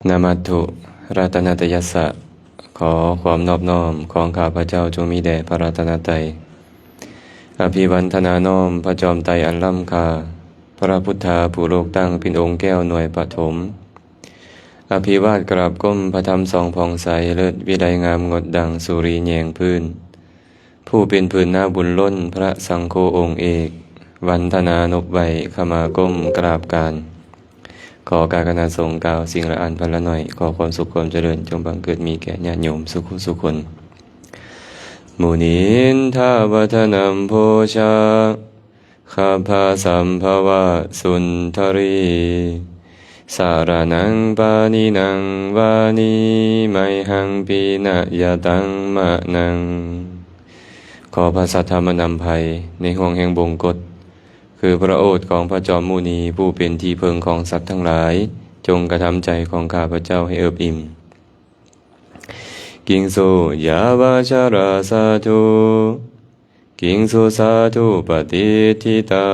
ນະມັດຖຸລັດຕະນະຕະຍັດສະ ຂໍຄວາມນອບນ້ອມຂອງຂ້າພະເຈົ້າຈົ່ງມີແດ່ພະລັດຕະນະໄຕ. ອະພິວັນທະນານ້ອມພະຈອມໄຕອັນລ້ຳຄ່າ, ພະພຸດທະຜູ້ໂລກຕັ້ງເປັນອົງແກ້ວໜ່ວຍປະຖົມ. ອະພິວາດກາບກົ້ມພະທຳສ່ອງຜ່ອງໃສ, ເລີດວິໄລງາມງົດດັ່ງສຸຣິແຍງພື້ນ. ຜູ້ເປັນພື້ນນາບຸນລົ້ນພະສັງໂຄອົງເອກ, ວັນທະນານົບໄຫວ້ຂະມາກົ້ມກາບການ. ຂໍການຄະນະສົງກ່າວສິ່ງລະອັນພັນລະໜ້ອຍ, ຂໍຄວາມສຸກຄວາມຈະເລີນຈົ່ງບັງເກີດມີແກ່ຍາດໂຍມສຸຂູສຸຄົນ. ມຸນິນທາວະທະນັມໂພຊາ ຄັບພະສຳພະວະສຸນທະຣີ ສະລະນັງປານິນັງວານີ ໄມຫັງປິນະຍະຕັງມະນັງ. ຂໍພະສັດທຳມະນຳໄພໃນຫ່ວງແຫ່ງບົງກົດ ຄືພະໂອດຂອງພະຈອມມຸນີ ຜູ້ເປັນທີ່ເພິ່ງຂອງສັດທັງຫຼາຍ, ຈົ່ງກະທຳໃຈຂອງຂ້າພະເຈົ້າໃຫ້ເອິບອີ່ມ. ກິງສຸ ຍາວະຊະລາສາທຸ ກິງສຸສາທຸປະຕິດທິຕາ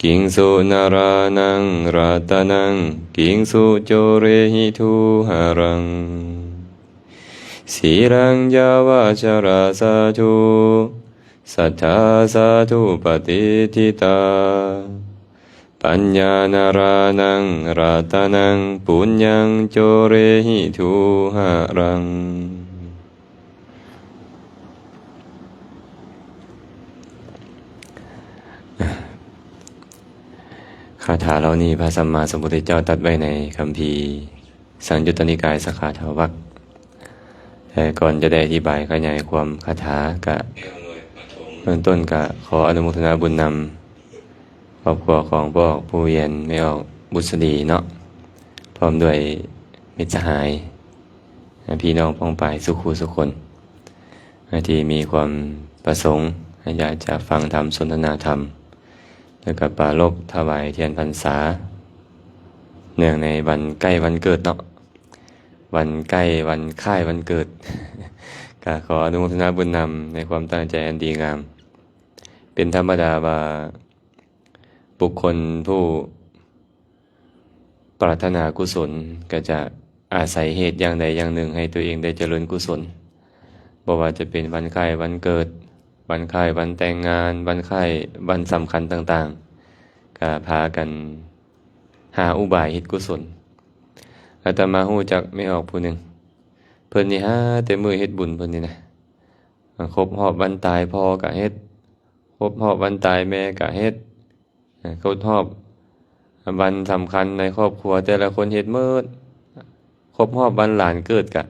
ກິງສຸນາລານັງລັດຕະນັງ ກິງສຸໂຈເຣຫິທູຫະລັງ ສີລັງຍາວະຊະລາສາທຸ ສັດທາສາທຸປະຕິດທິຕາ ປັນຍານາລານັງລັດຕະນັງ ປຸນຍັງໂຈເຣຫິທູຫະລັງ. ຄາຖາເຫຼົ່ານີ້ພະສຳມາສຳພຸດທະເຈົ້າຕັດໄວ້ໃນຄຳພີ ສັງຍຸດຕະນິກາຍ ສະຂາທະວັກ. ແຕ່ກ່ອນຈະໄດ້ອະທິບາຍຂະຫຍາຍຄວາມຄາຖາ ກະເບື້ອງຕົ້ນກະຂໍອະນຸໂມທະນາບຸນນຳຄອບຄົວຂອງພໍ່ອອກ ຜູ້ວຽນ ແມ່ອອກ ບຸດສະດີເນາະ ພ້ອມດ້ວຍມິດສະຫາຍ ພີ່ນ້ອງປ້ອງປາຍສຸຂູສຸຄົນ ທີ່ມີຄວາມປະສົງຢາກຈະຟັງທຳ ສົນທະນາທຳ ແລ້ວກະປາລົບຖວາຍທຽນພັນສາ ເນື່ອງໃນວັນໃກ້ວັນເກີດເນາະ ວັນໃກ້ວັນຄ້າຍວັນເກີດ ກະຂໍອະນຸໂມທະນາບຸນນຳໃນຄວາມຕັ້ງໃຈອັນດີງາມ. ເປັນທຳມະດາວ່າບຸກຄົນຜູ້ ປາດຖະໜາກຸສົນ ກໍຈະອາໄສເຫດຢ່າງໃດຢ່າງໜຶ່ງໃຫ້ຕົວເອງໄດ້ຈະເລີນກຸສົນ, ບໍ່ວ່າຈະເປັນວັນຄ້າຍວັນເກີດ, ວັນຄ້າຍວັນແຕ່ງງານ, ວັນຄ້າຍວັນສຳຄັນຕ່າງໆ, ກໍພາກັນຫາອຸບາຍເຮັດກຸສົນ. ອາດຕະມາຮູ້ຈັກແມ່ອອກຜູ້ໜຶ່ງ, ເພິ່ນນີ້ຫາແຕ່ມື້ເຮັດບຸນເພິ່ນນີ້ນະ, ຄົບຮອບວັນຕາຍພໍ່ກໍເຮັດ, ຄົບຮອບວັນຕາຍແມ່ກໍເຮັດ, ຄົບຮອບວັນສຳຄັນໃນຄອບຄົວແຕ່ລະຄົນເຮັດໝົດ, ຄົບຮອບວັນຫຼານເກີດກະ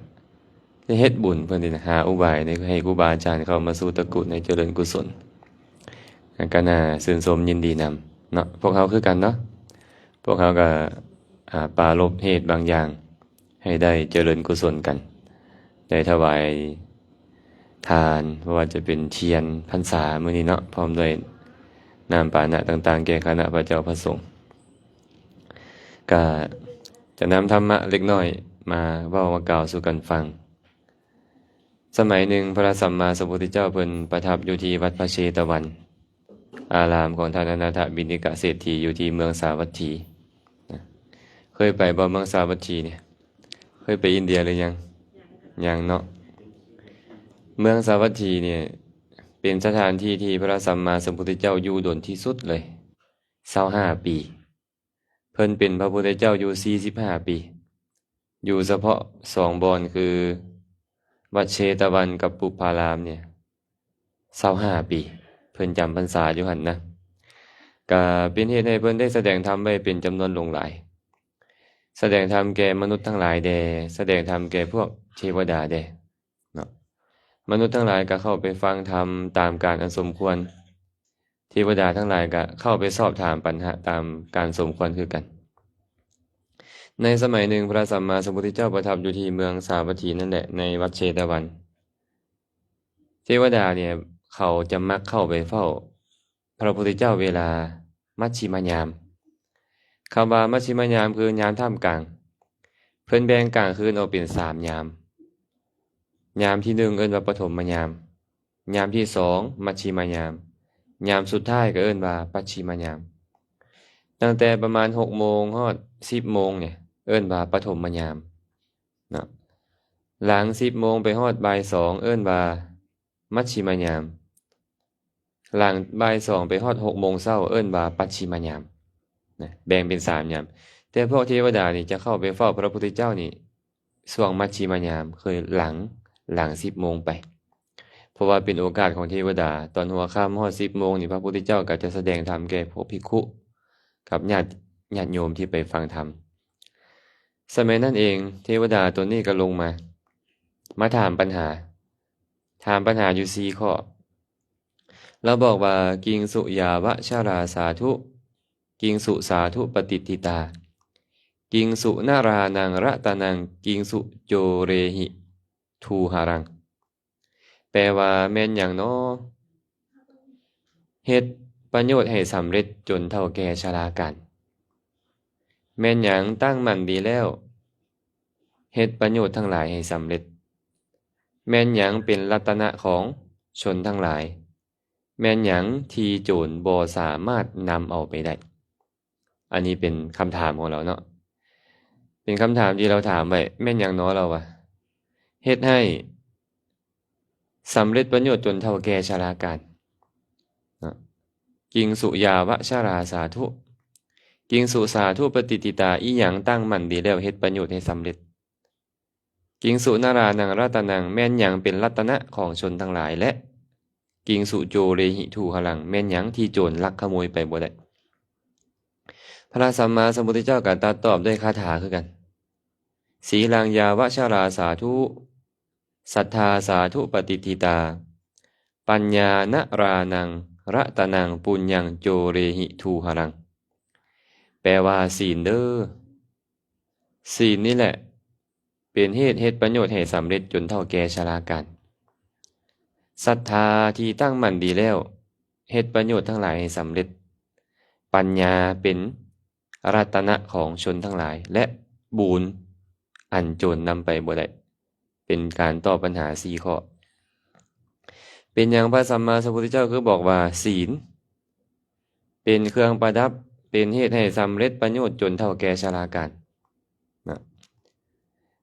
ໄດ້ເຮັດບຸນ. ເພິ່ນນີ້ນະ ຫາອຸບາຍໃນ ໃຫ້ຄູບາອາຈານເຂົ້າມາສູ່ຕະກຸດໃຫ້ຈະເລີນກຸສົນ, ກະໜ້າຊື່ນຊົມຍິນດີນຳເນາະ. ພວກເຮົາຄືກັນເນາະ, ພວກເຮົາກະ ອາ ປາລົບເຫດບາງຢ່າງ ໃຫ້ໄດ້ຈະເລີນກຸສົນກັນ, ໄດ້ຖວາຍທານ ບໍ່ວ່າຈະເປັນທຽນພັນສາມື້ນີ້ເນາະ, ພ້ອມດ້ວຍນ້ຳປານະຕ່າງໆ ແກ່ຄະນະພະເຈົ້າພະສົງ, ກະຈະນຳທຳມະເລັກນ້ອຍມາເວົ້າມາກ່າວສູ່ກັນຟັງ. ສະໄໝໜຶ່ງ ພະສຳມາສຳພຸດທະເຈົ້າເພິ່ນປະທັບຢູ່ທີ່ວັດພະເຊຕະວັນ ອາລາມຂອງທ່ານອະນາຖະວິນິກະເສດຖີ ຢູ່ທີ່ເມືອງສາວັດຖີ. ເຄີຍໄປບໍ່ເມືອງສາວັດຖີນີ້? ເຄີຍໄປອິນເດຍຫຼືຍັງ? ຍັງເນາະ. ເມືອງສາວັດຖີນີ້ເປັນສະຖານທີ່ທີ່ພະສຳມາສຳພຸດທະເຈົ້າຢູ່ດົນທີ່ສຸດເລີຍ, ຊາວຫ້າປີ. ເພິ່ນເປັນພະພຸດທະເຈົ້າຢູ່ສີ່ສິບຫ້າປີ, ຢູ່ສະເພາະສອງບ່ອນຄື ວັດເຊຕະວັນກັບປຸບພາລາມນີ້ ຊາວຫ້າປີ ເພິ່ນຈຳພັນສາຢູ່ຫັ້ນນະ. ກະເປັນເຫດໃຫ້ເພິ່ນໄດ້ສະແດງທຳໄວ້ເປັນຈຳນວນຫຼວງຫຼາຍ, ສະແດງທຳແກ່ມະນຸດທັງຫຼາຍແດ່, ສະແດງທຳແກ່ພວກເທວະດາແດ່ເນາະ. ມະນຸດທັງຫຼາຍກະເຂົ້າໄປຟັງທຳຕາມການອັນສົມຄວນ, ເທວະດາທັງຫຼາຍກະເຂົ້າໄປສອບຖາມປັນຫາຕາມການສົມຄວນຄືກັນ. ໃນສະໄໝໜຶ່ງ ພະສຳມາສຳພຸດທະເຈົ້າປະທັບຢູ່ທີ່ເມືອງສາວັດຖີນັ້ນແຫຼະ, ໃນວັດເຊຕະວັນ. ເທວະດານີ້ເຂົາຈະມັກເຂົ້າໄປເຝົ້າພະພຸດທະເຈົ້າເວລາມັດຊິມະຍາມ. ຄຳວ່າມັດຊິມະຍາມຄືຍາມທ່າມກາງ. ເພິ່ນແບ່ງກາງຄືນອອກເປັນສາມຍາມ. ຍາມທີໜຶ່ງເອີ້ນວ່າປະຖົມມະຍາມ, ຍາມທີສອງມັດຊິມະຍາມ, ຍາມສຸດທ້າຍກໍເອີ້ນວ່າປັດຊິມະຍາມ. ຕັ້ງແຕ່ປະມານຫົກໂມງຮອດສິບໂມງນີ້ ເອີ້ນວ່າປະຖົມມະຍາມເນາະ. ຫຼັງສິບໂມງໄປຮອດບ່າຍສອງ ເອີ້ນວ່າມັດຊິມະຍາມ. ຫຼັງບ່າຍສອງໄປຮອດຫົກໂມງເຊົ້າ ເອີ້ນວ່າປັດຊິມະຍາມນະ, ແບ່ງເປັນສາມຍາມ. ແຕ່ພວກເທວະດານີ້ຈະເຂົ້າໄປເຝົ້າພະພຸດທະເຈົ້ານີ້ ຊ່ວງມັດຊິມະຍາມ ຄືຫຼັງ ຫຼັງສິບໂມງໄປ, ເພາະວ່າເປັນໂອກາດຂອງເທວະດາ. ຕອນຫົວຄ່ຳຮອດສິບໂມງນີ້ ພະພຸດທະເຈົ້າກໍຈະສະແດງທຳແກ່ພວກພິກຂຸກັບຍາດ ຍາດໂຍມທີ່ໄປຟັງທຳ. ສະໄໝນັ້ນເອງ ເທວະດາຕົນນີ້ກໍລົງມາ ມາຖາມປັນຫາ, ຖາມປັນຫາຢູ່ສີ່ຂໍ້. ລາວບອກວ່າ ກິງສຸຢາວະຊະລາສາທຸ ກິງສຸສາທຸປະຕິດທິຕາ ກິງສຸນະຣານັງຣະຕະນັງ ກິງສຸໂຈເຣຫິທູຫະລັງ. ແປວ່າ ແມ່ນຫຍັງນໍ ເຮັດປະໂຫຍດໃຫ້ສຳເລັດຈົນເຖົ້າແກ່ຊະລາການ? ແມ່ນຫຍັງຕັ້ງໝັ້ນດີແລ້ວ ເຮັດປະໂຫຍດທັງຫຼາຍໃຫ້ສຳເລັດ? ແມ່ນຫຍັງເປັນລັດຕະນະຂອງຊົນທັງຫຼາຍ? ແມ່ນຫຍັງທີ່ໂຈນບໍ່ສາມາດນຳເອົາໄປໄດ້? ອັນນີ້ເປັນຄຳຖາມຂອງລາວເນາະ, ເປັນຄຳຖາມທີ່ລາວຖາມໄວ້. ແມ່ນຫຍັງນໍ ລາວວ່າ ເຮັດໃຫ້ສຳເລັດປະໂຫຍດຈົນເຖົ້າແກ່ຊະລາການເນາະ? ກິງສຸຢາວະຊະລາສາທຸ ກິງສຸສາທຸປະຕິດທິຕາ, ອີຫຍັງຕັ້ງໝັ້ນດີແລ້ວເຮັດປະໂຫຍດໃຫ້ສຳເລັດ? ກິງສຸນະຣານັງຣະຕະນັງ, ແມ່ນຫຍັງເປັນລັດຕະນະຂອງຊົນທັງຫຼາຍ? ແລະ ກິງສຸໂຈເຣຫິທູຫະລັງ, ແມ່ນຫຍັງທີ່ໂຈນລັກຂະໂມຍໄປບໍ່ໄດ້? ພະສຳມາສຳພຸດທະເຈົ້າກໍຕັດຕອບດ້ວຍຄາຖາຄືກັນ, ສີລັງຢາວະຊະລາສາທຸ ສັດທາສາທຸປະຕິດທິຕາ ປັນຍານະຣານັງຣະຕະນັງ ປຸນຍັງໂຈເຣຫິທູຫະລັງ. ແປວ່າ ສີນເດີ, ສີນນີ້ແຫຼະເປັນເຫດເຮັດປະໂຫຍດໃຫ້ສຳເລັດຈົນເຖົ້າແກ່ຊະລາການ. ສັດທາທີ່ຕັ້ງໝັ້ນດີແລ້ວ ເຮັດປະໂຫຍດທັງຫຼາຍໃຫ້ສຳເລັດ. ປັນຍາເປັນ ລັດຕະນະຂອງຊົນທັງຫຼາຍ ແລະ ບຸນອັນໂຈນນຳໄປບໍ່ໄດ້. ເປັນການຕອບບັນຫາສີ່ຂໍ້. ເປັນຫຍັງພະສຳມາສຳພຸດທະເຈົ້າຄືບອກວ່າ ສີນເປັນເຄື່ອງປະດັບ ເປັນເຫດໃຫ້ສຳເລັດປະໂຫຍດຈົນເຖົ້າແກ່ຊະລາການນະ?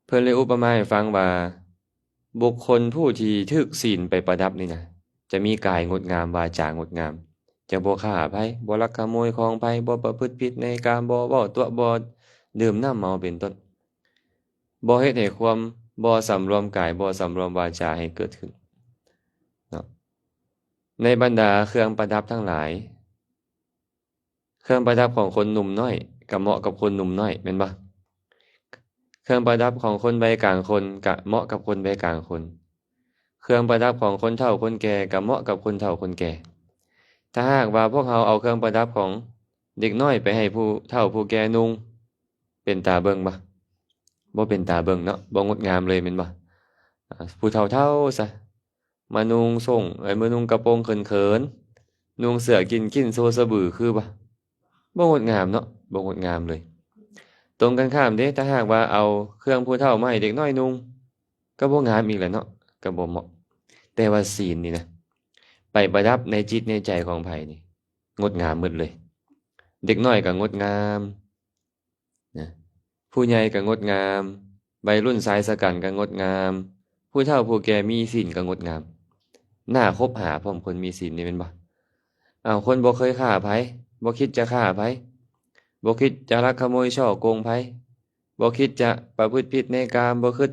ເພິ່ນເລີຍອຸປະມາໃຫ້ຟັງວ່າ ບຸກຄົນຜູ້ທີ່ຖືກສີນໄປປະດັບນີ້ນະ ຈະມີກາຍງົດງາມ ວາຈາງົດງາມ, ຈະບໍ່ຂ້າໃຜ, ບໍ່ລັກຂະໂມຍຂອງໃຜ, ບໍ່ປະພຶດຜິດໃນກາມ, ບໍ່ເວົ້າຕົວະ, ບໍ່ດື່ມນ້ຳເມົາເປັນຕົ້ນ, ບໍ່ເຮັດໃຫ້ຄວາມ, ບໍ່ສຳລວມກາຍ, ບໍ່ສຳລວມວາຈາໃຫ້ເກີດຂຶ້ນເນາະ. ໃນບັນດາເຄື່ອງປະດັບທັງຫຼາຍ ເຄື່ອງປະດັບຂອງຄົນໜຸ່ມນ້ອຍກະເໝາະກັບຄົນໜຸ່ມນ້ອຍ ແມ່ນບໍ່? ເຄື່ອງປະດັບຂອງຄົນໄວກາງຄົນກະເໝາະກັບຄົນໄວກາງຄົນ, ເຄື່ອງປະດັບຂອງຄົນເຖົ້າຄົນແກ່ກະເໝາະກັບຄົນເຖົ້າຄົນແກ່. ຖ້າຫາກວ່າພວກເຮົາເອົາເຄື່ອງປະດັບຂອງເດັກນ້ອຍໄປໃຫ້ຜູ້ເຖົ້າຜູ້ແກ່ນຸ່ງ ເປັນຕາເບິ່ງບໍ່? ບໍ່ເປັນຕາເບິ່ງເນາະ, ບໍ່ງົດງາມເລີຍແມ່ນບໍ່? ອາ ຜູ້ເຖົ້າໆຊະ ມານຸ່ງສົ້ງ ເອີຍ ມານຸ່ງກະໂປງເຂີນໆ, ນຸ່ງເສື້ອກິນກິນໂຊສະບື ຄືບໍ່? ບໍ່ງົດງາມເນາະ, ບໍ່ງົດງາມເລີຍ. ຕົງກັນຂ້າມເດ້, ຖ້າຫາກວ່າເອົາເຄື່ອງຜູ້ເຖົ້າມາໃຫ້ເດັກນ້ອຍນຸ່ງ ກໍບໍ່ງາມອີກແຫຼະເນາະ, ກໍບໍ່ເໝາະ. ແຕ່ວ່າສີນນີ້ນະ ໄປປະດັບໃນຈິດໃນໃຈຂອງໃຜນີ້ ງົດງາມໝົດເລີຍ. ເດັກນ້ອຍກໍງົດງາມ ນະ, ຜູ້ໃຫຍ່ກໍງົດງາມ, ໄວລຸ້ນຊາຍຊະກັນກໍງົດງາມ, ຜູ້ເຖົ້າຜູ້ແກ່ມີສິນກໍງົດງາມ. ໜ້າຄົບຫາພ້ອມຄົນມີສິນນີ້ແມ່ນບໍ່? ອ້າວ ຄົນບໍ່ເຄີຍຂ້າໃຜ, ບໍ່ຄິດຈະຂ້າໃຜ, ບໍ່ຄິດຈະລັກຂະໂມຍສໍ້ໂກງໃຜ, ບໍ່ຄິດຈະປະພຶດຜິດໃນກາມ, ບໍ່ຄິດ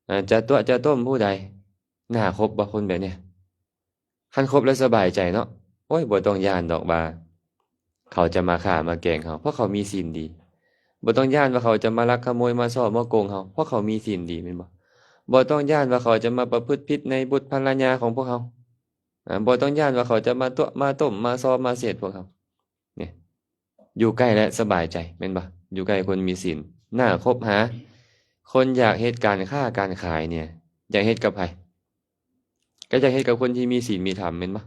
ອາ ຈະຕົວະຈະຕົ້ມຜູ້ໃດ. ໜ້າຄົບບໍ່ຄົນແບບນີ້? ຄັນຄົບແລ້ວສະບາຍໃຈເນາະ. ໂອ້ຍ ບໍ່ຕ້ອງຢ້ານດອກວ່າເຂົາຈະມາຂ້າມາແກງເຮົາ ເພາະເຂົາມີສິນດີ. ບໍ່ຕ້ອງຢ້ານວ່າເຂົາຈະມາລັກຂະໂມຍ ມາສໍ້ມາໂກງເຮົາ ເພາະເຂົາມີສິນດີ ແມ່ນບໍ່? ບໍ່ຕ້ອງຢ້ານວ່າເຂົາຈະມາປະພຶດຜິດໃນບຸດພັນລະຍາຂອງພວກເຮົາ. ອາ ບໍ່ຕ້ອງຢ້ານວ່າເຂົາຈະມາຕົວະມາຕົ້ມ ມາສໍ້ມາເສດພວກເຮົາ. ນີ້ ຢູ່ໃກ້ແລ້ວສະບາຍໃຈແມ່ນບໍ່? ຢູ່ໃກ້ຄົນມີສິນ ໜ້າຄົບຫາ. ຄົນຢາກເຮັດການຄ້າການຂາຍນີ້ ຢາກເຮັດກັບໃຜ? ກໍຢາກເຮັດກັບຄົນທີ່ມີສິນມີທຳແມ່ນບໍ່?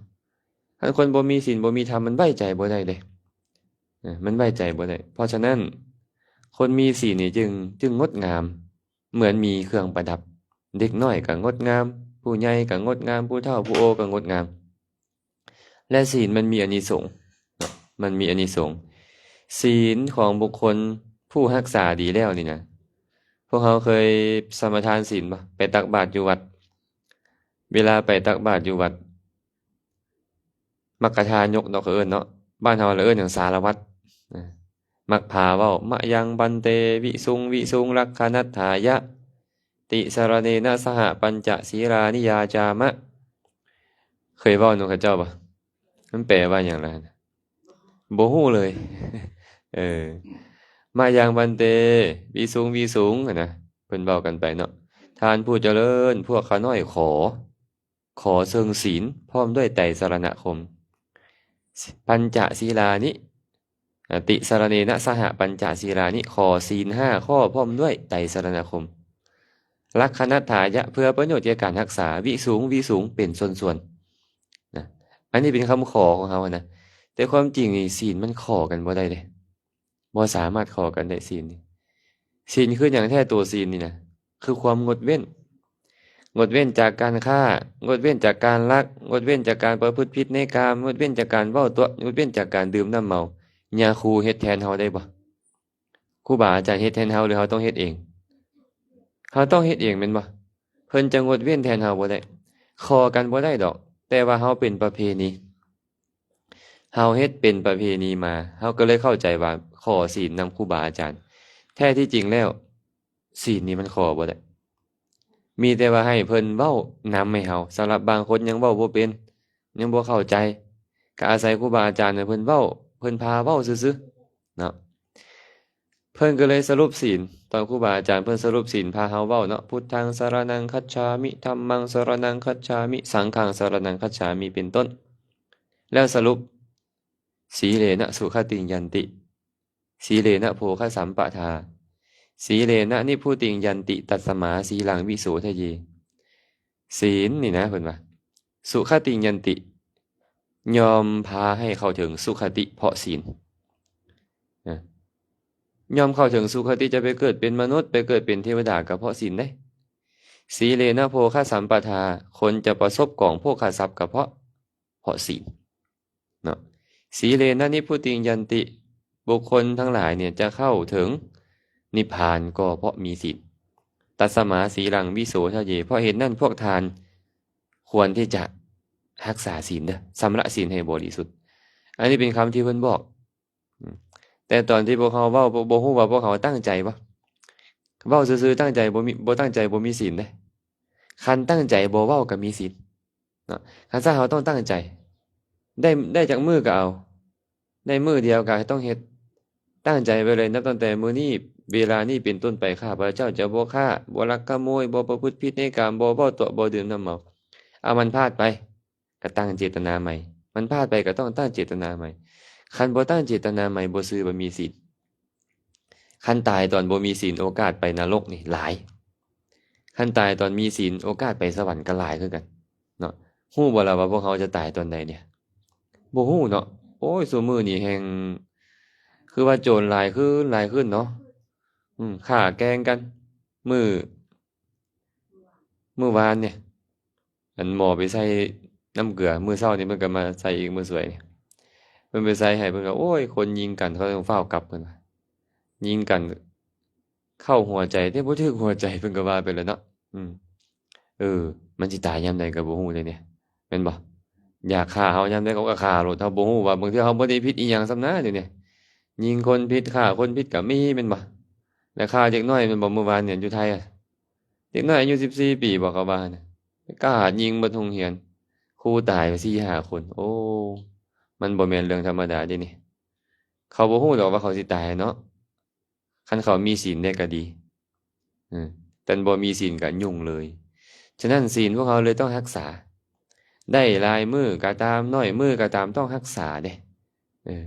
ຄັນຄົນບໍ່ມີສິນບໍ່ມີທຳ ມັນໄວ້ໃຈບໍ່ໄດ້ເດ້. ເອີ ມັນໄວ້ໃຈບໍ່ໄດ້. ເພາະສະນັ້ນ ຄົນມີສິນນີ້ຈຶ່ງ ຈຶ່ງງົດງາມ ເໝືອນມີເຄື່ອງປະດັບ. ເດັກນ້ອຍກໍງົດງາມ, ຜູ້ໃຫຍ່ກໍງົດງາມ, ຜູ້ເຖົ້າຜູ້ໂອກໍງົດງາມ. ແລະ ສິນມັນມີອານິສົງເນາະ, ມັນມີອານິສົງ. ສິນຂອງບຸກຄົນ ຜູ້ຮັກສາດີແລ້ວນີ້ນະ, ພວກເຮົາເຄີຍສະມາທານສິນບໍ່? ໄປຕັກບາດຢູ່ວັດ, ເວລາໄປຕັກບາດຢູ່ວັດ ມັກກະທາຍົກເນາະ ເຂົາເອີ້ນເນາະ, ບ້ານເຮົາລະເອີ້ນຫຍັງ? ສາລະວັດ. ມັກພາເວົ້າ ມະຍັງພັນເຕ ວິສຸງ ວິສຸງ ລັກຂະນັດຖາຍະ ຕິສະລະເນນະສະຫະ ປັນຈະສີລານິຍາຈາມະ. ເຄີຍເວົ້ານຳເຂົາເຈົ້າບໍ່? ມັນແປວ່າຫຍັງລະ? ບໍ່ຮູ້ເລີຍ. ເອີ ມະຍັງພັນເຕ ວິສຸງ ວິສຸງ ຫັ້ນນະ, ເພິ່ນເວົ້າກັນໄປເນາະ. ທ່ານຜູ້ຈະເລີນ, ພວກຂ້ານ້ອຍຂໍ ຂໍເຊິ່ງສິນພ້ອມດ້ວຍໄຕສະລະນະຄົມ. ປັນຈະສີລານິ ອາ ຕິສະລະເນນະສະຫະ ປັນຈະສີລານິ, ຂໍສິນຫ້າຂໍ້ພ້ອມດ້ວຍໄຕສະລະນະຄົມ. ລັກຂະນັດຖາຍະ ເພື່ອປະໂຫຍດແກ່ການຮັກສາ, ວິສຸງ ວິສຸງ ເປັນສ່ວນໆ ນະ. ອັນນີ້ເປັນຄຳຂໍຂອງເຮົານະ, ແຕ່ຄວາມຈິງນີ້ ສິນມັນຂໍກັນບໍ່ໄດ້ເດ້. ບໍ່ສາມາດຂໍກັນໄດ້ ສິນນີ້. ສິນຄືຫຍັງແທ້? ໂຕສິນນີ້ນະ ຄືຄວາມງົດເວັ້ນ, ງົດເວັ້ນຈາກການຄ້າ, ງົດເວັ້ນຈາກການລັກ, ງົດເວັ້ນຈາກການປະພຶດຜິດໃນກາມ, ງົດເວັ້ນຈາກການເວົ້າຕົວະ, ງົດເວັ້ນຈາກການດື່ມນ້ຳເມົາ. ຍາຄູເຮັດແທນເຮົາໄດ້ບໍ່? ຄູບາອາຈານເຮັດແທນເຮົາ ຫຼື ເຮົາຕ້ອງເຮັດເອງ? ເຮົາຕ້ອງເຮັດເອງແມ່ນບໍ່? ເພິ່ນຈະງົດເວັ້ນແທນເຮົາບໍ່ໄດ້. ຂໍກັນບໍ່ໄດ້ດອກ, ແຕ່ວ່າເຮົາເປັນປະເພນີ. ເຮົາເຮັດເປັນປະເພນີມາ, ເຮົາກໍເລີຍເຂົ້າໃຈວ່າຂໍສິນນຳຄູບາອາຈານ. ແທ້ທີ່ຈິງແລ້ວ ສິນນີ້ມັນຂໍບໍ່ໄດ້, ມີແຕ່ວ່າໃຫ້ເພິ່ນເວົ້ານຳໃຫ້ເຮົາ. ສຳລັບບາງຄົນຍັງເວົ້າບໍ່ເປັນ, ຍັງບໍ່ເຂົ້າໃຈ, ກໍອາໄສຄູບາອາຈານໃຫ້ເພິ່ນເວົ້າ, ເພິ່ນພາເວົ້າຊື່ໆ ເນາະ. ເພິ່ນກໍເລີຍສະຫຼຸບສິນ, ຕອນຄູບາອາຈານເພິ່ນສະຫຼຸບສິນ ພາເຮົາເວົ້າເນາະ, ພຸດທັງສະລະນັງຄັດສາມິ, ທຳມັງສະລະນັງຄັດສາມິ, ສັງຄັງສະລະນັງຄັດສາມິ ເປັນຕົ້ນ. ແລ້ວສະຫຼຸບ ສີເລນະສຸຂະຕິງຍັນຕິ, ສີເລນະໂພຄະສຳປະທາ, ສີເລນະນິບພຸຕິງຍັນຕິ, ຕັດສະມາສີລັງວິໂສທະເຍ. ສີນນີ້ນະ ເພິ່ນວ່າ ສຸຂະຕິງຍັນຕິ ຍ່ອມພາໃຫ້ເຂົ້າເຖິງສຸຄະຕິເພາະສີນນະ, ຍ່ອມເຂົ້າເຖິງສຸຄະຕິ, ຈະໄປເກີດເປັນມະນຸດ ໄປເກີດເປັນເທວະດາກໍເພາະສີນເດ້. ສີເລນະໂພຄະສຳປະທາ, ຄົນຈະປະສົບກອງໂພຄະຊັບກໍເພາະ ເພາະສີນເນາະ. ສີເລນະນິບພຸຕິງຍັນຕິ, ບຸກຄົນທັງຫຼາຍນີ້ຈະເຂົ້າເຖິງນິບພານກໍເພາະມີສີນ. ຕັດສະມາສີລັງວິໂສທະເຍ, ເພາະເຫດນັ້ນພວກທ່ານຄວນທີ່ຈະຮັກສາສີນເດີ້, ຊຳລະສີນໃຫ້ບໍລິສຸດ. ອັນນີ້ເປັນຄຳທີ່ເພິ່ນບອກ. ອືມ ແຕ່ຕອນທີ່ພວກເຮົາເວົ້າ ບໍ່ ບໍ່ຮູ້ວ່າພວກເຮົາຕັ້ງໃຈບໍ່? ເວົ້າຊື່ໆ ຕັ້ງໃຈບໍ່ມີ ບໍ່ຕັ້ງໃຈບໍ່ມີສິນເດ້. ຄັນຕັ້ງໃຈບໍ່ເວົ້າກໍມີສິນເນາະ. ຄັນຊັ້ນເຮົາຕ້ອງຕັ້ງໃຈ, ໄດ້ ໄດ້ຈັກມື້ກໍເອົາ, ໄດ້ມື້ດຽວກໍຕ້ອງເຮັດ. ຕັ້ງໃຈໄວ້ເລີຍ, ນັບຕັ້ງແຕ່ມື້ນີ້ ເວລານີ້ເປັນຕົ້ນໄປ ຂ້າພະເຈົ້າຈະບໍ່ຄ້າ, ບໍ່ລັກຂະໂມຍ, ບໍ່ປະພຶດຜິດໃນກາມ, ບໍ່ເວົ້າຕົວະ, ບໍ່ດື່ມນ້ຳເມົາ. ເອົາມັນພາດໄປ ກໍຕັ້ງເຈດຕະນາໃໝ່, ມັນພາດໄປກໍຕ້ອງຕັ້ງເຈດຕະນາໃໝ່. ຄັນບໍ່ຕັ້ງເຈດຕະນາໃໝ່ ບໍ່ຊື່ວ່າມີສິນ. ຄັນຕາຍຕອນບໍ່ມີສິນ ໂອກາດໄປນະລົກນີ້ຫຼາຍ. ຄັນຕາຍຕອນມີສິນ ໂອກາດໄປສະຫວັນກໍຫຼາຍຄືກັນເນາະ. ຮູ້ບໍ່ລະວ່າພວກເຮົາຈະຕາຍຕອນໃດນີ້? ບໍ່ຮູ້ເນາະ. ໂອ້ຍ ຊຸມື້ນີ້ແຮ່ງຄືວ່າໂຈນຫຼາຍຂຶ້ນ ຫຼາຍຂຶ້ນເນາະ. ອືມ ຂ້າແກ່ງກັນ ມື້ ມື້ວານນີ້ ອັນໝໍໄປໃສ່ນ້ຳເກືອ, ມື້ເຊົ້ານີ້ເພິ່ນກໍມາໃສ່ອີກ ມື້ສວຍນີ້ ເພິ່ນໄປໃສ່ໃຫ້ ເພິ່ນກໍ ໂອ້ຍ ຄົນຍິງກັນ ເຂົາຕ້ອງຟ້າວກັບ ເພິ່ນວ່າ ຍິງກັນເຂົ້າຫົວໃຈ ແຕ່ບໍ່ຖືກຫົວໃຈ ເພິ່ນກໍວ່າໄປແລ້ວເນາະ. ອືມ ເອີ ມັນຊິຕາຍຍາມໃດກໍບໍ່ຮູ້ເດ້ນີ້ ແມ່ນບໍ່? ຢາກຂ້າເຮົາຍາມໃດເຂົາກໍຂ້າໂລດ, ເຮົາບໍ່ຮູ້ວ່າ ບາງເທື່ອເຮົາບໍ່ໄດ້ຜິດອີ່ຫຍັງສ່ຳນາ. ດຽວນີ້ຍິງຄົນຜິດ ຂ້າຄົນຜິດກໍມີ ແມ່ນບໍ່? ແລ້ວຂ້າເດັກນ້ອຍ ແມ່ນບໍ່? ມື້ວານນີ້ຢູ່ໄທ ເດັກນ້ອຍອາຍຸສິບສີ່ປີບໍ ເຂົາວ່ານະ ກ້າຍິງເບິດໂຮງຮຽນ ຄູຕາຍໄປສີ່ຫ້າຄົນ. ໂອ້ ມັນບໍ່ແມ່ນເລື່ອງທຳມະດາເດ້ນີ້. ເຂົາບໍ່ຮູ້ດອກວ່າເຂົາຊິຕາຍເນາະ. ຄັນເຂົາມີສິນແດ່ກໍດີ ເອີ ແຕ່ບໍ່ມີສິນກໍຫຍຸ້ງເລີຍ. ສະນັ້ນ ສິນພວກເຮົາເລີຍຕ້ອງຮັກສາ, ໄດ້ຫຼາຍມື້ກໍຕາມ ໜ້ອຍມື້ກໍຕາມ ຕ້ອງຮັກສາເດ້. ເອີ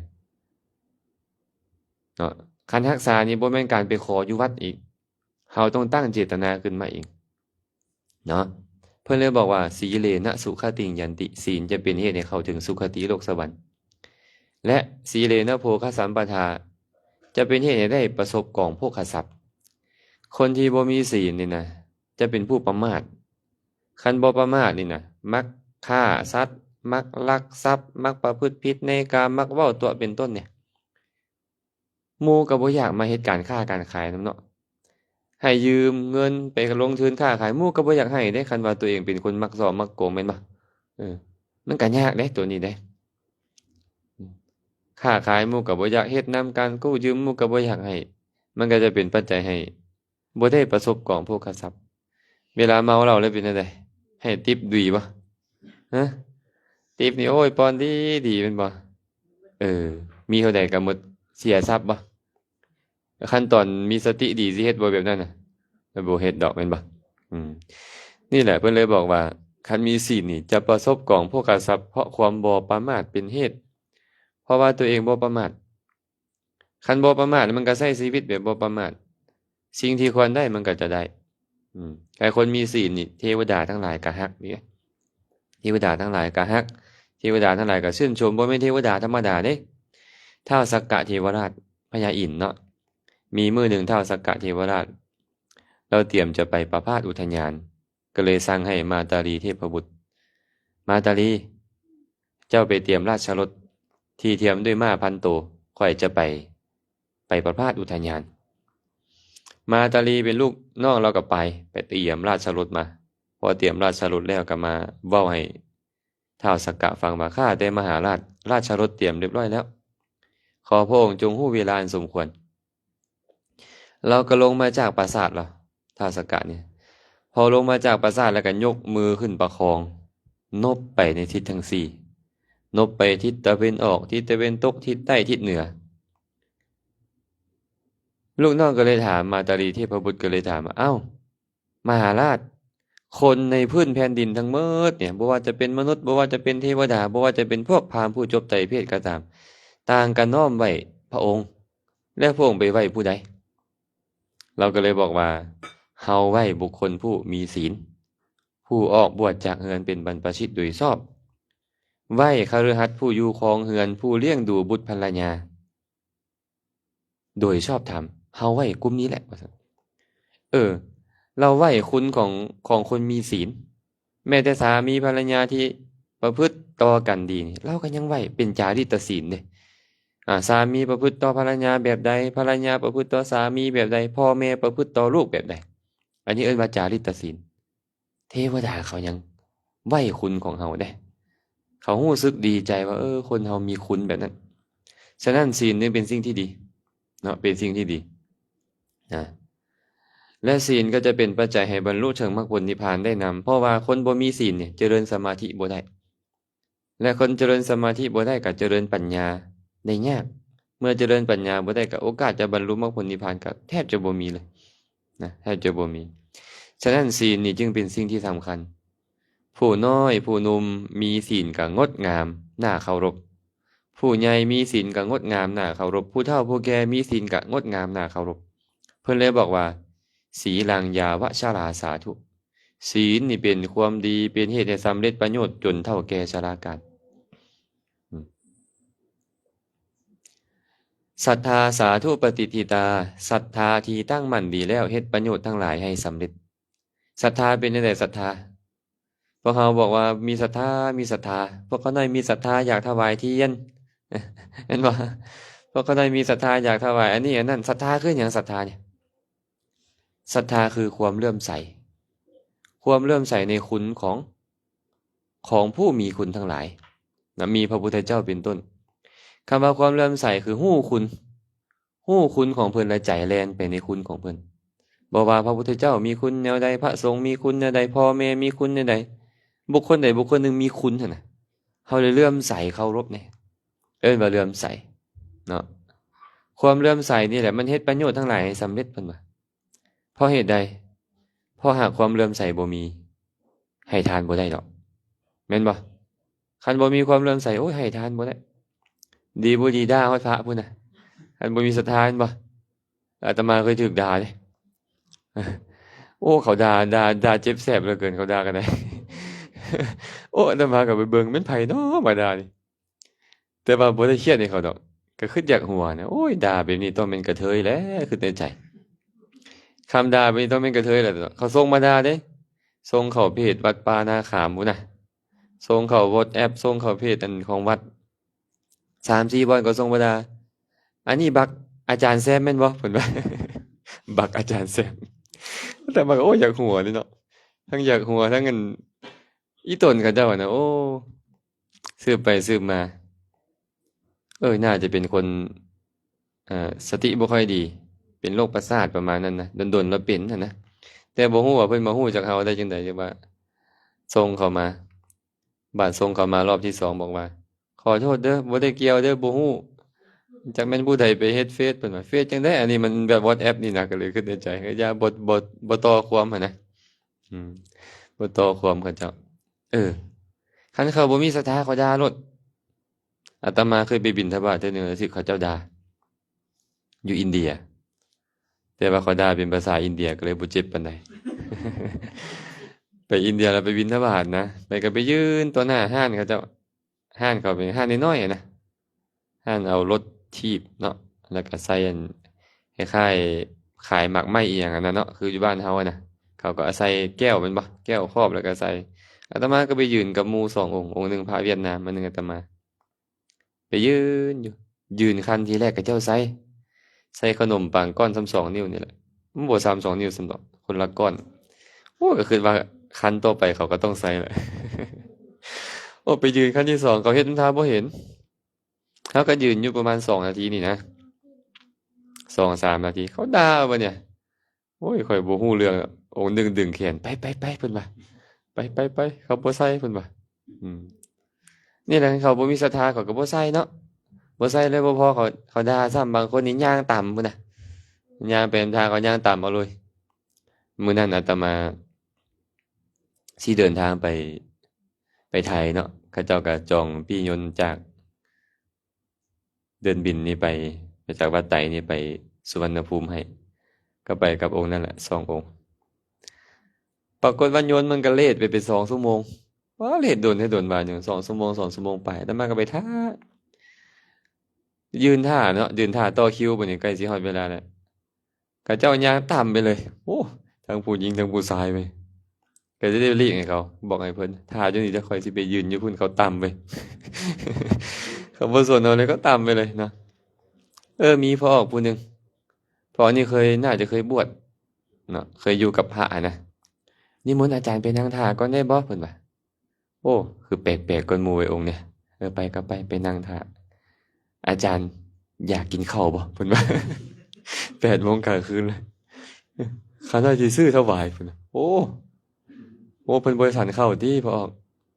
ເນາະ ຄັນຮັກສານີ້ບໍ່ແມ່ນການໄປຂໍຢູ່ວັດອີກ, ເຮົາຕ້ອງຕັ້ງເຈດຕະນາຂຶ້ນມາເອງເນາະ. ເພິ່ນເລີຍບອກວ່າ ສີເລນະສຸຂະຕິງຍັນຕິ, ສິນຈະເປັນເຫດໃຫ້ເຂົ້າເຖິງສຸຄະຕິໂລກສະຫວັນ ແລະ ສີເລນະໂພຄະສຳປະທາ, ຈະເປັນເຫດໃຫ້ໄດ້ປະສົບກອງໂພຄະຊັບ. ຄົນທີ່ບໍ່ມີສິນນີ້ນະ ຈະເປັນຜູ້ປະໝາດ. ຄັນບໍ່ປະໝາດນີ້ນະ ມັກຂ້າສັດ, ມັກລັກຊັບ, ມັກປະພຶດຜິດໃນກາມ, ມັກເວົ້າຕົວະເປັນຕົ້ນນີ້. ໝູ່ກໍບໍ່ຢາກມາເຮັດການຄ້າການຂາຍນຳເນາະ. ໃຫ້ຢືມເງິນໄປລົງທຶນຄ້າຂາຍ ໝູ່ກໍບໍ່ຢາກໃຫ້ເດ້ ຄັນວ່າຕົວເອງເປັນຄົນມັກສໍ້ມັກໂກງ ແມ່ນບໍ່? ເອີ ມັນກໍຍາກເດ້ໂຕນີ້ເດ້. ອືມ ຄ້າຂາຍໝູ່ກໍບໍ່ຢາກເຮັດນຳ ການກູ້ຢືມໝູ່ກໍບໍ່ຢາກໃຫ້ ມັນກໍຈະເປັນປັດໄຈໃຫ້ບໍ່ໄດ້ປະສົບກອງໂພຄະຊັບ. ເວລາເມົາເຫຼົ້າແລ້ວເປັນຈັ່ງໃດ? ໃຫ້ຕິບດີບໍ່? ຮະ? ຕິບນີ້ ໂອ້ຍ ປ່ອນດີດີແມ່ນບໍ່? ເອີ ມີເທົ່າໃດກໍໝົດ ເສຍຊັບບໍ່? ຄັນຕອນມີສະຕິດີຊິເຮັດບໍ່ແບບນັ້ນນະ? ບໍ່ເຮັດດອກແມ່ນບໍ່? ອືມ ນີ້ແຫຼະເພິ່ນເລີຍບອກວ່າ ຄັນມີສີນນີ້ຈະປະສົບກອງໂພຄະຊັບ ເພາະຄວາມບໍ່ປະໝາດເປັນເຫດ ເພາະວ່າຕົວເອງບໍ່ປະໝາດ. ຄັນບໍ່ປະໝາດ ມັນກໍໃຊ້ຊີວິດແບບບໍ່ປະໝາດ ສິ່ງທີ່ຄວນໄດ້ມັນກໍຈະໄດ້. ອືມ ໃຫ້ຄົນມີສີນນີ້ ເທວະດາທັງຫຼາຍກໍຮັກເດ້ ເທວະດາທັງຫຼາຍກໍຮັກ ເທວະດາທັງຫຼາຍກໍຊື່ນຊົມ. ບໍ່ແມ່ນເທວະດາທຳມະດາເດ້ ທ້າວສັກກະເທວະລາດ ພະຍາອິນເນາະ. ມີມື້ໜຶ່ງທ້າວສັກກະເທວະລາດ ລາວຕຽມຈະໄປປະພາດອຸທະຍານ ກໍເລີຍສັ່ງໃຫ້ມາຕາລີເທບພະບຸດ ມາຕາລີ ເຈົ້າໄປຕຽມລາຊະລົດທີ່ທຽມດ້ວຍມ້າພັນໂຕ ຂ້ອຍຈະໄປ ໄປປະພາດອຸທະຍານ. ມາຕາລີເປັນລູກນ້ອງລາວກໍໄປ ໄປຕຽມລາຊະລົດມາ. ພໍຕຽມລາຊະລົດແລ້ວກໍມາເວົ້າໃຫ້ທ້າວສັກກະຟັງວ່າ ຂ້າແຕ່ມະຫາລາດ ລາຊະລົດຕຽມຮຽບຮ້ອຍແລ້ວ ຂໍພະອົງຈົ່ງຮູ້ເວລາອັນສົມຄວນ. ລາວກໍລົງມາຈາກປາສາດລະ ທ້າວສັກກະນີ້ ພໍລົງມາຈາກປາສາດແລ້ວກໍຍົກມືຂຶ້ນປະຄອງ ນົບໄປໃນທິດທັງສີ່ ນົບໄປທິດຕາເວັນອອກ ທິດຕາເວັນຕົກ ທິດໃຕ້ ທິດເໜືອ. ລູກນ້ອງກໍເລີຍຖາມ ມາຕາລີເທບພະບຸດກໍເລີຍຖາມວ່າ ອ້າວ ມະຫາລາດ ຄົນໃນພື້ນແຜ່ນດິນທັງໝົດນີ້ ບໍ່ວ່າຈະເປັນມະນຸດ ບໍ່ວ່າຈະເປັນເທວະດາ ບໍ່ວ່າຈະເປັນພວກພາມຜູ້ຈົບໄຕເພດກໍຕາມ ຕ່າງກໍນ້ອມໄຫວ້ພະອົງ ແລ້ວພະອົງໄປໄຫວ້ຜູ້ໃດ? ລາວກໍເລີຍບອກວ່າ ເຮົາໄຫວ້ບຸກຄົນຜູ້ມີສີນ ຜູ້ອອກບວດຈາກເຮືອນເປັນບັນພະຊິດໂດຍຊອບ ໄຫວ້ຄະລືຫັດຜູ້ຢູ່ຄອງເຮືອນ ຜູ້ລ້ຽງດູບຸດພັນລະຍາ ໂດຍຊອບທຳ ເຮົາໄຫວ້ກຸ່ມນີ້ແຫຼະ ວ່າຊັ້ນ. ເອີ ລາວໄຫວ້ຄຸນຂອງ ຂອງຄົນມີສີນ ແມ້ແຕ່ສາມີພັນລະຍາທີ່ປະພຶດຕໍ່ກັນດີນີ້ ລາວກໍຍັງໄຫວ້ເປັນຈາລິດຕະສີນເດ້. ອາ ສາມີປະພຶດຕໍ່ພັນລະຍາແບບໃດ ພັນລະຍາປະພຶດຕໍ່ສາມີແບບໃດ ພໍ່ແມ່ປະພຶດຕໍ່ລູກແບບໃດ ອັນນີ້ເອີ້ນວ່າຈາລິດຕະສີນ. ເທວະດາເຂົາຍັງໄຫວ້ຄຸນຂອງເຮົາເດ້ ເຂົາຮູ້ສຶກດີໃຈວ່າ ເອີ ຄົນເຮົາມີຄຸນແບບນັ້ນ. ສະນັ້ນ ສີນນີ້ເປັນສິ່ງທີ່ດີເນາະ ເປັນສິ່ງທີ່ດີນະ ແລະ ສີນກໍຈະເປັນປັດໄຈໃຫ້ບັນລຸເຖິງມັກຜົນນິບພານໄດ້ນຳ ເພາະວ່າຄົນບໍ່ມີສີນນີ້ຈະເລີນສະມາທິບໍ່ໄດ້ ແລະ ຄົນຈະເລີນສະມາທິບໍ່ໄດ້ກໍຈະເລີນປັນຍາໄດ້ຍາກ ເມື່ອຈະເລີນປັນຍາບໍ່ໄດ້ ກໍໂອກາດຈະບັນລຸມັກຜົນນິບພານກໍແທບຈະບໍ່ມີເລີຍນະ ແທບຈະບໍ່ມີ. ສະນັ້ນ ສີນນີ້ຈຶ່ງເປັນສິ່ງທີ່ສຳຄັນ. ຜູ້ນ້ອຍຜູ້ໜຸ່ມມີສີນກໍງົດງາມໜ້າເຄົາລົບ ຜູ້ໃຫຍ່ມີສີນກໍງົດງາມໜ້າເຄົາລົບ ຜູ້ເຖົ້າຜູ້ແກ່ມີສີນກໍງົດງາມໜ້າເຄົາລົບ. ເພິ່ນເລີຍບອກວ່າ ສີລັງຢາວະຊະລາສາທຸ ສີນນີ້ເປັນຄວາມດີ ເປັນເຫດໃຫ້ສຳເລັດປະໂຫຍດຈົນເຖົ້າແກ່ຊະລາການ. ອືມ ສັດທາສາທຸປະຕິດຖິຕາ ສັດທາທີ່ຕັ້ງໝັ້ນດີແລ້ວ ເຮັດປະໂຫຍດທັງຫຼາຍໃຫ້ສຳເລັດ. ສັດທາເປັນຈັ່ງໃດ? ສັດທາ ພວກເຮົາບອກວ່າມີສັດທາ ມີສັດທາ ພວກຂ້ານ້ອຍມີສັດທາຢາກຖວາຍທຽນ ແມ່ນບໍ່? ພວກຂ້ານ້ອຍມີສັດທາຢາກຖວາຍອັນນີ້ອັນນັ້ນ. ສັດທາຄືຫຍັງ? ສັດທານີ້ ສັດທາຄືຄວາມເຫຼື້ອມໃສ ຄວາມເຫຼື້ອມໃສໃນຄຸນຂອງ ຂອງຜູ້ມີຄຸນທັງຫຼາຍນະ ມີພະພຸດທະເຈົ້າເປັນຕົ້ນ. ຄຳວ່າຄວາມເຫຼື້ອມໃສຄືຮູ້ຄຸນ ຮູ້ຄຸນຂອງເພິ່ນ ແລະ ໃຈແລ່ນໄປໃນຄຸນຂອງເພິ່ນ. ບໍ່ວ່າພະພຸດທະເຈົ້າມີຄຸນແນວໃດ, ພະສົງມີຄຸນແນວໃດ, ພໍ່ແມ່ມີຄຸນແນວໃດ, ບຸກຄົນໃດບຸກຄົນໜຶ່ງມີຄຸນຫັ້ນນະ, ເຮົາໄດ້ເຫຼື້ອມໃສເຄົາລົບແດ່ ເອີ້ນວ່າເຫຼື້ອມໃສເນາະ. ຄວາມເຫຼື້ອມໃສນີ້ແຫຼະ ມັນເຮັດປະໂຫຍດທັງຫຼາຍໃຫ້ສຳເລັດ ເພິ່ນວ່າ. ເພາະເຫດໃດ? ເພາະຫາກຄວາມເຫຼື້ອມໃສບໍ່ມີ ໃຫ້ທານບໍ່ໄດ້ດອກ ແມ່ນບໍ່? ຄັນບໍ່ມີຄວາມເຫຼື້ອມໃສ ໂອ້ຍ ໃຫ້ທານບໍ່ໄດ້ ດີບໍ່ດີດ່າຮອດພະພຸ້ນນະ ຄັນບໍ່ມີສັດທາ ແມ່ນບໍ່? ອາດຕະມາເຄີຍຖືກດ່າເດ້ ໂອ້ ເຂົາດ່າ ດ່າ ດ່າເຈັບແສບເຫຼືອເກີນ ເຂົາດ່າກັນໄດ໋ ໂອ້ ອາດຕະມາກໍໄປເບິ່ງ ແມ່ນໃຜເນາະມາດ່ານີ້? ແຕ່ວ່າບໍ່ໄດ້ຄຽດໃຫ້ເຂົາດອກ ກໍຄິດຢາກຫົວນະ ໂອ້ຍ ດ່າແບບນີ້ຕ້ອງແມ່ນກະເທີຍແຫຼະ ຄິດໃນໃຈ ຄຳດ່າແບບນີ້ຕ້ອງແມ່ນກະເທີຍແຫຼະ. ເຂົາສົ່ງມາດ່າເດ້ ສົ່ງເຂົ້າເພຈວັດປ່ານາຂາມພຸ້ນນະ ສົ່ງເຂົ້າ WhatsApp ສົ່ງເຂົ້າເພຈອັນຂອງວັດ ສາມສີ່ບ່ອນກໍສົ່ງມາດ່າ ອັນນີ້ບັກ ອາຈານແຊມແມ່ນບໍ່? ເພິ່ນວ່າ ບັກອາຈານແຊມ. ອາດຕະມາກໍ ໂອ້ ຢາກຫົວເລີຍເນາະ ທັງຢາກຫົວ ທັງອັນ ອີ່ຕົນເຂົາເຈົ້ານະ ໂອ້ ສືບໄປສືບມາ ເອີ ໜ້າຈະເປັນຄົນ ເອີ ສະຕິບໍ່ຄ່ອຍດີ ເປັນໂລກປະສາດປະມານນັ້ນນະ ດົນໆລະເປັນຫັ້ນນະ ແຕ່ບໍ່ຮູ້ວ່າເພິ່ນມາຮູ້ຈັກເຮົາໄດ້ຈັ່ງໃດ ຈັ່ງວ່າສົ່ງເຂົ້າມາ ບາດສົ່ງເຂົ້າມາລອບທີສອງ ບອກວ່າ ຂໍໂທດເດີ ບໍ່ໄດ້ກ່ຽວເດີ ບໍ່ຮູ້ ຈັກແມ່ນຜູ້ໃດໄປເຮັດເຟສ ເພິ່ນວ່າ ເຟສຈັ່ງໃດ ອັນນີ້ມັນແບບ WhatsApp ນີ້ນະ ກໍເລີຍຄິດໃນໃຈ ເອີ ຢ່າ ບໍ່ ບໍ່ ບໍ່ຕໍ່ຄວາມຫັ້ນນະ ອືມ ບໍ່ຕໍ່ຄວາມເຂົາເຈົ້າ. ເອີ ຄັນເຂົາບໍ່ມີສັດທາ ເຂົາດ່າໂລດ. ອາດຕະມາເຄີຍໄປບິນທະບາດເທື່ອໜຶ່ງ ແລ້ວຖືກເຂົາເຈົ້າດ່າ ຢູ່ອິນເດຍ ແຕ່ວ່າເຂົາດ່າເປັນພາສາອິນເດຍ ກໍເລີຍບໍ່ເຈັບປານໃດ. ໄປອິນເດຍແລ້ວໄປບິນທະບາດນະ ໄປກໍໄປຢືນຕໍ່ໜ້າຮ້ານເຂົາເຈົ້າ ຮ້ານເຂົາເປັນຮ້ານນ້ອຍໆນະ ຮ້ານເອົາລົດຖີບເນາະ ແລ້ວກໍໃສ່ອັນ ຄ້າຍໆຂາຍໝາກໄມ້ອີ່ຫຍັງຫັ້ນນະເນາະ ຄືຢູ່ບ້ານເຮົາຫັ້ນນະ ເຂົາກໍເອົາໃສ່ແກ້ວແມ່ນບໍ່ ແກ້ວຄອບ ແລ້ວກໍໃສ່. ອາດຕະມາກໍໄປຢືນກັບໝູ່ສອງອົງ ອົງໜຶ່ງພະຫວຽດນາມ ອັນໜຶ່ງອາດຕະມາ ໄປຢືນຢູ່ ຢືນຂັ້ນທີແລກເຂົາເຈົ້າໃສ່ ໃສ່ຂະໜົມປັງກ້ອນສ່ຳສອງນິ້ວນີ້ແຫຼະ ມັນບໍ່ສ່ຳສອງນິ້ວສ່ຳດອກ ຄົນລະກ້ອນ. ໂອ້ ກໍຄິດວ່າຂັ້ນຕໍ່ໄປເຂົາກໍຕ້ອງໃສ່ແຫຼະ. ໂອ້ ໄປຢືນຂັ້ນທີສອງ ເຂົາເຮັດນຳທ່າບໍ່ເຫັນ ເຮົາກໍຢືນຢູ່ປະມານສອງນາທີນີ້ນະ ສອງສາມນາທີ ເຂົາດ່າບັດນີ້ ໂອ້ຍ ຂ້ອຍບໍ່ຮູ້ເລື່ອງ ອົງໜຶ່ງດຶງແຂນ ໄປໆໆ ເພິ່ນວ່າ ໄປໆໆ ເຂົາບໍ່ໃສ່ ເພິ່ນວ່າ ອືມ ນີ້ແຫຼະ ເຂົາບໍ່ມີສັດທາ ເຂົາກໍບໍ່ໃສ່ເນາະ ບໍ່ໃສ່ແລ້ວບໍ່ພໍ ເຂົາ ເຂົາດ່າຊ້ຳ ບາງຄົນນີ້ຍ່າງຕຳພຸ້ນນະ ຍ່າງໄປນຳທາງ ເຂົາຍ່າງຕຳເອົາເລີຍ. ມື້ນັ້ນອາດຕະມາຊິເດີນທາງໄປ ໄປໄທເນາະ ເຂົາເຈົ້າກໍຈອງປີ້ຍົນຈາກ ເດີ່ນບິນນີ້ໄປ ໄປຈາກວັດໄຕນີ້ໄປສຸວັນນະພູມໃຫ້ ກໍໄປກັບອົງນັ້ນແຫຼະ ສອງອົງ. ປາກົດວ່າຍົນມັນກໍເລດໄປເປັນສອງຊົ່ວໂມງ ວ້າ ເລດດົນແທ້ດົນວ່າຫຍັງ ສອງຊົ່ວໂມງ ສອງຊົ່ວໂມງປາຍ ອາດຕະມາກໍໄປຖ້າ ຢືນຖ້າເນາະ ຢືນຖ້າຕໍ່ຄິວ ບັດນີ້ໃກ້ຊິຮອດເວລາແລ້ວ ເຂົາເຈົ້າຍ່າງຕາມໄປເລີຍ ໂອ້ ທັງຜູ້ຍິງທັງຜູ້ຊາຍເວີຍ ກໍຈະໄດ້ຫຼີກໃຫ້ເຂົາ ບອກໃຫ້ເພິ່ນຖ້າຢູ່ນີ້ ດຽວຂ້ອຍຊິໄປຢືນຢູ່ພຸ້ນ ເຂົາຕາມໄປ ເຂົາບໍ່ສົນເຮົາເລີຍ ເຂົາຕາມໄປເລີຍເນາະ. ເອີ ມີພໍ່ອອກຜູ້ໜຶ່ງ ພໍ່ນີ້ເຄີຍ ໜ້າຈະເຄີຍບວດເນາະ ເຄີຍຢູ່ກັບພະຫັ້ນນະ ນິມົນອາຈານໄປນັ່ງຖ້າກ່ອນໄດ້ບໍ່ ເພິ່ນວ່າ. ໂອ້ ຄືແປກໆກ່ອນໝູ່ເວີຍອົງນີ້ ເອີ ໄປກໍໄປ ໄປນັ່ງຖ້າ ອາຈານຢາກກິນເຂົ້າບໍ່ ເພິ່ນວ່າ ແປດໂມງກາງຄືນແລ້ວ ຂ້ານ້ອຍຊິຊື້ຖວາຍ ເພິ່ນວ່າ. ໂອ້ ໂອ້ ເພິ່ນບໍ່ໄດ້ສັນເຂົ້າຕິ ພໍ່ອອກ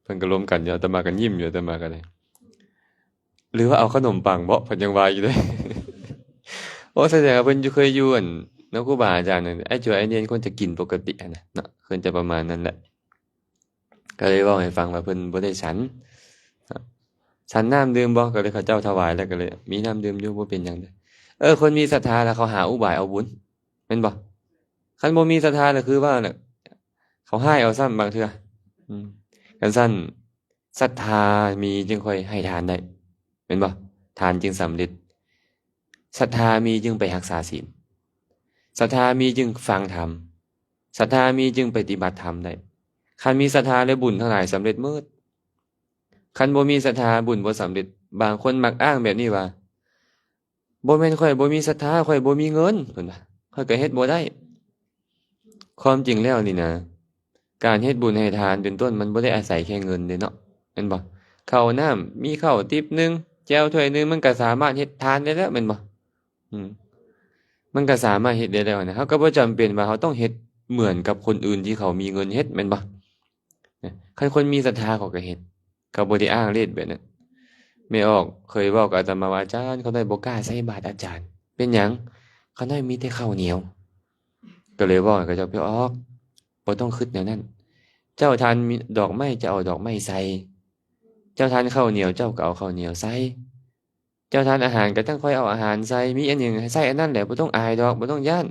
ເພິ່ນກໍລົມກັນຢູ່ ອາດຕະມາກໍຍິ້ມຢູ່ ອາດຕະມາກໍໄດ້ ຫຼືວ່າເອົາຂະໜົມປັງເບາະ ເພິ່ນຍັງວ່າຢູ່ເດ້. ໂອ້ ສະແດງວ່າເພິ່ນຢູ່ ເຄີຍຢູ່ອັນນຳຄູບາອາຈານນັ້ນ ອ້າຍຈົວອ້າຍເນນຄວນຈະກິນປົກກະຕິຫັ້ນນະເນາະ ເພິ່ນຈະປະມານນັ້ນແຫຼະ. ກໍເລີຍເວົ້າໃຫ້ຟັງວ່າເພິ່ນບໍ່ໄດ້ສັນ ສັນນ້ຳດື່ມບໍ່ ກໍເລີຍເຂົາເຈົ້າຖວາຍແລ້ວ ກໍເລີຍມີນ້ຳດື່ມຢູ່ ບໍ່ເປັນຫຍັງເດີ້. ເອີ ຄົນມີສັດທາລະເຂົາຫາອຸບາຍເອົາບຸນ ແມ່ນບໍ່? ຄັນບໍ່ມີສັດທາລະຄືວ່ານະ ເຂົາຮ້າຍເອົາຊ້ຳບາງເທື່ອ. ອືມ ຄັນຊັ້ນ ສັດທາມີຈຶ່ງຄ່ອຍໃຫ້ທານໄດ້ ແມ່ນບໍ່? ທານຈຶ່ງສຳເລັດ. ສັດທາມີຈຶ່ງໄປຮັກສາສິນ. ສັດທາມີຈຶ່ງຟັງທຳ. ສັດທາມີຈຶ່ງປະຕິບັດທຳໄດ້. ຄັນມີສັດທາແລ້ວ ບຸນທັງຫຼາຍສຳເລັດໝົດ. ຄັນບໍ່ມີສັດທາ ບຸນບໍ່ສຳເລັດ. ບາງຄົນມັກອ້າງແບບນີ້ວ່າ ບໍ່ແມ່ນຂ້ອຍບໍ່ມີສັດທາ, ຂ້ອຍບໍ່ມີເງິນ ເພິ່ນວ່າ, ຂ້ອຍກໍເຮັດບໍ່ໄດ້. ຄວາມຈິງແລ້ວນີ້ນະ ການເຮັດບຸນໃຫ້ທານເປັນຕົ້ນ ມັນບໍ່ໄດ້ອາໄສແຄ່ເງິນເດ້ເນາະ ແມ່ນບໍ່? ເຂົ້ານ້ຳ ມີເຂົ້າຕິບໜຶ່ງ ແຈ່ວຖ້ວຍໜຶ່ງ ມັນກໍສາມາດເຮັດທານໄດ້ແລ້ວ ແມ່ນບໍ່? ອືມ ມັນກໍສາມາດເຮັດໄດ້ແລ້ວນະ. ເຮົາກໍບໍ່ຈຳເປັນວ່າເຮົາຕ້ອງເຮັດເໝືອນກັບຄົນອື່ນທີ່ເຂົາມີເງິນເຮັດ ແມ່ນບໍ່? ນະ ຄັນຄົນມີສັດທາເຂົາກໍເຮັດ ເຂົາບໍ່ໄດ້ອ້າງເລດແບບນັ້ນ. ແມ່ອອກເຄີຍເວົ້າກັບອາດຕະມາວ່າ ອາຈານ ຂ້ານ້ອຍບໍ່ກ້າໃສ່ບາດອາຈານ. ເປັນຫຍັງ? ຂ້ານ້ອຍມີແຕ່ເຂົ້າໜຽວ. ກໍເລີຍເວົ້າໃຫ້ເຂົາເຈົ້າ ແມ່ອອກ ບໍ່ຕ້ອງຄິດແນວນັ້ນ. ເຈົ້າທານມີດອກໄມ້ ເຈົ້າເອົາດອກໄມ້ໃສ່. ເຈົ້າທານເຂົ້າໜຽວ ເຈົ້າກໍເອົາເຂົ້າໜຽວໃສ່. ເຈົ້າທານອາຫານກໍຈັ່ງຄ່ອຍເອົາອາຫານໃສ່, ມີອັນຫຍັງໃສ່ອັນນັ້ນແຫຼະ, ບໍ່ຕ້ອງອາຍດອກ, ບໍ່ຕ້ອງຢ້ານ.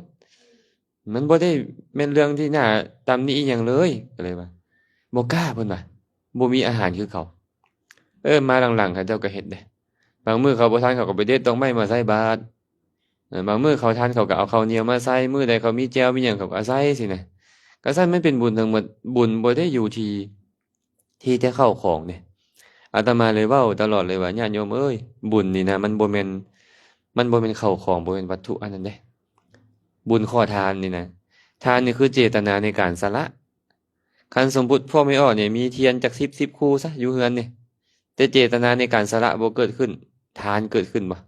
ມັນບໍ່ໄດ້ແມ່ນເລື່ອງທີ່ໜ້າຕຳໜິອີ່ຫຍັງເລີຍ. ກໍເລີຍວ່າ ບໍ່ກ້າ, ເພິ່ນວ່າ, ບໍ່ມີອາຫານຄືເຂົາ. ເອີ ມາຫຼັງໆ ເຂົາເຈົ້າກໍເຮັດເດ້. ບາງມື້ເຂົາບໍ່ທານ ເຂົາກໍໄປເດັດດອກໄມ້ມາໃສ່ບາດ. ເອີ ບາງມື້ເຂົາທານ ເຂົາກໍເອົາເຂົ້າໜຽວມາໃສ່, ມື້ໃດເຂົາມີແຈ່ວມີຫຍັງ ເຂົາກໍເອົາໃສ່ຊີ້ນະ. ກໍຊັ້ນ ມັນເປັນບຸນທັງໝົດ, ບຸນບໍ່ໄດ້ຢູ່ທີ່ ທີ່ແຕ່ເຂົ້າຂອງເດ້. ອາດຕະມາເລີຍເວົ້າຕະຫຼອດເລີຍວ່າ ຍາດໂຍມເອີຍ, ບຸນນີ້ນະ ມັນບໍ່ແມ່ນ, ມັນບໍ່ແມ່ນເຂົ້າຂອງ ບໍ່ແມ່ນວັດຖຸອັນນັ້ນເດ້. ບຸນຂໍທານນີ້ນະ ທານນີ້ຄືເຈດຕະນາໃນການສະຫຼະ. ຄັນສົມມຸດພວກແມ່ອອກນີ້ມີທຽນຈັກສິບ ສິບຄູ່ຊະຢູ່ເຮືອນນີ້ ແຕ່ເຈດຕະນາໃນການສະຫຼະບໍ່ເກີດຂຶ້ນ ທານເກີດຂຶ້ນບໍ່?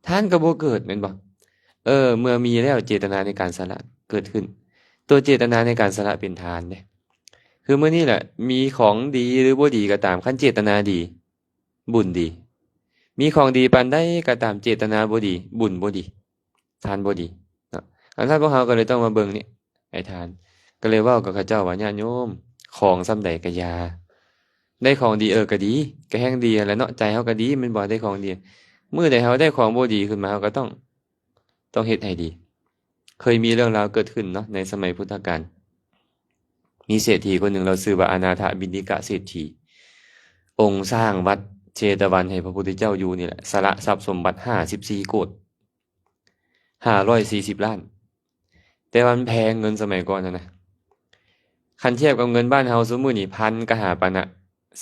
ທານກໍບໍ່ເກີດແມ່ນບໍ່? ເອີ ເມື່ອມີແລ້ວເຈດຕະນາໃນການສະຫຼະເກີດຂຶ້ນ ຕົວເຈດຕະນາໃນການສະຫຼະເປັນທານເດ້. ຄືມື້ນີ້ແຫຼະ ມີຂອງດີຫຼືບໍ່ດີກໍຕາມ ຄັນເຈດຕະນາດີ ບຸນດີ. ມີຂອງດີປານໃດກໍຕາມ ເຈດຕະນາບໍ່ດີ ບຸນບໍ່ດີ ທານບໍ່ດີເນາະ. ອັນນັ້ນພວກເຮົາກໍເລີຍຕ້ອງມາເບິ່ງນີ້ ໃຫ້ທານ ກໍເລີຍເວົ້າກັບເຂົາເຈົ້າວ່າ ຍາດໂຍມ ຂອງສ່ຳໃດກໍຢ່າ ໄດ້ຂອງດີ ເອີ ກໍດີ ກໍແຮ່ງດີຫັ້ນແຫຼະເນາະ ໃຈເຮົາກໍດີແມ່ນບໍ່ ໄດ້ຂອງດີ. ມື້ໃດເຮົາໄດ້ຂອງບໍ່ດີຂຶ້ນມາ ເຮົາກໍຕ້ອງ ຕ້ອງເຮັດໃຫ້ດີ. ເຄີຍມີເລື່ອງລາວເກີດຂຶ້ນເນາະ ໃນສະໄໝພຸດທະການ ມີເສດຖີຄົນໜຶ່ງ ລາວຊື່ວ່າອະນາຖະບິນທິກະເສດຖີ ອົງສ້າງວັດເຊຕະວັນໃຫ້ພະພຸດທະເຈົ້າຢູ່ນີ້ແຫຼະ ສະຫຼະຊັບສົມບັດຫ້າສິບສີ່ໂກດ ຫ້າຮ້ອຍສີ່ສິບລ້ານ. ແຕ່ວ່າມັນແພງ ເງິນສະໄໝກ່ອນຫັ້ນນະ ຄັນທຽບກັບເງິນບ້ານເຮົາຊຸມື້ນີ້ ພັນກະຫາປານະ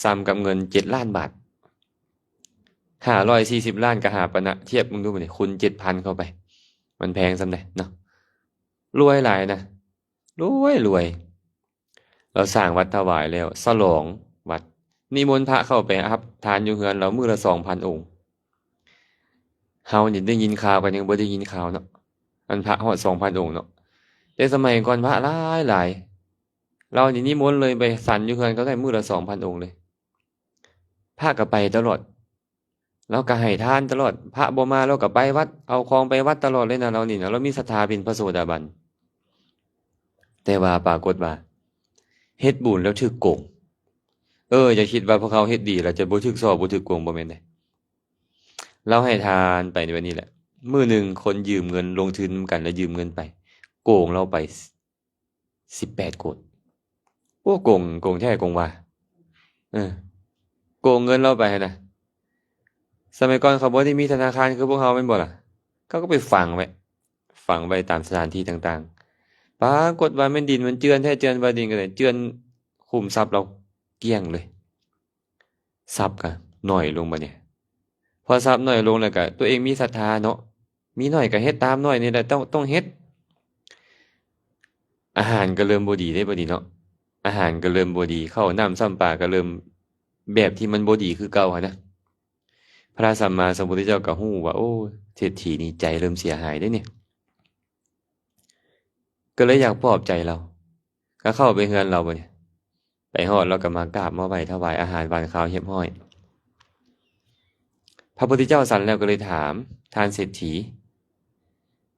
ສ່ຳກັບເງິນເຈັດລ້ານບາດ. ຫ້າຮ້ອຍສີ່ສິບລ້ານກະຫາປານະ ທຽບເບິ່ງດູບັດນີ້ ຄູນເຈັດພັນເຂົ້າໄປ ມັນແພງສ່ຳໃດເນາະ. ລວຍຫຼາຍນະ ລວຍ ລວຍ. ລາວສ້າງວັດຖວາຍແລ້ວ ສະຫຼອງວັດ ນິມົນພະເຂົ້າໄປຮັບທານຢູ່ເຮືອນລາວມື້ລະສອງພັນອົງ. ເຮົານີ້ໄດ້ຍິນຂ່າວກໍຍັງບໍ່ໄດ້ຍິນຂ່າວເນາະ ອັນພະຮອດສອງພັນອົງເນາະ ແຕ່ສະໄໝກ່ອນພະຫຼາຍໆ. ລາວນີ້ນິມົນເລີຍ ໄປສັນຢູ່ເຮືອນເຂົາໄດ້ມື້ລະສອງພັນອົງເລີຍ. ພະກໍໄປຕະຫຼອດ ລາວກໍໃຫ້ທານຕະຫຼອດ ພະບໍ່ມາລາວກໍໄປວັດ ເອົາຂອງໄປວັດຕະຫຼອດເລີຍນະ. ລາວນີ້ນະ ລາວມີສັດທາເປັນພະໂສດາບັນ. ແຕ່ວ່າປາກົດວ່າເຮັດບຸນແລ້ວຖືກໂກງ. ເອີ ຢ່າຄິດວ່າພວກເຮົາເຮັດດີແລ້ວຈະບໍ່ຖືກສໍ້ ບໍ່ຖືກໂກງ ບໍ່ແມ່ນເດ້. ລາວໃຫ້ທານໄປແບບນີ້ແຫຼະ ມື້ໜຶ່ງຄົນຢືມເງິນ ລົງທຶນນຳກັນແລ້ວຢືມເງິນໄປ ໂກງລາວໄປ ສິບແປດໂກດ. ໂອ້ ໂກງ ໂກງແທ້ໂກງວ່າ ເອີ ໂກງເງິນລາວໄປຫັ້ນນະ. ສະໄໝກ່ອນເຂົາບໍ່ໄດ້ມີທະນາຄານຄືພວກເຮົາແມ່ນບໍ່ລະ? ເຂົາກໍໄປຝັງໄວ້ ຝັງໄວ້ຕາມສະຖານທີ່ຕ່າງໆ. ປາກົດວ່າແມ່ນດິນມັນເຈື່ອນແທ້ເຈື່ອນວ່າດິນກໍໄດ້ ເຈື່ອນຂຸມຊັບລາວກ້ຽງເລີຍ. ຊັບກໍໜ້ອຍລົງບັດນີ້ ພໍຊັບໜ້ອຍລົງແລ້ວກໍຕົວເອງມີສັດທາເນາະ ມີໜ້ອຍກໍເຮັດຕາມໜ້ອຍນີ້ແຫຼະ ຕ້ອງ ຕ້ອງເຮັດ. ອາຫານກໍເລີ່ມບໍ່ດີເດ້ບັດນີ້ເນາະ ອາຫານກໍເລີ່ມບໍ່ດີ ເຂົ້ານ້ຳຊ້ຳປາກໍເລີ່ມແບບທີ່ມັນບໍ່ດີຄືເກົ່າຫັ້ນນະ. ພະສຳມາສຳພຸດທະເຈົ້າກໍຮູ້ວ່າ ໂອ້ ເສດຖີນີ້ໃຈເລີ່ມເສຍຫາຍເດ້ນີ້ ກໍເລີຍຢາກປອບໃຈລາວ ກໍເຂົ້າໄປເຮືອນລາວບັດນີ້ ໄປຮອດລາວກໍມາກາບມາໄຫວ້ຖວາຍອາຫານຫວານຄາວຮຽບຮ້ອຍ. ພະພຸດທະເຈົ້າສັນແລ້ວກໍເລີຍຖາມ ທ່ານເສດຖີ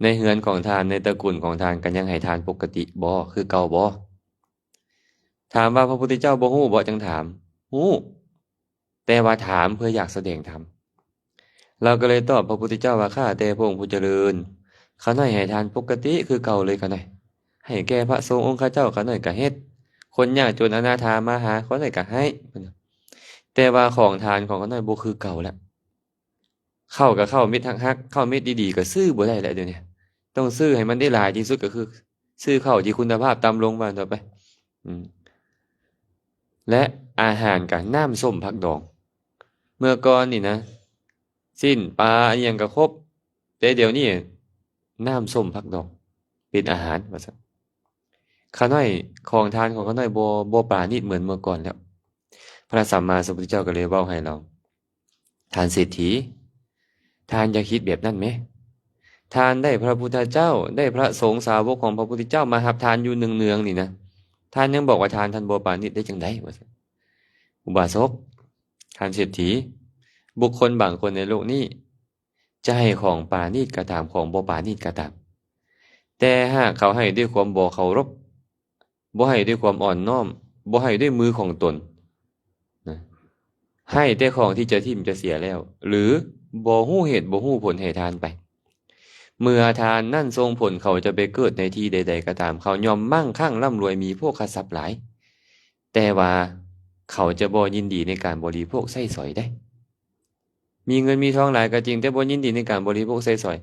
ໃນເຮືອນຂອງທ່ານ ໃນຕະກຸນຂອງທ່ານກໍຍັງໃຫ້ທານປົກກະຕິບໍ່ ຄືເກົ່າບໍ່? ຖາມວ່າ ພະພຸດທະເຈົ້າບໍ່ຮູ້ບໍ່? ຈຶ່ງຖາມ ຮູ້ ແຕ່ວ່າຖາມເພື່ອຢາກສະແດງທຳ. ລາວກໍເລີຍຕອບພະພຸດທະເຈົ້າວ່າ ຂ້າແຕ່ພະອົງຜູ້ຈະເລີນ ຂ້ານ້ອຍໃຫ້ທານປົກກະຕິຄືເກົ່າເລີຍ ຂ້ານ້ອຍໃຫ້ແກ່ພະສົງອົງຄະເຈົ້າ ຂ້ານ້ອຍກໍເຮັດ ຄົນຍາກຈົນອະນາຖາມາຫາ ຂ້ານ້ອຍກໍໃຫ້ ແຕ່ວ່າຂອງທານຂອງຂ້ານ້ອຍບໍ່ຄືເກົ່າແລ້ວ. ເຂົ້າກໍເຂົ້າເມັດຮັກໆ ເຂົ້າເມັດດີໆ ກໍຊື້ບໍ່ໄດ້ແລ້ວດຽວນີ້ ຕ້ອງຊື້ໃຫ້ມັນໄດ້ຫຼາຍທີ່ສຸດ ກໍຄືຊື້ເຂົ້າທີ່ຄຸນນະພາບຕ່ຳລົງວ່າຕໍ່ໄປ. ອືມ ແລະ ອາຫານກໍນ້ຳສົ້ມຜັກດອງ ເມື່ອກ່ອນນີ້ນະ ຊີ້ນປາອີ່ຫຍັງກໍຄົບ ແຕ່ດຽວນີ້ນ້ຳສົ້ມຜັກດອງເປັນອາຫານວ່າຊັ້ນ. ຂ້ານ້ອຍ ຂອງທານຂອງຂ້ານ້ອຍບໍ່ ບໍ່ປານີດເໝືອນເມື່ອກ່ອນແລ້ວ. ພະສຳມາສຳພຸດທະເຈົ້າກໍເລີຍເວົ້າໃຫ້ລາວ ທ່ານເສດຖີ ທ່ານຢ່າຄິດແບບນັ້ນແມ. ທ່ານໄດ້ພະພຸດທະເຈົ້າ ໄດ້ພະສົງສາວົກຂອງພະພຸດທະເຈົ້າມາຮັບທານຢູ່ເນືອງໆນີ້ນະ ທ່ານຍັງບອກວ່າທານທ່ານບໍ່ປານີດໄດ້ຈັ່ງໃດ ວ່າຊັ້ນ. ອຸບາສົກ ທ່ານເສດຖີ ບຸກຄົນບາງຄົນໃນໂລກນີ້ ຈະໃຫ້ຂອງປານີດກໍຕາມ ຂອງບໍ່ປານີດກໍຕາມ ແຕ່ຫາກເຂົາໃຫ້ດ້ວຍຄວາມບໍ່ເຄົາລົບ ບໍ່ໃຫ້ດ້ວຍຄວາມອ່ອນນ້ອມ ບໍ່ໃຫ້ດ້ວຍມືຂອງຕົນນະ ໃຫ້ແຕ່ຂອງທີ່ຈະຖິ້ມຈະເສຍແລ້ວ ຫຼື ບໍ່ຮູ້ເຫດບໍ່ຮູ້ຜົນໃຫ້ທານໄປ. ເມື່ອທານນັ້ນສົ່ງຜົນ ເຂົາຈະໄປເກີດໃນທີ່ໃດໆກໍຕາມ ເຂົາຍ່ອມມັ່ງຄັ່ງລ່ຳລວຍ ມີໂພຄະຊັບຫຼາຍ ແຕ່ວ່າເຂົາຈະບໍ່ຍິນດີໃນການບໍລິໂພກໃຊ້ສອຍໃດ. ມີເງິນມີທອງຫຼາຍກໍຈິງ ແຕ່ບໍ່ຍິນດີໃນການບໍລິໂພກໃຊ້ສອຍ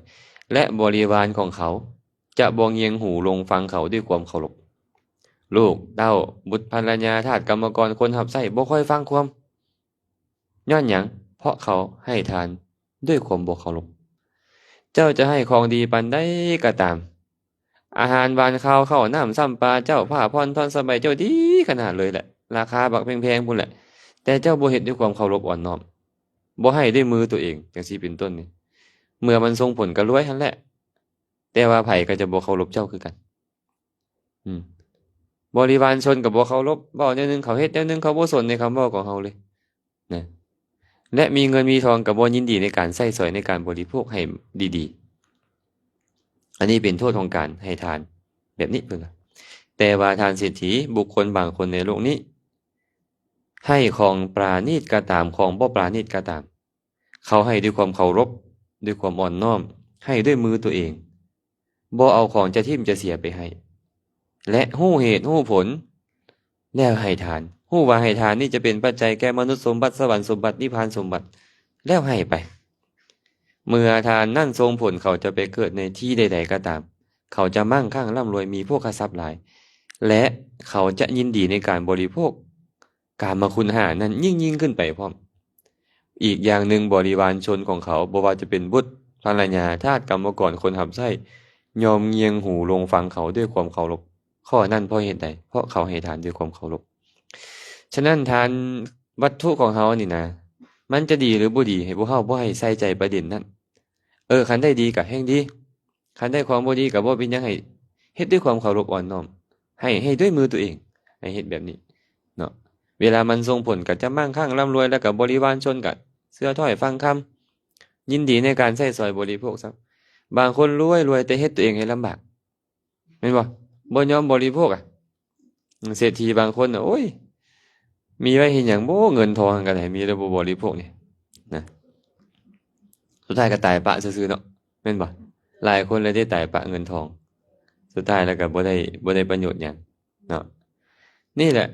ແລະ ບໍລິວານຂອງເຂົາຈະບໍ່ງຽງຫູລົງຟັງເຂົາດ້ວຍຄວາມເຄົາລົບ. ລູກເຕົ້າ ບຸດພັນລະຍາ ທາດກຳມະກອນ ຄົນຮັບໃຊ້ ບໍ່ຄ່ອຍຟັງຄວາມ. ຍ້ອນຫຍັງ? ເພາະເຂົາໃຫ້ທານດ້ວຍຄວາມບໍ່ເຄົາລົບ. ເຈົ້າຈະໃຫ້ຂອງດີປານໃດກໍຕາມ, ອາຫານຫວານຄາວ ເຂົ້ານ້ຳຊຳປາເຈົ້າ, ຜ້າຜ່ອນທ່ອນສະບາຍເຈົ້າດີຂະໜາດເລີຍແຫຼະ, ລາຄາບັກແພງໆພຸ້ນແຫຼະ, ແຕ່ເຈົ້າບໍ່ເຮັດດ້ວຍຄວາມເຄົາລົບອ່ອນນ້ອມ, ບໍ່ໃຫ້ດ້ວຍມືຕົວເອງ ຈັ່ງຊີ້ເປັນຕົ້ນນີ້, ເມື່ອມັນສົ່ງຜົນກໍລວຍຫັ້ນແຫຼະ, ແຕ່ວ່າໃຜກໍຈະບໍ່ເຄົາລົບເຈົ້າຄືກັນ. ອືມ ບໍລິວານຊົນກໍບໍ່ເຄົາລົບ, ເວົ້າແນວໜຶ່ງເຂົາເຮັດແນວໜຶ່ງ, ເຂົາບໍ່ສົນໃນຄຳເວົ້າຂອງເຮົາເລີຍນະ. ແລະ ມີເງິນມີທອງກໍບໍ່ຍິນດີໃນການໃຊ້ສອຍໃນການບໍລິໂພກໃຫ້ດີໆ. ອັນນີ້ເປັນໂທດຂອງການໃຫ້ທານແບບນີ້ເພິ່ນວ່າ. ແຕ່ວ່າທ່ານເສດຖີ, ບຸກຄົນບາງຄົນໃນໂລກນີ້ ໃຫ້ຂອງປານີດກໍຕາມ, ຂອງບໍ່ປານີດກໍຕາມ, ເຂົາໃຫ້ດ້ວຍຄວາມເຄົາລົບ, ດ້ວຍຄວາມອ່ອນນ້ອມ, ໃຫ້ດ້ວຍມືຕົວເອງ, ບໍ່ເອົາຂອງຈະຖິ້ມຈະເສຍໄປໃຫ້ ແລະ ຮູ້ເຫດຮູ້ຜົນ ແລ້ວໃຫ້ທານ. ຮູ້ວ່າໃຫ້ທານນີ້ຈະເປັນປັດໄຈແກ່ມະນຸດສົມບັດ, ສະຫວັນສົມບັດ, ນິບພານສົມບັດ, ແລ້ວໃຫ້ໄປ. ເມື່ອທານນັ້ນສົ່ງຜົນ, ເຂົາຈະໄປເກີດໃນທີ່ໃດໆກໍຕາມ, ເຂົາຈະໝັ່ງຄັ່ງ ລ່ຳລວຍ, ມີໂພຄະຊັບຫຼາຍ ແລະ ເຂົາຈະຍິນດີໃນການບໍລິໂພກ ກາມະຄຸນຫ້ານັ້ນຍິ່ງໆຂຶ້ນໄປພ້ອມ. ອີກຢ່າງໜຶ່ງ, ບໍລິວານຊົນຂອງເຂົາ, ບໍ່ວ່າຈະເປັນບຸດ, ພັນລະຍາ, ທາດ, ກຳມະກອນ, ຄົນຮັບໃຊ້, ຍອມງຽງຫູລົງຟັງເຂົາດ້ວຍຄວາມເຄົາລົບ. ຂໍ້ນັ້ນເພາະເຫດໃດ? ເພາະເຂົາໃຫ້ທານດ້ວຍຄວາມເຄົາລົບ. ສະນັ້ນ, ທານວັດຖຸຂອງເຮົານີ້ນະ, ມັນຈະດີຫຼືບໍ່ດີ, ໃຫ້ພວກເຮົາບໍ່ໃຫ້ໃສ່ໃຈປະເດັນນັ້ນ. ເອີ, ຄັນໄດ້ດີກໍແຮ່ງດີ. ຄັນໄດ້ຂອງບໍ່ດີກໍບໍ່ເປັນຫຍັງ, ໃຫ້ເຮັດດ້ວຍຄວາມເຄົາລົບອ່ອນນ້ອມ, ໃຫ້, ໃຫ້ດ້ວຍມືຕົວເອງ, ໃຫ້ເຮັດແບບນີ້ເນາະ. ເວລາມັນສົ່ງຜົນກໍຈະໝັ່ງຄັ່ງ ລ່ຳລວຍ, ແລ້ວກໍບໍລິວານຊົນກໍເຊື່ອຖ້ອຍຟັງຄຳ, ຍິນດີໃນການໃຊ້ສອຍບໍລິໂພກຊ້ຳ. ບາງຄົນລວຍ, ລວຍແຕ່ເຮັດຕົວເອງໃຫ້ລຳບາກ, ແມ່ນບໍ່? ບໍ່ຍອມບໍລິໂພກອະ. ເສດຖີບາງຄົນນະ, ໂອ້ຍ, ມີໄວ້ເຮັດຫຍັງບໍ? ເງິນທອງຫັ້ນກໍໄດ້, ມີແຕ່ບໍ່ບໍລິໂພກນີ້ນະ. ສຸດທ້າຍກໍຕາຍປະຊື່ໆເນາະ, ແມ່ນບໍ່? ຫຼາຍຄົນເລີຍໄດ້ຕາຍປະເງິນທອງ, ສຸດທ້າຍແລ້ວກໍບໍ່ໄດ້, ບໍ່ໄດ້ປະໂຫຍດຫຍັງເນາະ. ນີ້ແຫຼະ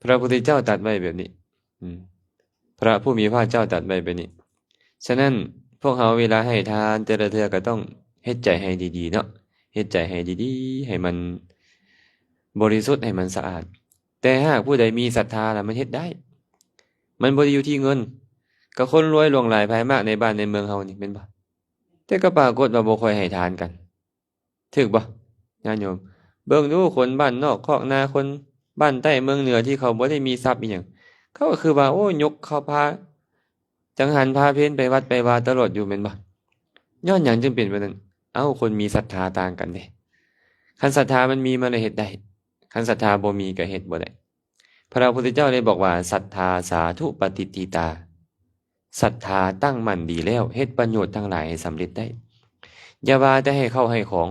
ພະພຸດທະເຈົ້າຕັດໄວ້ແບບນີ້. ອືມ ພະຜູ້ມີພະພາກເຈົ້າຕັດໄວ້ແບບນີ້. ສະນັ້ນ ພວກເຮົາເວລາໃຫ້ທານແຕ່ລະເທື່ອກໍຕ້ອງເຮັດໃຈໃຫ້ດີໆເນາະ, ເຮັດໃຈໃຫ້ດີໆ ໃຫ້ມັນບໍລິສຸດ, ໃຫ້ມັນສະອາດ. ແຕ່ຫາກຜູ້ໃດມີສັດທາລະມັນເຮັດໄດ້, ມັນບໍ່ໄດ້ຢູ່ທີ່ເງິນ. ກໍຄົນລວຍຫຼວງຫຼາຍພາຍມາກໃນບ້ານໃນເມືອງເຮົານີ້ ແມ່ນບໍ່? ແຕ່ກໍປາກົດວ່າບໍ່ຄ່ອຍໃຫ້ທານກັນ. ຖືກບໍ່ ຍາດໂຍມ? ເບິ່ງດູ ຄົນບ້ານນອກຄອກນາ, ຄົນບ້ານໃຕ້ເມືອງເໜືອທີ່ເຂົາບໍ່ໄດ້ມີຊັບອີ່ຫຍັງ, ເຂົາກໍຄືວ່າ ໂອ້ ຍົກເຂົ້າພາ ຈັງຫັນພາເພັນໄປວັດໄປວາຕະຫຼອດຢູ່ ແມ່ນບໍ່? ຍ້ອນຫຍັງຈຶ່ງເປັນແບບນັ້ນ? ເອົ້າ ຄົນມີສັດທາຕ່າງກັນເດ້. ຄັນສັດທາມັນມີ ມັນລະເຮັດໄດ້, ຄັນສັດທາບໍ່ມີກໍເຮັດບໍ່ໄດ້. ພະພຸດທະເຈົ້າໄດ້ບອກວ່າ ສັດທາສາທຸປະຕິດຖິຕາ, ສັດທາຕັ້ງໝັ້ນດີແລ້ວ ເຮັດປະໂຫຍດທັງຫຼາຍໃຫ້ສຳເລັດໄດ້. ຢ່າວ່າແຕ່ໃຫ້ເຂົ້າໃຫ້ຂອງ,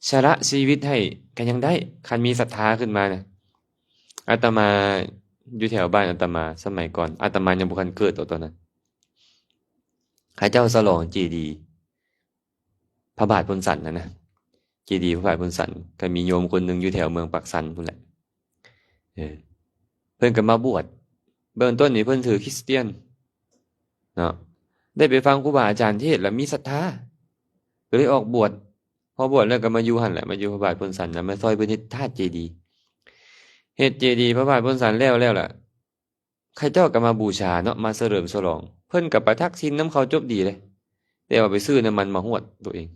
ສະຫຼະຊີວິດໃຫ້ກໍຍັງໄດ້, ຄັນມີສັດທາຂຶ້ນມານະ. ອາດຕະມາຢູ່ແຖວບ້ານອາດຕະມາ ສະໄໝກ່ອນ, ອາດຕະມາຍັງບໍ່ທັນເກີດດອກຕອນນັ້ນ, ເຂົາເຈົ້າສະຫຼອງເຈດີ ພະບາດໂພນສັນຫັ້ນນະ, ເຈດີພະບາດໂພນສັນ, ກໍມີໂຍມຄົນໜຶ່ງຢູ່ແຖວເມືອງປາກຊັນພຸ້ນແຫຼະ. ເອີ ເພິ່ນກໍມາບວດ, ເບື້ອງຕົ້ນນີ້ເພິ່ນຖືຄຣິສຕຽນເນາະ, ໄດ້ໄປຟັງຄູບາອາຈານເທດແລ້ວມີສັດທາ, ກໍເລີຍອອກບວດ. ພໍບວດແລ້ວກໍມາຢູ່ຫັ້ນແຫຼະ, ມາຢູ່ພະບາດໂພນສັນນະ, ມາຊ່ອຍເພິ່ນເຮັດທາດເຈດີ, ເຮັດເຈດີພະບາດໂພນສັນແລ້ວ, ແລ້ວລະ ເຂົາເຈົ້າກໍມາບູຊາເນາະ, ມາສະເຫຼີມສະຫຼອງ. ເພິ່ນກໍໄປທັກສິນນຳເຂົາຈົບດີເດ້, ແຕ່ວ່າໄປຊື້ນ້ຳມັນມາຫວດຕົວເອງ,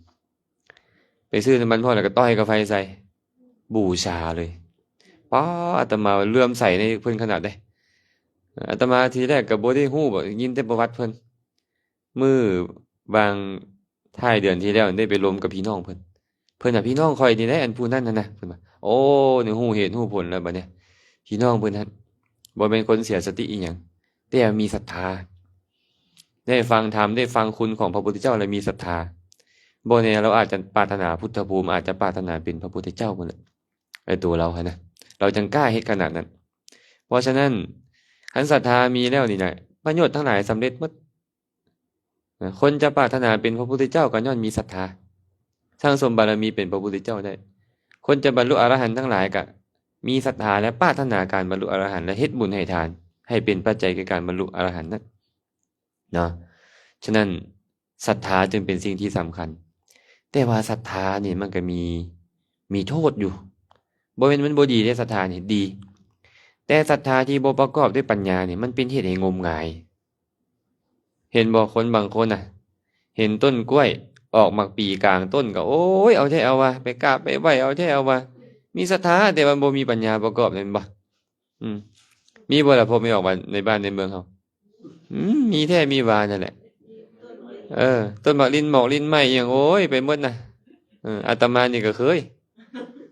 ໄປຊື້ນ້ຳມັນມາຫວດແລ້ວກໍຕ່ອຍກາໄຟໃສ່, ບູຊາເລີຍ. ປ້າ ອາດຕະມາເຫຼື້ອມໃສໃນເພິ່ນຂະໜາດໃດ. ອາດຕະມາທີແລກກໍບໍ່ໄດ້ຮູ້, ໄດ້ຍິນແຕ່ປະຫວັດເພິ່ນ. ມື້ຫວ່າງທ້າຍເດືອນທີ່ແລ້ວໄດ້ໄປລົມກັບພີ່ນ້ອງເພິ່ນ, ເພິ່ນວ່າ ພີ່ນ້ອງຂ້ອຍນີ້ແຫຼະ ອັນຜູ້ນັ້ນຫັ້ນນະ, ເພິ່ນວ່າ ໂອ້ ນີ້ຮູ້ເຫດຮູ້ຜົນແລ້ວບັດນີ້, ພີ່ນ້ອງເພິ່ນຫັ້ນບໍ່ແມ່ນຄົນເສຍສະຕິອີ່ຫຍັງ, ແຕ່ມີສັດທາ, ໄດ້ຟັງທຳ ໄດ້ຟັງຄຸນຂອງພະພຸດທະເຈົ້າ ແລະ ມີສັດທາ. ບໍ່ແນ່ລາວອາດຈະປາດຖະໜາພຸດທະພູມ, ອາດຈະປາດຖະໜາເປັນພະພຸດທະເຈົ້າພຸ້ນແຫຼະ, ໄອ້ໂຕລາວຫັ້ນນະ, ລາວຈັ່ງກ້າເຮັດຂະໜາດນັ້ນ. ເພາະສະນັ້ນ ຄັນສັດທາມີແລ້ວນີ້ນະ, ປະໂຫຍດທັງຫຼາຍສຳເລັດໝົດ. ນະ, ຄົນຈະປາດຖະໜາເປັນພະພຸດທະເຈົ້າກໍຍ້ອນມີສັດທາ, ສັ່ງສົມບາລະມີເປັນພະພຸດທະເຈົ້າໄດ້. ຄົນຈະບັນລຸອະລະຫັນທັງຫຼາຍກໍມີສັດທາ ແລະ ປາດຖະໜາການບັນລຸອະລະຫັນ ແລະ ເຮັດບຸນໃຫ້ທານ ໃຫ້ເປັນປັດໄຈແກ່ການບັນລຸອະລະຫັນນັ້ນເນາະ. ສະນັ້ນ ສັດທາຈຶ່ງເປັນສິ່ງທີ່ສຳຄັນ. ແຕ່ວ່າສັດທານີ້ມັນກໍມີ, ມີໂທດຢູ່. ບໍ່ແມ່ນມັນບໍ່ດີເດ້, ສັດທານີ້ດີ. ແຕ່ສັດທາທີ່ບໍ່ປະກອບດ້ວຍປັນຍານີ້ ມັນເປັນເຫດໃຫ້ງົມງາຍ. ເຫັນບໍ່ ຄົນບາງຄົນນະ ເຫັນຕົ້ນກ້ວຍ ອອກໝາກປີກາງຕົ້ນກໍ ໂອ້ຍ ເອົາແທ້ເອົາວ່າ ໄປກາບໄປໄຫວ້ ເອົາແທ້ເອົາວ່າ ມີສັດທາ ແຕ່ວ່າບໍ່ມີປັນຍາປະກອບ ແມ່ນບໍ່? ອືມ ມີບໍ່ລະ ພໍ່ແມ່ອອກວ່າ ໃນບ້ານໃນເມືອງເຮົາ? ອືມ ມີແທ້ມີວ່ານັ້ນແຫຼະ. ເອີ ຕົ້ນໝາກລິ້ນໝອກລິ້ນໄມ້ອີ່ຫຍັງ ໂອ້ຍ ໄປໝົດນະ. ເອີ ອາດຕະມານີ້ກໍເຄີຍ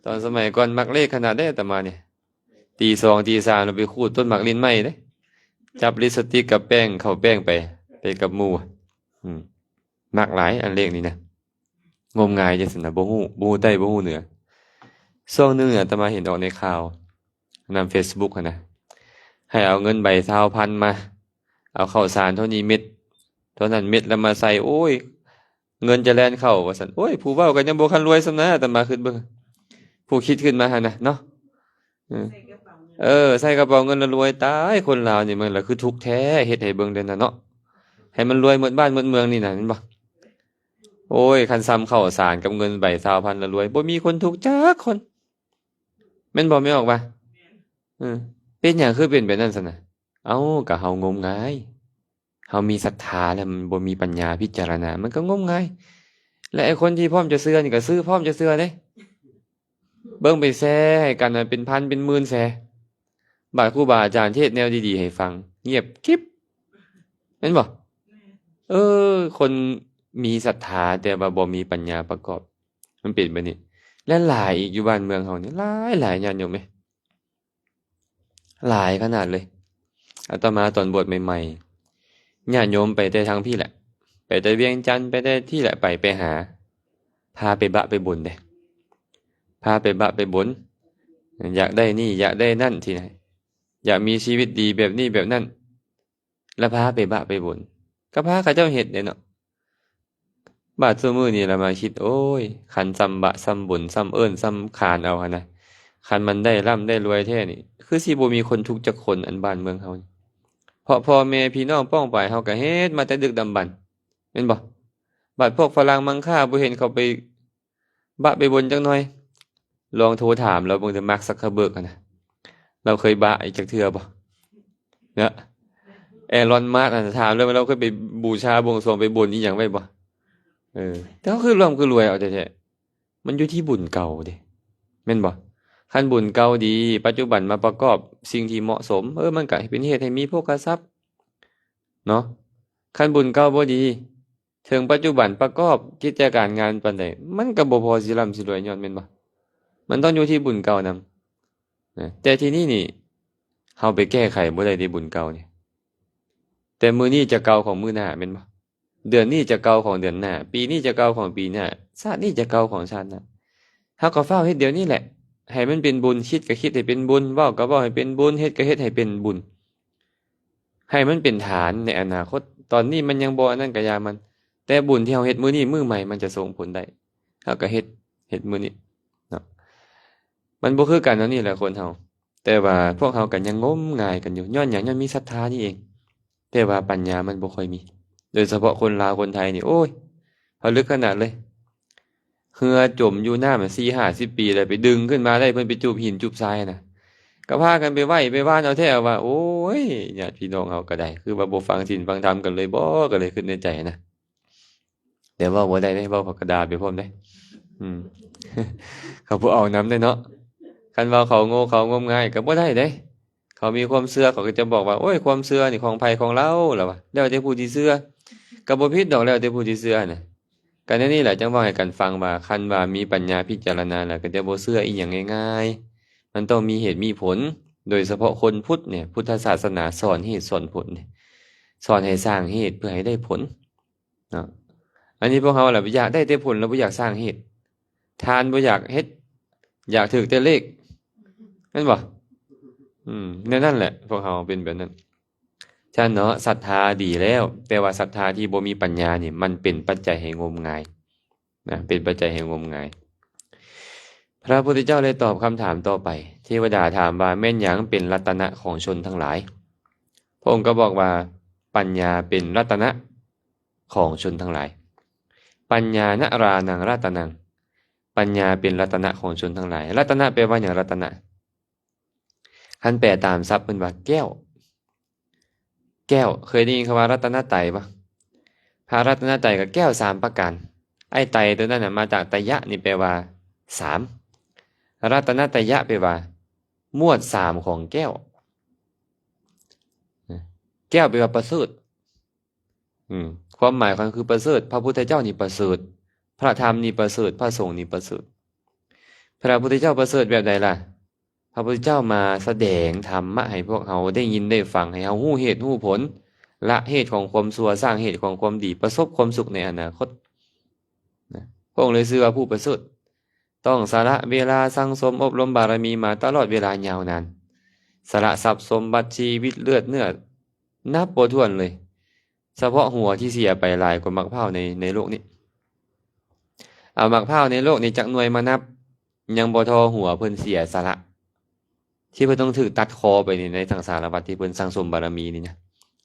ຕອນສະໄໝກ່ອນມັກເລກຂະໜາດໃດອາດຕະມານີ້. ຕີສອງຕີສາມລະໄປຂູດຕົ້ນໝາກລິ້ນໄມ້ເດ້ ຈັບລິບສະຕິກກັບແປ້ງ ເຂົ້າແປ້ງໄປ ໄປກັບໝູ່. ອືມ ມັກຫຼາຍອັນເລກນີ້ນະ. ງົມງາຍຈັ່ງຊັ້ນນະ ບໍ່ຮູ້ ບໍ່ຮູ້ໃຕ້ບໍ່ຮູ້ເໜືອ. ຊ່ວງໜຶ່ງອາດຕະມາເຫັນອອກໃນຂ່າວ ນຳເຟສບຸກຫັ້ນນະ ໃຫ້ເອົາເງິນໃບຊາວພັນມາ ເອົາເຂົ້າສານເທົ່ານີ້ເມັດ ເທົ່ານັ້ນເມັດ ແລ້ວມາໃສ່ ໂອ້ຍ ເງິນຈະແລ່ນເຂົ້າວ່າຊັ້ນ. ໂອ້ຍ ຜູ້ເວົ້າກໍຍັງບໍ່ທັນລວຍສ່ຳນະ ອາດຕະມາຄິດເບິ່ງ ຜູ້ຄິດຂຶ້ນມາຫັ້ນນະເນາະ. ເອີ ໃສ່ກະເປົາເງິນ ເອີ ໃສ່ກະເປົາເງິນລະລວຍ. ຕາຍ ຄົນລາວນີ້ມັນລະຄືທຸກແທ້ ເຮັດໃຫ້ເບິ່ງເດ້ນະເນາະ ໃຫ້ມັນລວຍໝົດບ້ານໝົດເມືອງນີ້ນະ ເຫັນບໍ່? ໂອ້ຍ ຄັນສ່ຳເຂົ້າສານກັບເງິນໃບຊາວພັນລະລວຍ ບໍ່ມີຄົນທຸກຈັກຄົນ ແມ່ນບໍ່ ແມ່ອອກວ່າ? ເອີ ເປັນຫຍັງຄືເປັນແບບນັ້ນຊັ້ນນະ? ເອົ້າ ກະເຮົາງົມງາຍ ເຮົາມີສັດທາແລ້ວ ມັນບໍ່ມີປັນຍາພິຈາລະນາ ມັນກໍງົມງາຍ. ແລະ ໄອ້ຄົນທີ່ພ້ອມຈະເຊື່ອນີ້ກໍຊື້ ພ້ອມຈະເຊື່ອເດ້. ເບິ່ງໄປແຊໃຫ້ກັນນະ ເປັນພັນເປັນໝື່ນແຊ. ບາດຄູບາອາຈານເທດແນວດີໆໃຫ້ຟັງ ງຽບກິບ ແມ່ນບໍ່? ເອີ ຄົນມີສັດທາ ແຕ່ວ່າບໍ່ມີປັນຍາປະກອບ ມັນເປັນແບບນີ້. ແລະ ຫຼາຍອີກ ຢູ່ບ້ານເມືອງເຮົານີ້ ຫຼາຍໆ ຍາດໂຍມເອີຍ ຫຼາຍຂະໜາດເລີຍ. ອາດຕະມາຕອນບວດໃໝ່ໆ ຍາດໂຍມໄປແຕ່ທາງພີ້ແຫຼະ ໄປແຕ່ວຽງຈັນ ໄປແຕ່ທີ່ແຫຼະ ໄປ ໄປຫາ ພາໄປບະໄປບົນເດ້ ພາໄປບະໄປບົນ ຢາກໄດ້ນີ້ ຢາກໄດ້ນັ້ນ ທີ່ ຢາກມີຊີວິດດີແບບນີ້ແບບນັ້ນ ລະພາໄປບະໄປບົນ ກໍພາເຂົາເຈົ້າເຮັດເດ້ເນາະ. ບາດຊຸມື້ນີ້ລະມາຄິດ ໂອ້ຍ ຄັນສ່ຳບະສ່ຳບຸນ ສ່ຳເອີ້ນສ່ຳຂານເອົາຫັ້ນນະ ຄັນມັນໄດ້ລ່ຳໄດ້ລວຍແທ້ນີ້ ຄືຊິບໍ່ມີຄົນທຸກຈັກຄົນ ອັນບ້ານເມືອງເຮົານີ້. ເພາະພໍ່ແມ່ພີ່ນ້ອງປ້ອງປາຍເຮົາກໍເຮັດມາແຕ່ດຶກດຳບັນ ແມ່ນບໍ່? ບາດພວກຝຣັ່ງມັງຄ່າ ບໍ່ເຫັນເຂົາໄປ ບະໄປບົນຈັກໜ່ອຍ ລອງໂທຖາມລາວເບິ່ງເດີ ມາກ ຊັກເຄີເບີກຫັ້ນນະ ລາວເຄີຍບະອີກຈັກເທື່ອບໍ່? ເນາະ ແອລອນ ມາສຫັ້ນ ຖາມລາວວ່າລາວເຄີຍໄປບູຊາບວງສວງໄປບົນອີ່ຫຍັງໄວ້ບໍ່? ເອີ ແຕ່ເຮົາຄືລ່ຳຄືລວຍເອົາແທ້ໆ ມັນຢູ່ທີ່ບຸນເກົ່າເດ້ ແມ່ນບໍ່? ຄັນບຸນເກົ່າດີ ປັດຈຸບັນມາປະກອບສິ່ງທີ່ເໝາະສົມ ເອີ ມັນກະເປັນເຫດໃຫ້ມີໂພຄະຊັບເນາະ. ຄັນບຸນເກົ່າບໍ່ດີ ເຖິງປັດຈຸບັນປະກອບກິດຈະການງານປານໃດ ມັນກໍບໍ່ພໍຊິລ່ຳຊິລວຍຍ້ອນ ແມ່ນບໍ່? ມັນຕ້ອງຢູ່ທີ່ບຸນເກົ່ານຳນະ. ແຕ່ທີ່ນີ້ນີ້ ເຮົາໄປແກ້ໄຂບໍ່ໄດ້ເດ້ບຸນເກົ່ານີ້. ແຕ່ມື້ນີ້ຈະເກົ່າຂອງມື້ໜ້າ ແມ່ນບໍ່? ເດືອນນີ້ຈະເກົ່າຂອງເດືອນໜ້າ ປີນີ້ຈະເກົ່າຂອງປີໜ້າ ຊາດນີ້ຈະເກົ່າຂອງຊາດໜ້າ. ເຮົາກໍຟ້າວເຮັດດຽວນີ້ແຫຼະ ໃຫ້ມັນເປັນບຸນ ຄິດກໍຄິດໃຫ້ເປັນບຸນ ເວົ້າກໍເວົ້າໃຫ້ເປັນບຸນ ເຮັດກໍເຮັດໃຫ້ເປັນບຸນ ໃຫ້ມັນເປັນຖານໃນອະນາຄົດ. ຕອນນີ້ມັນຍັງບໍ່ອັນນັ້ນກໍຢ່າມັນ ແຕ່ບຸນທີ່ເຮົາເຮັດມື້ນີ້ ມື້ໃໝ່ມັນຈະສົ່ງຜົນໄດ້. ເຮົາກໍເຮັດ ເຮັດມື້ນີ້ເນາະ. ມັນບໍ່ຄືກັນເທົ່ານີ້ແຫຼະຄົນເຮົາ. ແຕ່ວ່າພວກເຮົາກໍຍັງງົມງາຍກັນຢູ່ ຍ້ອນຫຍັງ? ຍ້ອນມີສັດທານີ້ເອງ ແຕ່ວ່າປັນຍາມັນບໍ່ຄ່ອຍມີ. ໂດຍສະເພາະຄົນລາວຄົນໄທນີ້ ໂອ້ຍ ຜະລຶກຂະໜາດເລີຍ. ເຮືອຈົມຢູ່ນ້ຳສີ່ຫ້າສິບປີແລ້ວ ໄປດຶງຂຶ້ນມາໄດ້ ເພິ່ນໄປຈູບຫີນຈູບຊາຍນະ ກໍພາກັນໄປໄຫວ້ໄປວານເອົາແທ້ວ່າ. ໂອ້ຍ ຍາດພີ່ນ້ອງເຮົາກໍໄດ້ ຄືວ່າບໍ່ຟັງສິນຟັງທຳກັນເລີຍບໍ ກໍເລີຍຄິດໃນໃຈນະ. ແຕ່ເວົ້າບໍ່ໄດ້ເດ້ ເວົ້າເຂົາກໍດ່າໄປພ້ອມເດ້. ອືມ ເຂົາບໍ່ເອົານຳເດ້ເນາະ. ຄັນວ່າເຂົາໂງ່ເຂົາງົມງາຍກໍບໍ່ໄດ້ເດ້. ເຂົາມີຄວາມເຊື່ອ ເຂົາກໍຈະບອກວ່າ ໂອ້ຍ ຄວາມເຊື່ອນີ້ຂອງໃຜຂອງລາວ ລະວ່າ ແລ້ວແຕ່ຜູ້ທີ່ເຊື່ອ. ກໍບໍ່ຜິດດອກ ແລ້ວແຕ່ຜູ້ທີ່ເຊື່ອນະ. ກໍແນວນີ້ແຫຼະ ຈັ່ງເວົ້າໃຫ້ກັນຟັງວ່າ ຄັນວ່າມີປັນຍາພິຈາລະນາແລ້ວ ກໍຈະບໍ່ເຊື່ອອີ່ຫຍັງງ່າຍໆ. ມັນຕ້ອງມີເຫດມີຜົນ. ໂດຍສະເພາະຄົນພຸດນີ້ ພຸດທະສາສະໜາສອນເຫດສອນຜົນນີ້ ສອນໃຫ້ສ້າງເຫດເພື່ອໃຫ້ໄດ້ຜົນ. ເນາະ ອັນນີ້ພວກເຮົາລະຢາກໄດ້ແຕ່ຜົນ ລະບໍ່ຢາກສ້າງເຫດ. ທານບໍ່ຢາກເຮັດ ຢາກຖືກແຕ່ເລກ ແມ່ນບໍ່? ອືມ ແນວນັ້ນແຫຼະ ພວກເຮົາເປັນແບບນັ້ນ. ຊັ້ນເນາະ ສັດທາດີແລ້ວ ແຕ່ວ່າສັດທາທີ່ບໍ່ມີປັນຍານີ້ ມັນເປັນປັດໄຈໃຫ້ງົມງາຍນະ ເປັນປັດໄຈໃຫ້ງົມງາຍ. ພະພຸດທະເຈົ້າໄດ້ຕອບຄຳຖາມຕໍ່ໄປ. ເທວະດາຖາມວ່າ ແມ່ນຫຍັງເປັນລັດຕະນະຂອງຊົນທັງຫຼາຍ? ພະອົງກໍບອກວ່າ ປັນຍາເປັນລັດຕະນະ ຂອງຊົນທັງຫຼາຍ. ປັນຍານະຣານັງລັດຕະນັງ ປັນຍາເປັນລັດຕະນະຂອງຊົນທັງຫຼາຍ. ລັດຕະນະແປວ່າຫຍັງ? ລັດຕະນະ ຄັນແປຕາມສັບເພິ່ນວ່າແກ້ວ. ແກ້ວ ເຄີຍໄດ້ຍິນຄຳວ່າລັດຕະນະໄຕບໍ່? ພະລັດຕະນະໄຕກໍແກ້ວສາມປະການ. ອ້ໄຕໂຕນັ້ນນະ ມາຈາກໄຕຍະນີ້ແປວ່າສາມ, ລັດຕະນະໄຕຍະແປວ່າໝວດສາມຂອງແກ້ວ. ແກ້ວແປວ່າປະເສີດ. ອືມ ຄວາມໝາຍຂອງຄືປະເສີດ, ພະພຸດທະເຈົ້ານີ້ປະເສີດ, ພະທຳນີ້ປະເສີດ, ພະສົງນີ້ປະເສີດ. ພະພຸດທະເຈົ້າປະເສີດແບບໃດລະ? ພະພຸດທະເຈົ້າມາສະແດງທຳມະໃຫ້ພວກເຮົາໄດ້ຍິນໄດ້ຟັງ, ໃຫ້ເຮົາຮູ້ເຫດຮູ້ຜົນ, ລະເຫດຂອງຄວາມຊົ່ວ, ສ້າງເຫດຂອງຄວາມດີ, ປະສົບຄວາມສຸກໃນອະນາຄົດນະ. ພະອົງເລີຍຊື່ວ່າຜູ້ປະເສີດ. ຕ້ອງສະຫຼະເວລາສັ່ງສົມອົບຮົມບາລະມີມາຕະຫຼອດເວລາຍາວນານ, ສະຫຼະຊັບສົມບັດ, ຊີວິດ, ເລືອດເນື້ອ ນັບບໍ່ຖ້ວນເລີຍ. ສະເພາະຫົວທີ່ເສຍໄປຫຼາຍກວ່າໝາກພ້າວໃນ ໃນໂລກນີ້. ເອົາໝາກພ້າວໃນໂລກນີ້ຈັກໜ່ວຍມານັບ, ຍັງບໍ່ທໍ່ຫົວເພິ່ນເສຍສະຫຼະ ທີ່ເພິ່ນຕ້ອງຖືກຕັດຄໍໄປນີ້ ໃນສັງສາລະວັດທີ່ເພິ່ນສັ່ງສົມບາລະມີນີ້ນະ,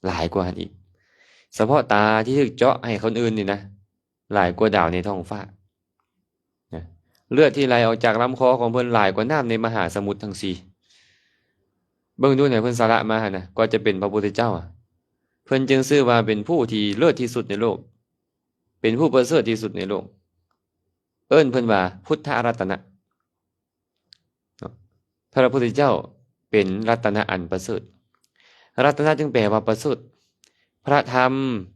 ຫຼາຍກວ່າຫັ້ນອີກ. ສະເພາະຕາທີ່ຖືກເຈາະໃຫ້ຄົນອື່ນນີ້ນະ, ຫຼາຍກວ່າດາວໃນທ້ອງຟ້ານະ. ເລືອດທີ່ໄຫຼອອກຈາກລຳຄໍຂອງເພິ່ນຫຼາຍກວ່ານ້ຳໃນມະຫາສະໝຸດທັງສີ່. ເບິ່ງດູນະ, ເພິ່ນສະຫຼະມາຫັ້ນນະ, ກວ່າຈະເປັນພະພຸດທະເຈົ້າອະ, ເພິ່ນຈຶ່ງຊື່ວ່າເປັນຜູ້ທີ່ເລີດທີ່ສຸດໃນໂລກ, ເປັນຜູ້ປະເສີດທີ່ສຸດໃນໂລກ. ເອີ້ນເພິ່ນວ່າພຸດທະລັດຕະນະ. ເນາະ, ພະພຸດທະເຈົ້າເປັນລັດຕະນະອັນປະເສີດ. ລັດຕະນະຈຶ່ງແປວ່າປະເສີດ. ພະທຳ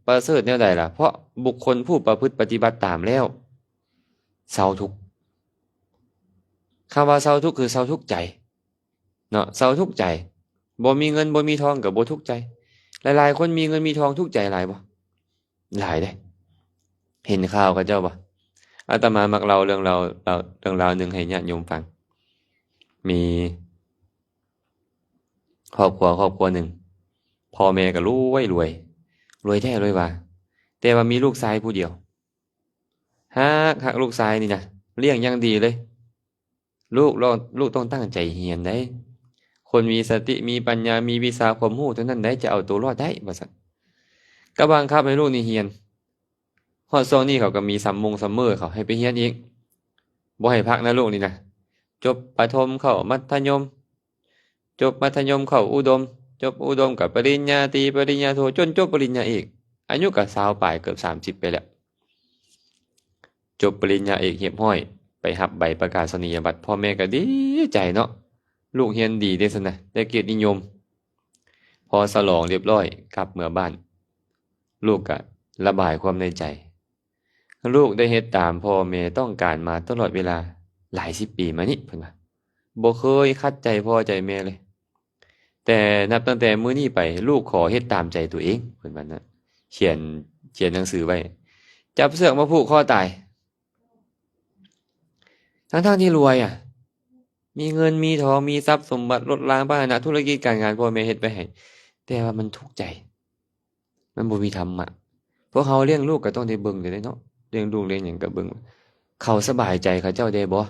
ປະເສີດແນວໃດລະ? ເພາະບຸກຄົນຜູ້ປະພຶດປະຕິບັດຕາມແລ້ວເຊົາທຸກ. ຄຳວ່າເຊົາທຸກ ຄືເຊົາທຸກໃຈເນາະ, ເຊົາທຸກໃຈ. ບໍ່ມີເງິນບໍ່ມີທອງກໍບໍ່ທຸກໃຈ. ຫຼາຍໆຄົນມີເງິນມີທອງທຸກໃຈຫຼາຍບໍ່? ຫຼາຍເດ້. ເຫັນຂ່າວເຂົາເຈົ້າບໍ່? ອາດຕະມາມັກເລົ່າເລື່ອງລາວ ເລົ່າເລື່ອງລາວໜຶ່ງໃຫ້ຍາດໂຍມຟັງ. ມີຄອບຄົວຄອບຄົວໜຶ່ງ, ພໍ່ແມ່ກໍລວຍ ລວຍ ລວຍແທ້ລວຍວ່າ, ແຕ່ວ່າມີລູກຊາຍຜູ້ດຽວ. ຮັກ ຮັກລູກຊາຍນີ້ນະ, ລ້ຽງຢ່າງດີເລີຍ. ລູກ ລູກຕ້ອງຕັ້ງໃຈຮຽນໄດ໋. ຄົນມີສະຕິ ມີປັນຍາ ມີວິຊາຄວາມຮູ້ເທົ່ານັ້ນໄດ໋ ຈະເອົາໂຕລອດໄດ້ ວ່າຊັ້ນ. ກໍບັງຄັບໃຫ້ລູກນີ້ຮຽນ. ຮອດຊ່ວງນີ້ເຂົາກໍມີຊຳມົງຊຳເມີເຂົາໃຫ້ໄປຮຽນອີກ. ບໍ່ໃຫ້ພັກນະລູກນີ້ນະ. ຈົບປະຖົມເຂົ້າມັດທະຍົມ, ຈົບມັດທະຍົມເຂົ້າອຸດົມ, ຈົບອຸດົມກໍປະລິນຍາຕີ ປະລິນຍາໂທ, ຈົນຈົບປະລິນຍາເອກ. ອາຍຸກໍຊາວປາຍ ເກືອບສາມສິບໄປແລ້ວ. ຈົບປະລິນຍາເອກຮຽບຮ້ອຍ, ໄປຮັບໃບປະກາສະນີຍະບັດ, ພໍ່ແມ່ກໍດີໃຈເນາະ, ລູກຮຽນດີເດ້ຊັ້ນນະ, ໄດ້ກຽດນິຍົມ. ພໍສະຫຼອງຮຽບຮ້ອຍ ກັບເມືອບ້ານ, ລູກກໍລະບາຍຄວາມໃນໃຈ. ລູກໄດ້ເຮັດຕາມພໍ່ແມ່ຕ້ອງການມາຕະຫຼອດເວລາຫຼາຍສິບປີມານີ້, ເພິ່ນວ່າ, ບໍ່ເຄີຍຂັດໃຈພໍ່ໃຈແມ່ເລີຍ. ແຕ່ນັບຕັ້ງແຕ່ມື້ນີ້ໄປ ລູກຂໍເຮັດຕາມໃຈຕົວເອງ, ເພິ່ນວ່ານັ້ນ. ຂຽນ ຂຽນໜັງສືໄວ້, ຈັບເຊືອກມາຜູກຄໍຕາຍ. ທັງໆທີ່ລວຍອະ, ມີເງິນມີທອງ ມີຊັບສົມບັດ ລົດລາງພາຫະນະ ທຸລະກິດການງານ ພໍ່ແມ່ເຮັດໄວ້ໃຫ້, ແຕ່ວ່າມັນທຸກໃຈ. ມັນບໍ່ມີທຳມະ. ພວກເຮົາລ້ຽງລູກກໍຕ້ອງໄດ້ເບິ່ງເດ້ເນາະ, ລ້ຽງລູກລ້ຽງຫຍັງກໍເບິ່ງ ເຂົາສະບາຍໃຈເຂົາເຈົ້າແດ່ບໍ່?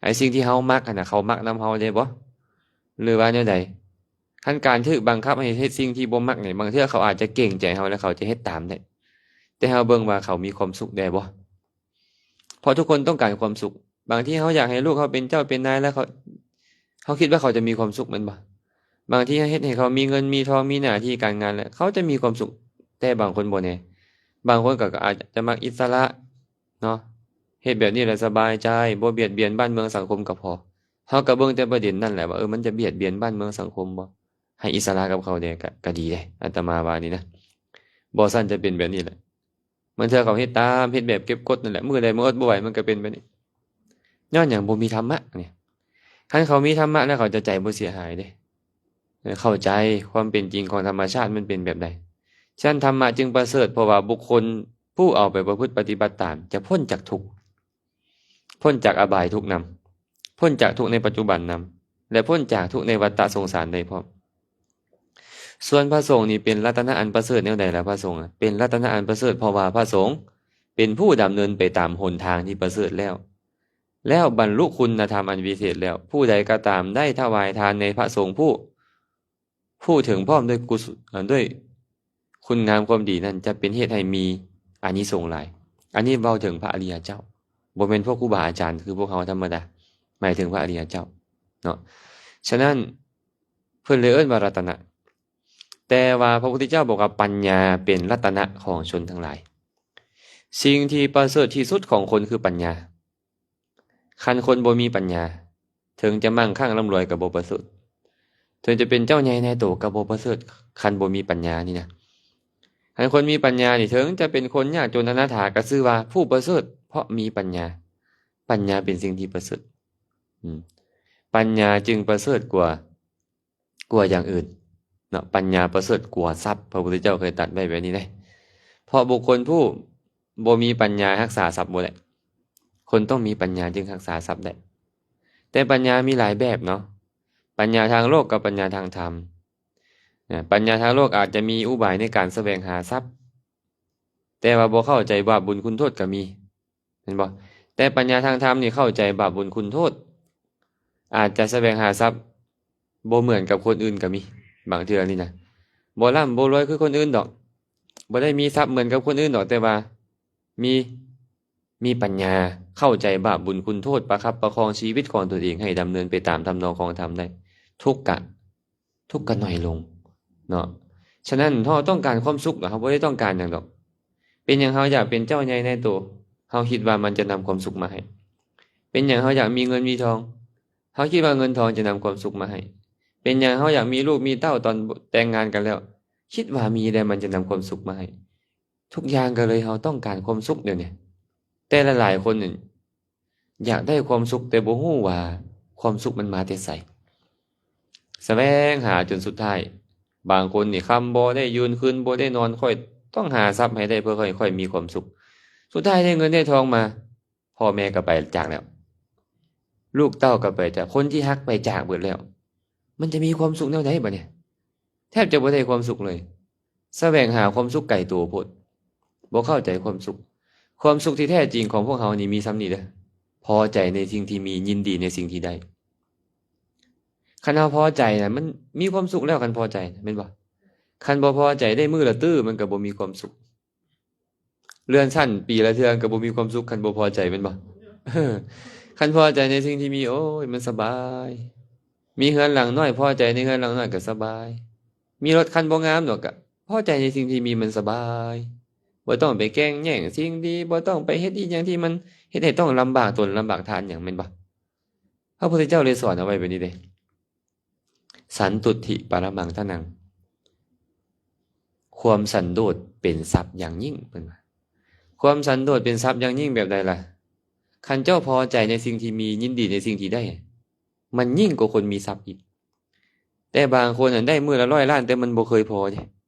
ໄອ້ສິ່ງທີ່ເຮົາມັກຫັ້ນນະ ເຂົາມັກນຳເຮົາແດ່ບໍ່? ຫຼືວ່າແນວໃດ? ຄັນການຖືກບັງຄັບໃຫ້ເຮັດສິ່ງທີ່ບໍ່ມັກນີ້, ບາງເທື່ອເຂົາອາດຈະເກງໃຈເຮົາ ແລະ ເຂົາຈະເຮັດຕາມໄດ້, ແຕ່ເຮົາເບິ່ງວ່າເຂົາມີຄວາມສຸກແດ່ບໍ່? ເພາະທຸກຄົນຕ້ອງການຄວາມສຸກ. ບາງທີເຮົາຢາກໃຫ້ລູກເຮົາເປັນເຈົ້າເປັນນາຍແລ້ວເຂົາ, ເຮົາຄິດວ່າເຂົາຈະມີຄວາມສຸກແມ່ນບໍ່? ບາງທີເຮົາເຮັດໃຫ້ເຂົາມີເງິນມີທອງ ມີໜ້າທີ່ການງານແລ້ວ ເຂົາຈະມີຄວາມສຸກ, ແຕ່ບາງຄົນບໍ່ແນ່. ບາງຄົນກໍ ກໍອາດຈະມັກອິດສະຫຼະເນາະ, ເຮັດແບບນີ້ແລ້ວສະບາຍໃຈ, ບໍ່ບຽດບຽນບ້ານເມືອງສັງຄົມກໍພໍ. ເຮົາກໍເບິ່ງແຕ່ປະເດັນນັ້ນແຫຼະວ່າ ເອີ ມັນຈະບຽດບຽນບ້ານເມືອງສັງຄົມບໍ່? ໃຫ້ອິດສະຫຼະກັບເຂົາແດ່ ກໍ ກໍດີເດ້, ອາດຕະມາວ່ານີ້ນະ. ບໍ່ຊັ້ນຈະເປັນແບບນີ້ແຫຼະ. ບາງເທື່ອເຂົາເຮັດຕາມ, ເຮັດແບບເກັບກົດນັ້ນແຫຼະ, ມື້ໃດມັນອົດບໍ່ໄຫວ ມັນກໍເປັນແບບນີ້. ຍ້ອນຫຍັງ? ບໍ່ມີທຳມະນີ້. ຄັນເຂົາມີທຳມະແລ້ວ ເຂົາຈະໃຈບໍ່ເສຍຫາຍເດ້, ເຂົ້າໃຈຄວາມເປັນຈິງຂອງທຳມະຊາດມັນເປັນແບບໃດ. ສະນັ້ນ ທຳມະຈຶ່ງປະເສີດ, ເພາະວ່າບຸກຄົນຜູ້ເອົາໄປປະພຶດປະຕິບັດຕາມ ຈະພົ້ນຈາກທຸກ. ພົ້ນຈາກອະບາຍທຸກນຳ, ພົ້ນຈາກທຸກໃນປັດຈຸບັນນຳ ແລະ ພົ້ນຈາກທຸກໃນວັດຕະສົງສານໄດ້ພ້ອມ. ສ່ວນພະສົງນີ້ເປັນລັດຕະນະອັນປະເສີດແນວໃດລະ? ພະສົງເປັນລັດຕະນະອັນປະເສີດ ເພາະວ່າພະສົງເປັນຜູ້ດຳເນີນໄປຕາມຫົນທາງທີ່ປະເສີດແລ້ວ, ແລ້ວບັນລຸຄຸນນະທຳອັນວິເສດແລ້ວ. ຜູ້ໃດກໍຕາມໄດ້ຖວາຍທານໃນພະສົງຜູ້ ຜູ້ເຖິງພ້ອມດ້ວຍກຸສ- ເອີ່ ດ້ວຍຄຸນງາມຄວາມດີນັ້ນ ຈະເປັນເຫດໃຫ້ມີອານິສົງຫຼາຍ. ອັນນີ້ເວົ້າເຖິງພະອະລິຍະເຈົ້າ, ບໍ່ແມ່ນພວກຄູບາອາຈານຄືພວກເຮົາທຳມະດາ, ໝາຍເຖິງພະອະລິຍະເຈົ້າເນາະ. ສະນັ້ນ ເພິ່ນເລີຍເອີ້ນວ່າລັດຕະນະ. ແຕ່ວ່າພະພຸດທະເຈົ້າບອກວ່າປັນຍາເປັນລັດຕະນະຂອງຊົນທັງຫຼາຍ. ສິ່ງທີ່ປະເສີດທີ່ສຸດຂອງຄົນຄືປັນຍາ. ຄັນຄົນບໍ່ມີປັນຍາ, ເຖິງຈະມັ່ງຄັ່ງລ່ຳລວຍກໍບໍ່ປະເສີດ, ເຖິງຈະເປັນເຈົ້າໃຫຍ່ນາຍໂຕກໍບໍ່ປະເສີດ, ຄັນບໍ່ມີປັນຍານີ້ນະ. ຄັນຄົນມີປັນຍານີ້, ເຖິງຈະເປັນຄົນຍາກຈົນອະນາຖາ, ກໍຊື່ວ່າຜູ້ປະເສີດ, ເພາະມີປັນຍາ. ປັນຍາເປັນສິ່ງທີ່ປະເສີດ. ອືມ, ປັນຍາຈຶ່ງປະເສີດກວ່າ ກວ່າຢ່າງອື່ນເນາະ, ປັນຍາປະເສີດກວ່າຊັບ, ພະພຸດທະເຈົ້າເຄີຍຕັດໄວ້ແບບນີ້ເດ້. ເພາະບຸກຄົນຜູ້ບໍ່ມີປັນຍາຮັກສາຊັບບໍ່ໄດ້. ຄົນຕ້ອງມີປັນຍາຈຶ່ງຮັກສາຊັບໄດ້. ແຕ່ປັນຍາມີຫຼາຍແບບເນາະ, ປັນຍາທາງໂລກກັບປັນຍາທາງທຳ. ນະ, ປັນຍາທາງໂລກອາດຈະມີອຸບາຍໃນການສະແຫວງຫາຊັບ, ແຕ່ວ່າບໍ່ເຂົ້າໃຈບາບບຸນຄຸນໂທດກໍມີ. ແມ່ນບໍ່? ແຕ່ປັນຍາທາງທຳນີ້ເຂົ້າໃຈບາບບຸນຄຸນໂທດ, ອາດຈະສະແຫວງຫາຊັບບໍ່ເໝືອນກັບຄົນອື່ນກໍມີ. ບາງເທື່ອນີ້ນະ, ບໍ່ລ່ຳບໍ່ລວຍຄືຄົນອື່ນດອກ, ບໍ່ໄດ້ມີຊັບເໝືອນກັບຄົນອື່ນດອກ, ແຕ່ວ່າມີ, ມີປັນຍາ, ເຂົ້າໃຈບາບບຸນຄຸນໂທດ, ປະຄັບປະຄອງຊີວິດຂອງຕົນເອງໃຫ້ດຳເນີນໄປຕາມທຳນອງຂອງທຳໄດ້, ທຸກກະ ທຸກກໍໜ້ອຍລົງເນາະ. ສະນັ້ນ ເຮົາຕ້ອງການຄວາມສຸກ, ເຮົາບໍ່ໄດ້ຕ້ອງການຫຍັງດອກ. ເປັນຫຍັງເຮົາຢາກເປັນເຈົ້າໃຫຍ່ນາຍໂຕ? ເຮົາຄິດວ່າມັນຈະນຳຄວາມສຸກມາໃຫ້. ເປັນຫຍັງເຮົາຢາກມີເງິນມີທອງ? ເຮົາຄິດວ່າເງິນທອງຈະນຳຄວາມສຸກມາໃຫ້. ເປັນຫຍັງເຮົາຢາກມີລູກມີເຕົ້າຕອນແຕ່ງງານກັນແລ້ວ? ຄິດວ່າມີແລ້ວມັນຈະນຳຄວາມສຸກມາໃຫ້. ທຸກຢ່າງກໍເລີຍເຮົາຕ້ອງການຄວາມສຸກດຽວນີ້. ແຕ່ຫຼາຍໆຄົນນີ້ຢາກໄດ້ຄວາມສຸກ ແຕ່ບໍ່ຮູ້ວ່າຄວາມສຸກມັນມາແຕ່ໃສ. ສະແຫວງຫາຈົນສຸດທ້າຍ, ບາງຄົນນີ້ຄ່ຳບໍ່ໄດ້ຢືນ ຄືນບໍ່ໄດ້ນອນ, ຂ້ອຍຕ້ອງຫາຊັບໃຫ້ໄດ້ເພື່ອໃຫ້ຂ້ອຍມີຄວາມສຸກ. ສຸດທ້າຍໄດ້ເງິນໄດ້ທອງມາ, ພໍ່ແມ່ກໍໄປຈາກແລ້ວ, ລູກເຕົ້າກໍໄປຈາກ, ຄົນທີ່ຮັກໄປຈາກເບິດແລ້ວ. ມັນຈະມີຄວາມສຸກແນວໃດບາດນີ້? ແທບຈະບໍ່ໄດ້ຄວາມສຸກເລີຍ. ສະແຫວງຫາຄວາມສຸກໄກໂຕໂພດ, ບໍ່ເຂົ້າໃຈຄວາມສຸກ. ຄວາມສຸກທີ່ແທ້ຈິງຂອງພວກເຮົານີ້ມີສ່ຳນີ້ເດີ້, ພໍໃຈໃນສິ່ງທີ່ມີ, ຍິນດີໃນສິ່ງທີ່ໄດ້. ຄັນເຮົາພໍໃຈນະ, ມັນມີຄວາມສຸກແລ້ວ, ຄັນພໍໃຈນະ, ແມ່ນບໍ່? ຄັນບໍ່ພໍໃຈ, ໄດ້ມື້ລະຕື້, ມັນກໍບໍ່ມີຄວາມສຸກ. ເລື່ອນຊັ້ນປີລະເທື່ອກໍບໍ່ມີຄວາມສຸກ ຄັນບໍ່ພໍໃຈແມ່ນບໍ່? ຄັນພໍໃຈໃນສິ່ງທີ່ມີ, ໂອ້ຍ ມັນສະບາຍ. ມີເຮືອນຫຼັງນ້ອຍ, ພໍໃຈໃນເຮືອນຫຼັງນ້ອຍກໍສະບາຍ. ມີລົດຄັນບໍ່ງາມດອກ, ກໍພໍໃຈໃນສິ່ງທີ່ມີ, ມັນສະບາຍ. ບໍ່ຕ້ອງໄປແກ່ງແຍ່ງສິ່ງດີ, ບໍ່ຕ້ອງໄປເຮັດອີ່ຫຍັງທີ່ມັນເຮັດໃຫ້ຕ້ອງລຳບາກຕົນ, ລຳບາກທ່ານຫຍັງ, ແມ່ນບໍ່? ພະພຸດທະເຈົ້າເລີຍສອນເອົາໄວ້ແບບນີ້ເດ້. ສັນຕຸດຖິປະລະມັງທະນັງ, ຄວາມສັນໂດດເປັນຊັບຢ່າງຍິ່ງ, ເພິ່ນວ່າ. ຄວາມສັນໂດດເປັນຊັບຢ່າງຍິ່ງແບບໃດລະ? ຄັນເຈົ້າພໍໃຈໃນສິ່ງທີ່ມີ, ຍິນດີໃນສິ່ງທີ່ໄດ້, ມັນຍິ່ງກວ່າຄົນມີຊັບອີກ. ແຕ່ບາງຄົນນັ້ນໄດ້ມື້ລະຮ້ອຍລ້ານ, ແຕ່ມັນບໍ່ເຄີຍພໍເດ້,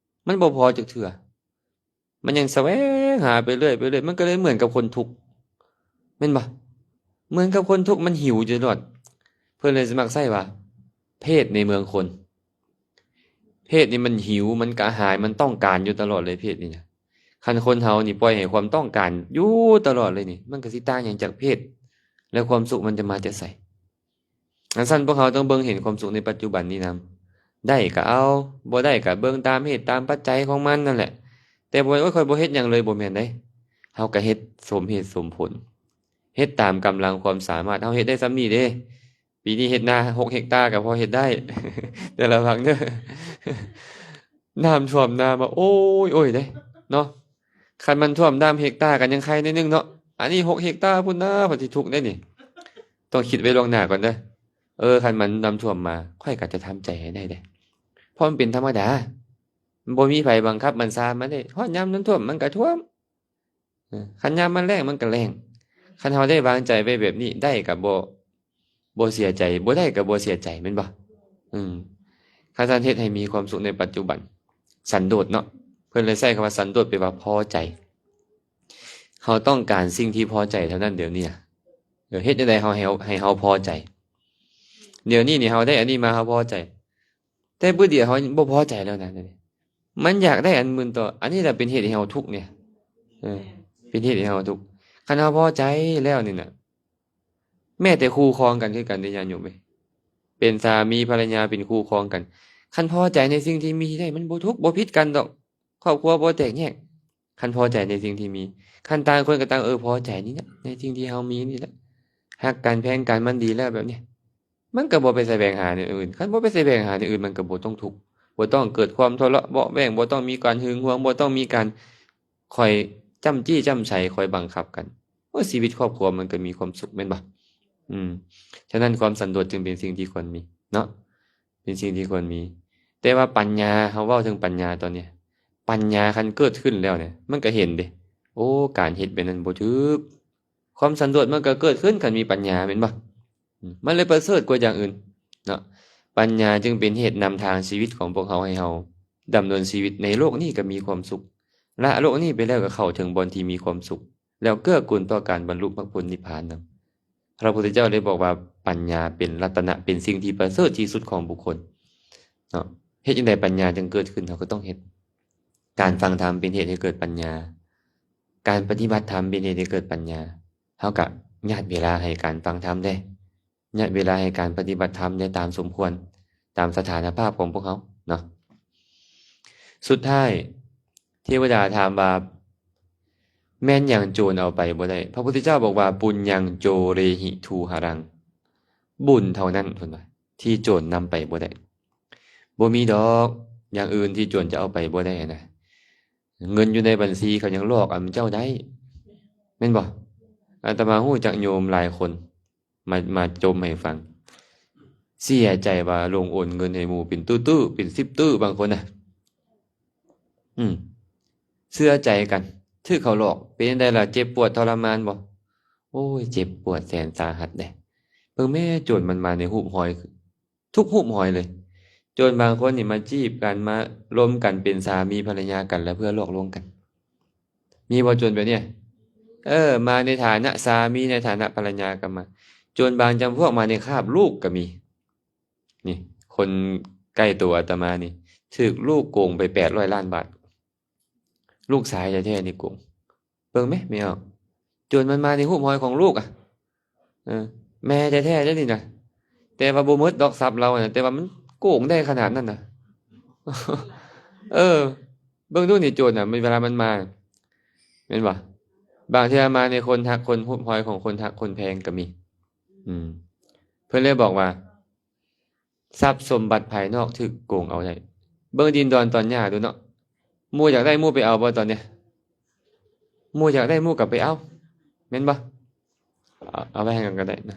ມັນບໍ່ພໍຈັກເທື່ອ. ມັນຍັງສະແຫວງຫາໄປເລື້ອຍ, ໄປເລື້ອຍ, ມັນກໍເລີຍເໝືອນກັບຄົນທຸກ, ແມ່ນບໍ່? ເໝືອນກັບຄົນທຸກ, ມັນຫິວຢູ່ຕະຫຼອດ. ເພິ່ນເລີຍມັກໃຊ້ວ່າ ເພດໃນເມືອງຄົນ. ເພດນີ້ມັນຫິວ, ມັນກະຫາຍ, ມັນຕ້ອງການຢູ່ຕະຫຼອດເລີຍ, ເພດນີ້ນະ. ຄັນຄົນເຮົານີ້ປ່ອຍໃຫ້ຄວາມຕ້ອງການຢູ່ຕະຫຼອດເລີຍນີ້, ມັນກໍຊິຕ່າງຫຍັງຈາກເພດ, ແລະ ຄວາມສຸກມັນຈະມາແຕ່ໃສ? ອັນຊັ້ນພວກເຮົາຕ້ອງເບິ່ງເຫັນຄວາມສຸກໃນປັດຈຸບັນນີ້ນຳ. ໄດ້ກໍເອົາ, ບໍ່ໄດ້ກໍເບິ່ງຕາມເຫດຕາມປັດໄຈຂອງມັນນັ້ນແຫຼະ. ແຕ່ບໍ່ແມ່ນ ໂອ້ຍ ຂ້ອຍບໍ່ເຮັດຫຍັງເລີຍ, ບໍ່ແມ່ນເດ້. ເຮົາກໍເຮັດສົມເຫດສົມຜົນ, ເຮັດຕາມກຳລັງຄວາມສາມາດ. ເຮົາເຮັດໄດ້ສ່ຳນີ້ເດ້. ປີນີ້ເຮັດນາຫົກເຮັກຕາກໍພໍເຮັດໄດ້, ແຕ່ລະວັງເດີ. ນ້ຳຖ້ວມນາມາ ໂອ້ຍ ໂອ້ຍເດ້ເນາະ. ຄັນມັນຖ້ວມນ້ຳເຮັກຕາກໍຍັງໄຄໜ້ອຍໜຶ່ງເນາະ, ອັນນີ້ຫົກເຮັກຕາພຸ້ນນາ, ເພິ່ນຊິທຸກເດ້ນີ້. ຕ້ອງຄິດໄວ້ລ່ວງໜ້າກ່ອນເດີ. ເອີ ຄັນມັນນ້ຳຖ້ວມມາ, ຂ້ອຍກໍຈະທຳໃຈໃຫ້ໄດ້ເດ້, ເພາະມັນເປັນທຳມະດາ, ມັນບໍ່ມີໃຜບັງຄັບບັນຊາມັນເດ້. ຮອດຍາມນ້ຳຖ້ວມ, ມັນກໍຖ້ວມ. ເອີ ຄັນຍາມມັນແລ້ງ, ມັນກໍແລ້ງ. ຄັນເຮົາໄດ້ວາງໃຈໄວ້ແບບນີ້, ໄດ້ກໍບໍ່ ບໍ່ເສຍໃຈ, ບໍ່ໄດ້ກໍບໍ່ເສຍໃຈ, ແມ່ນບໍ່? ອືມ ຄັນຊັ້ນເຮັດໃຫ້ມີຄວາມສຸກໃນປັດຈຸບັນ. ສັນໂດດເນາະ, ເພິ່ນເລີຍໃຊ້ຄຳວ່າສັນໂດດ ແປວ່າພໍໃຈ. ເຮົາຕ້ອງການສິ່ງທີ່ພໍໃຈເທົ່ານັ້ນດຽວນີ້ນະ. ເອີ ເຮັດຈັ່ງໃດເຮົາ ໃຫ້ເຮົາ ໃຫ້ເຮົາພໍໃຈ? ດຽວນີ້ນີ້ເຮົາໄດ້ອັນນີ້ມາ ເຮົາພໍໃຈ, ແຕ່ບຶດດຽວເຮົາບໍ່ພໍໃຈແລ້ວນະ. ມັນຢາກໄດ້ອັນໝື່ນຕໍ່, ອັນນີ້ລະເປັນເຫດໃຫ້ເຮົາທຸກນີ້. ເອີ ເປັນເຫດໃຫ້ເຮົາທຸກ. ຄັນເຮົາພໍໃຈແລ້ວນີ້ນະ, ແມ້ແຕ່ຄູ່ຄອງກັນຄືກັນເດ້ຍາດໂຍມເອີຍ, ເປັນສາມີພັນລະຍາເປັນຄູ່ຄອງກັນ, ຄັນພໍໃຈໃນສິ່ງທີ່ມີໄດ້ ມັນບໍ່ທຸກ ບໍ່ຜິດກັນດອກ, ຄອບຄົວບໍ່ແຕກແຍກ, ຄັນພໍໃຈໃນສິ່ງທີ່ມີ. ຄັນຕ່າງຄົນກໍຕ່າງ ເອີ ພໍໃຈນີ້ນະ ໃນສິ່ງທີ່ເຮົາມີນີ້ແຫຼະ, ຮັກກັນແພງກັນ ມັນດີແລ້ວແບບນີ້, ມັນກໍບໍ່ໄປສະແຫວງຫາແນວອື່ນ. ຄັນບໍ່ໄປສະແຫວງຫາແນວອື່ນ, ມັນກໍບໍ່ຕ້ອງທຸກ, ບໍ່ຕ້ອງເກີດຄວາມທະເລາະເບາະແວ້ງ, ບໍ່ຕ້ອງມີການຫຶງຫວງ, ບໍ່ຕ້ອງມີການ ຂ້ອຍ ຈ້ຳຈີ້ຈ້ຳໄຊ ຄອຍບັງຄັບກັນ ໂອ້ຍ ຊີວິດຄອບຄົວມັນກໍມີຄວາມສຸກແມ່ນບໍ່? ອືມ ສະນັ້ນຄວາມສັນໂດດຈຶ່ງເປັນສິ່ງທີ່ຄວນມີເນາະ ເປັນສິ່ງທີ່ຄວນມີ. ແຕ່ວ່າປັນຍາ ເຮົາເວົ້າເຖິງປັນຍາຕອນນີ້ ປັນຍາຄັນເກີດຂຶ້ນແລ້ວນີ້ ມັນກໍເຫັນເດ້ ໂອ້ ການເຮັດແບບນັ້ນບໍ່ຖືກ. ຄວາມສັນໂດດມັນກໍເກີດຂຶ້ນຄັນມີປັນຍາແມ່ນບໍ່? ອືມ ມັນເລີຍປະເສີດກວ່າຢ່າງອື່ນເນາະ. ປັນຍາຈຶ່ງເປັນເຫດນຳທາງຊີວິດຂອງພວກເຮົາ ໃຫ້ເຮົາດຳເນີນຊີວິດໃນໂລກນີ້ກໍມີຄວາມສຸກ ລະໂລກນີ້ໄປແລ້ວກໍເຂົ້າເຖິງບ່ອນທີ່ມີຄວາມສຸກ ແລ້ວເກື້ອກູນຕໍ່ການບັນລຸມັກຜົນນິບພານນຳ. ພະພຸດທະເຈົ້າໄດ້ບອກວ່າ ປັນຍາເປັນລັດຕະນະ ເປັນສິ່ງທີ່ປະເສີດທີ່ສຸດຂອງບຸກຄົນເນາະ. ເຮັດຈັ່ງໃດປັນຍາຈຶ່ງເກີດຂຶ້ນ? ເຮົາກໍຕ້ອງເຮັດ. ການຟັງທຳເປັນເຫດໃຫ້ເກີດປັນຍາ ການປະຕິບັດທຳເປັນເຫດໃຫ້ເກີດປັນຍາ. ເຮົາກະຍັດເວລາໃຫ້ການຟັງທຳແດ່ ຍັດເວລາໃຫ້ການປະຕິບັດທຳແດ່ ຕາມສົມຄວນ ຕາມສະຖານະພາບຂອງພວກເຮົາເນາະ. ສຸດທ້າຍ ເທວະດາຖາມວ່າ ແມ່ນຫຍັງໂຈນເອົາໄປບໍ່ໄດ້? ພະພຸດທະເຈົ້າບອກວ່າ ປຸນຍັງໂຈເຣຫິທູຫະລັງ ບຸນເທົ່ານັ້ນ ເພິ່ນວ່າ ທີ່ໂຈນນຳໄປບໍ່ໄດ້. ບໍ່ມີດອກຢ່າງອື່ນທີ່ໂຈນຈະເອົາໄປບໍ່ໄດ້ນະ. ເງິນຢູ່ໃນບັນຊີເຂົາຍັງຫຼອກເອົາເຈົ້າໄດ້ ແມ່ນບໍ່? ອາດຕະມາຮູ້ຈັກໂຍມຫຼາຍຄົນ ມາ ມາຈົ່ມໃຫ້ຟັງ ເສຍໃຈວ່າຫຼົງໂອນເງິນໃຫ້ໝູ່ເປັນຕື້ໆ ເປັນສິບຕື້ ບາງຄົນນະ. ອືມ ເຊື່ອໃຈກັນ ຖືກເຂົາຫຼອກ. ເປັນຈັ່ງໃດລະ? ເຈັບປວດທໍລະມານບໍ່? ໂອ້ຍ ເຈັບປວດແສນສາຫັດເດ້. ເບິ່ງແມ້ ໂຈນມັນມາໃນຮູບຮອຍ ທຸກຮູບຮອຍເລີຍ. ໂຈນບາງຄົນນີ້ມາຈີບກັນ ມາລົມກັນເປັນສາມີພັນລະຍາກັນ ແລ້ວເພື່ອຫຼອກລວງກັນ. ມີບໍ່ໂຈນແບບນີ້? ເອີ ມາໃນຖານະສາມີ ໃນຖານະພັນລະຍາກໍມາ. ໂຈນບາງຈຳພວກມາໃນຄາບລູກກໍມີ. ນີ້ ຄົນໃກ້ໂຕອາດຕະມານີ້ ຖືກລູກໂກງໄປແປດຮ້ອຍລ້ານບາດ. ລູກຊາຍແທ້ໆນີ້ໂກງ. ເບິ່ງແມ ແມ່ອອກ ໂຈນມັນມາໃນຮູບຮອຍຂອງລູກອະ. ເອີ ແມ່ແທ້ໆເດ້ນີ້ນະ ແຕ່ວ່າບໍ່ໝົດດອກຊັບລາວນະ ແຕ່ວ່າມັນໂກງໄດ້ຂະໜາດນັ້ນນະ. ເອີ ເບິ່ງດູນີ້ ໂຈນນະ ມັນ ເວລາມັນມາ ແມ່ນບໍ່? ບາງເທື່ອມາໃນຄົນຮັກ ຄົນຮູບຮອຍຂອງຄົນຮັກຄົນແພງກໍມີ. ອືມ ເພິ່ນເລີຍບອກວ່າ ຊັບສົມບັດພາຍນອກຖືກໂກງເອົາໄດ້. ເບິ່ງດິນດອນຕອນຫຍ້າດູເນາະ ໝູ່ຢາກໄດ້ໝູ່ໄປເອົາບໍ່ຕອນນີ້? ໝູ່ຢາກໄດ້ໝູ່ກໍໄປເອົາ ແມ່ນບໍ່? ເອົາ ເອົາໄວ້ໃຫ້ກັນກໍໄດ້ນະ.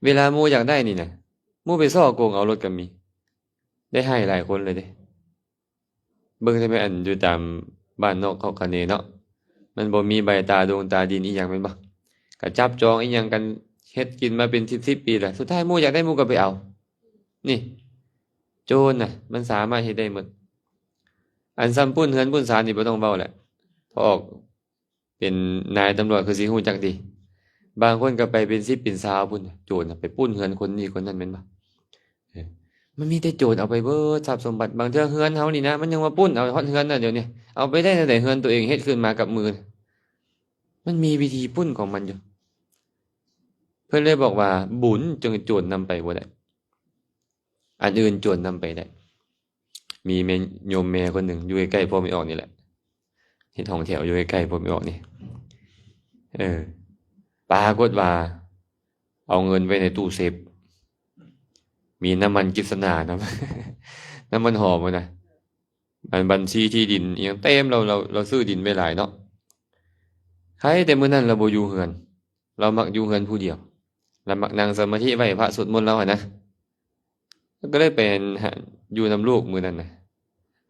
ເວລາໝູ່ຢາກໄດ້ນີ້ນະ ໝູ່ໄປສໍ້ໂກງເອົາໂລດກໍມີ. ໄດ້ໃຫ້ຫຼາຍຄົນເລີຍເດ້. ເບິ່ງແຕ່ແມ່ນອັນຢູ່ຕາມບ້ານນອກຄອກຄະເນເນາະ ມັນບໍ່ມີໃບຕາດົງຕາດິນອີ່ຫຍັງແມ່ນບໍ່? ກະຈັບຈອງອີ່ຫຍັງກັນ ເຮັດກິນມາເປັນສິບສິບປີແລ້ວ ສຸດທ້າຍໝູ່ຢາກໄດ້ໝູ່ກໍໄປເອົາ. ນີ້ ໂຈນນະ ມັນສາມາດເຮັດໄດ້ໝົດ. ອັນຊ່ຳປຸ້ນເຮືອນປຸ້ນຊານນີ້ບໍ່ຕ້ອງເວົ້າແຫຼະ ພໍອອກ ເປັນນາຍຕຳຫຼວດຄືຊິຮູ້ຈັກຕິ. ບາງຄົນກໍໄປເປັນສິບເປັນຊາວພຸ້ນ ໂຈນນະ ໄປປຸ້ນເຮືອນຄົນນີ້ຄົນນັ້ນແມ່ນບໍ່? ເອີ ມັນມີແຕ່ໂຈນເອົາໄປເບີດຊັບສົມບັດ. ບາງເທື່ອເຮືອນເຮົານີ້ນະ ມັນຍັງມາປຸ້ນເອົາຮອດເຮືອນນະ. ດຽວນີ້ເອົາໄປໄດ້ແນວໃດເຮືອນຕົວເອງເຮັດຂຶ້ນມາກັບມື? ມັນມີວິທີປຸ້ນຂອງມັນຢູ່. ເພິ່ນເລີຍບອກວ່າ ບຸນຈຶ່ງໂຈນນຳໄປບໍ່ໄດ້ ອັນອື່ນໂຈນນຳໄປໄດ້. ມີແມ່ ໂຍມແມ່ຄົນໜຶ່ງຢູ່ໃກ້ໆພວກແມ່ອອກນີ້ແຫຼະ ເຮັດຫ້ອງແຖວຢູ່ໃກ້ໆພວກແມ່ອອກນີ້. ເອີ ປາກົດວ່າເອົາເງິນໄວ້ໃນຕູ້ເຊບ ມີນ້ຳມັນກິດສະໜານຳ ນ້ຳມັນຫອມຫັ້ນນະ ອັນບັນຊີທີ່ດິນອີ່ຫຍັງເຕັມ. ລາວ ລາວ ລາວຊື້ດິນໄວ້ຫຼາຍເນາະ. ໃຄແຕ່ມື້ນັ້ນລາວບໍ່ຢູ່ເຮືອນ ລາວມັກຢູ່ເຮືອນຜູ້ດຽວ ລາວມັກນັ່ງສະມາທິໄຫວ້ພະສວດມົນລາວຫັ້ນນະ. ລາວກໍເລີຍໄປຫາ ຢູ່ນຳລູກມື້ນັ້ນນະ.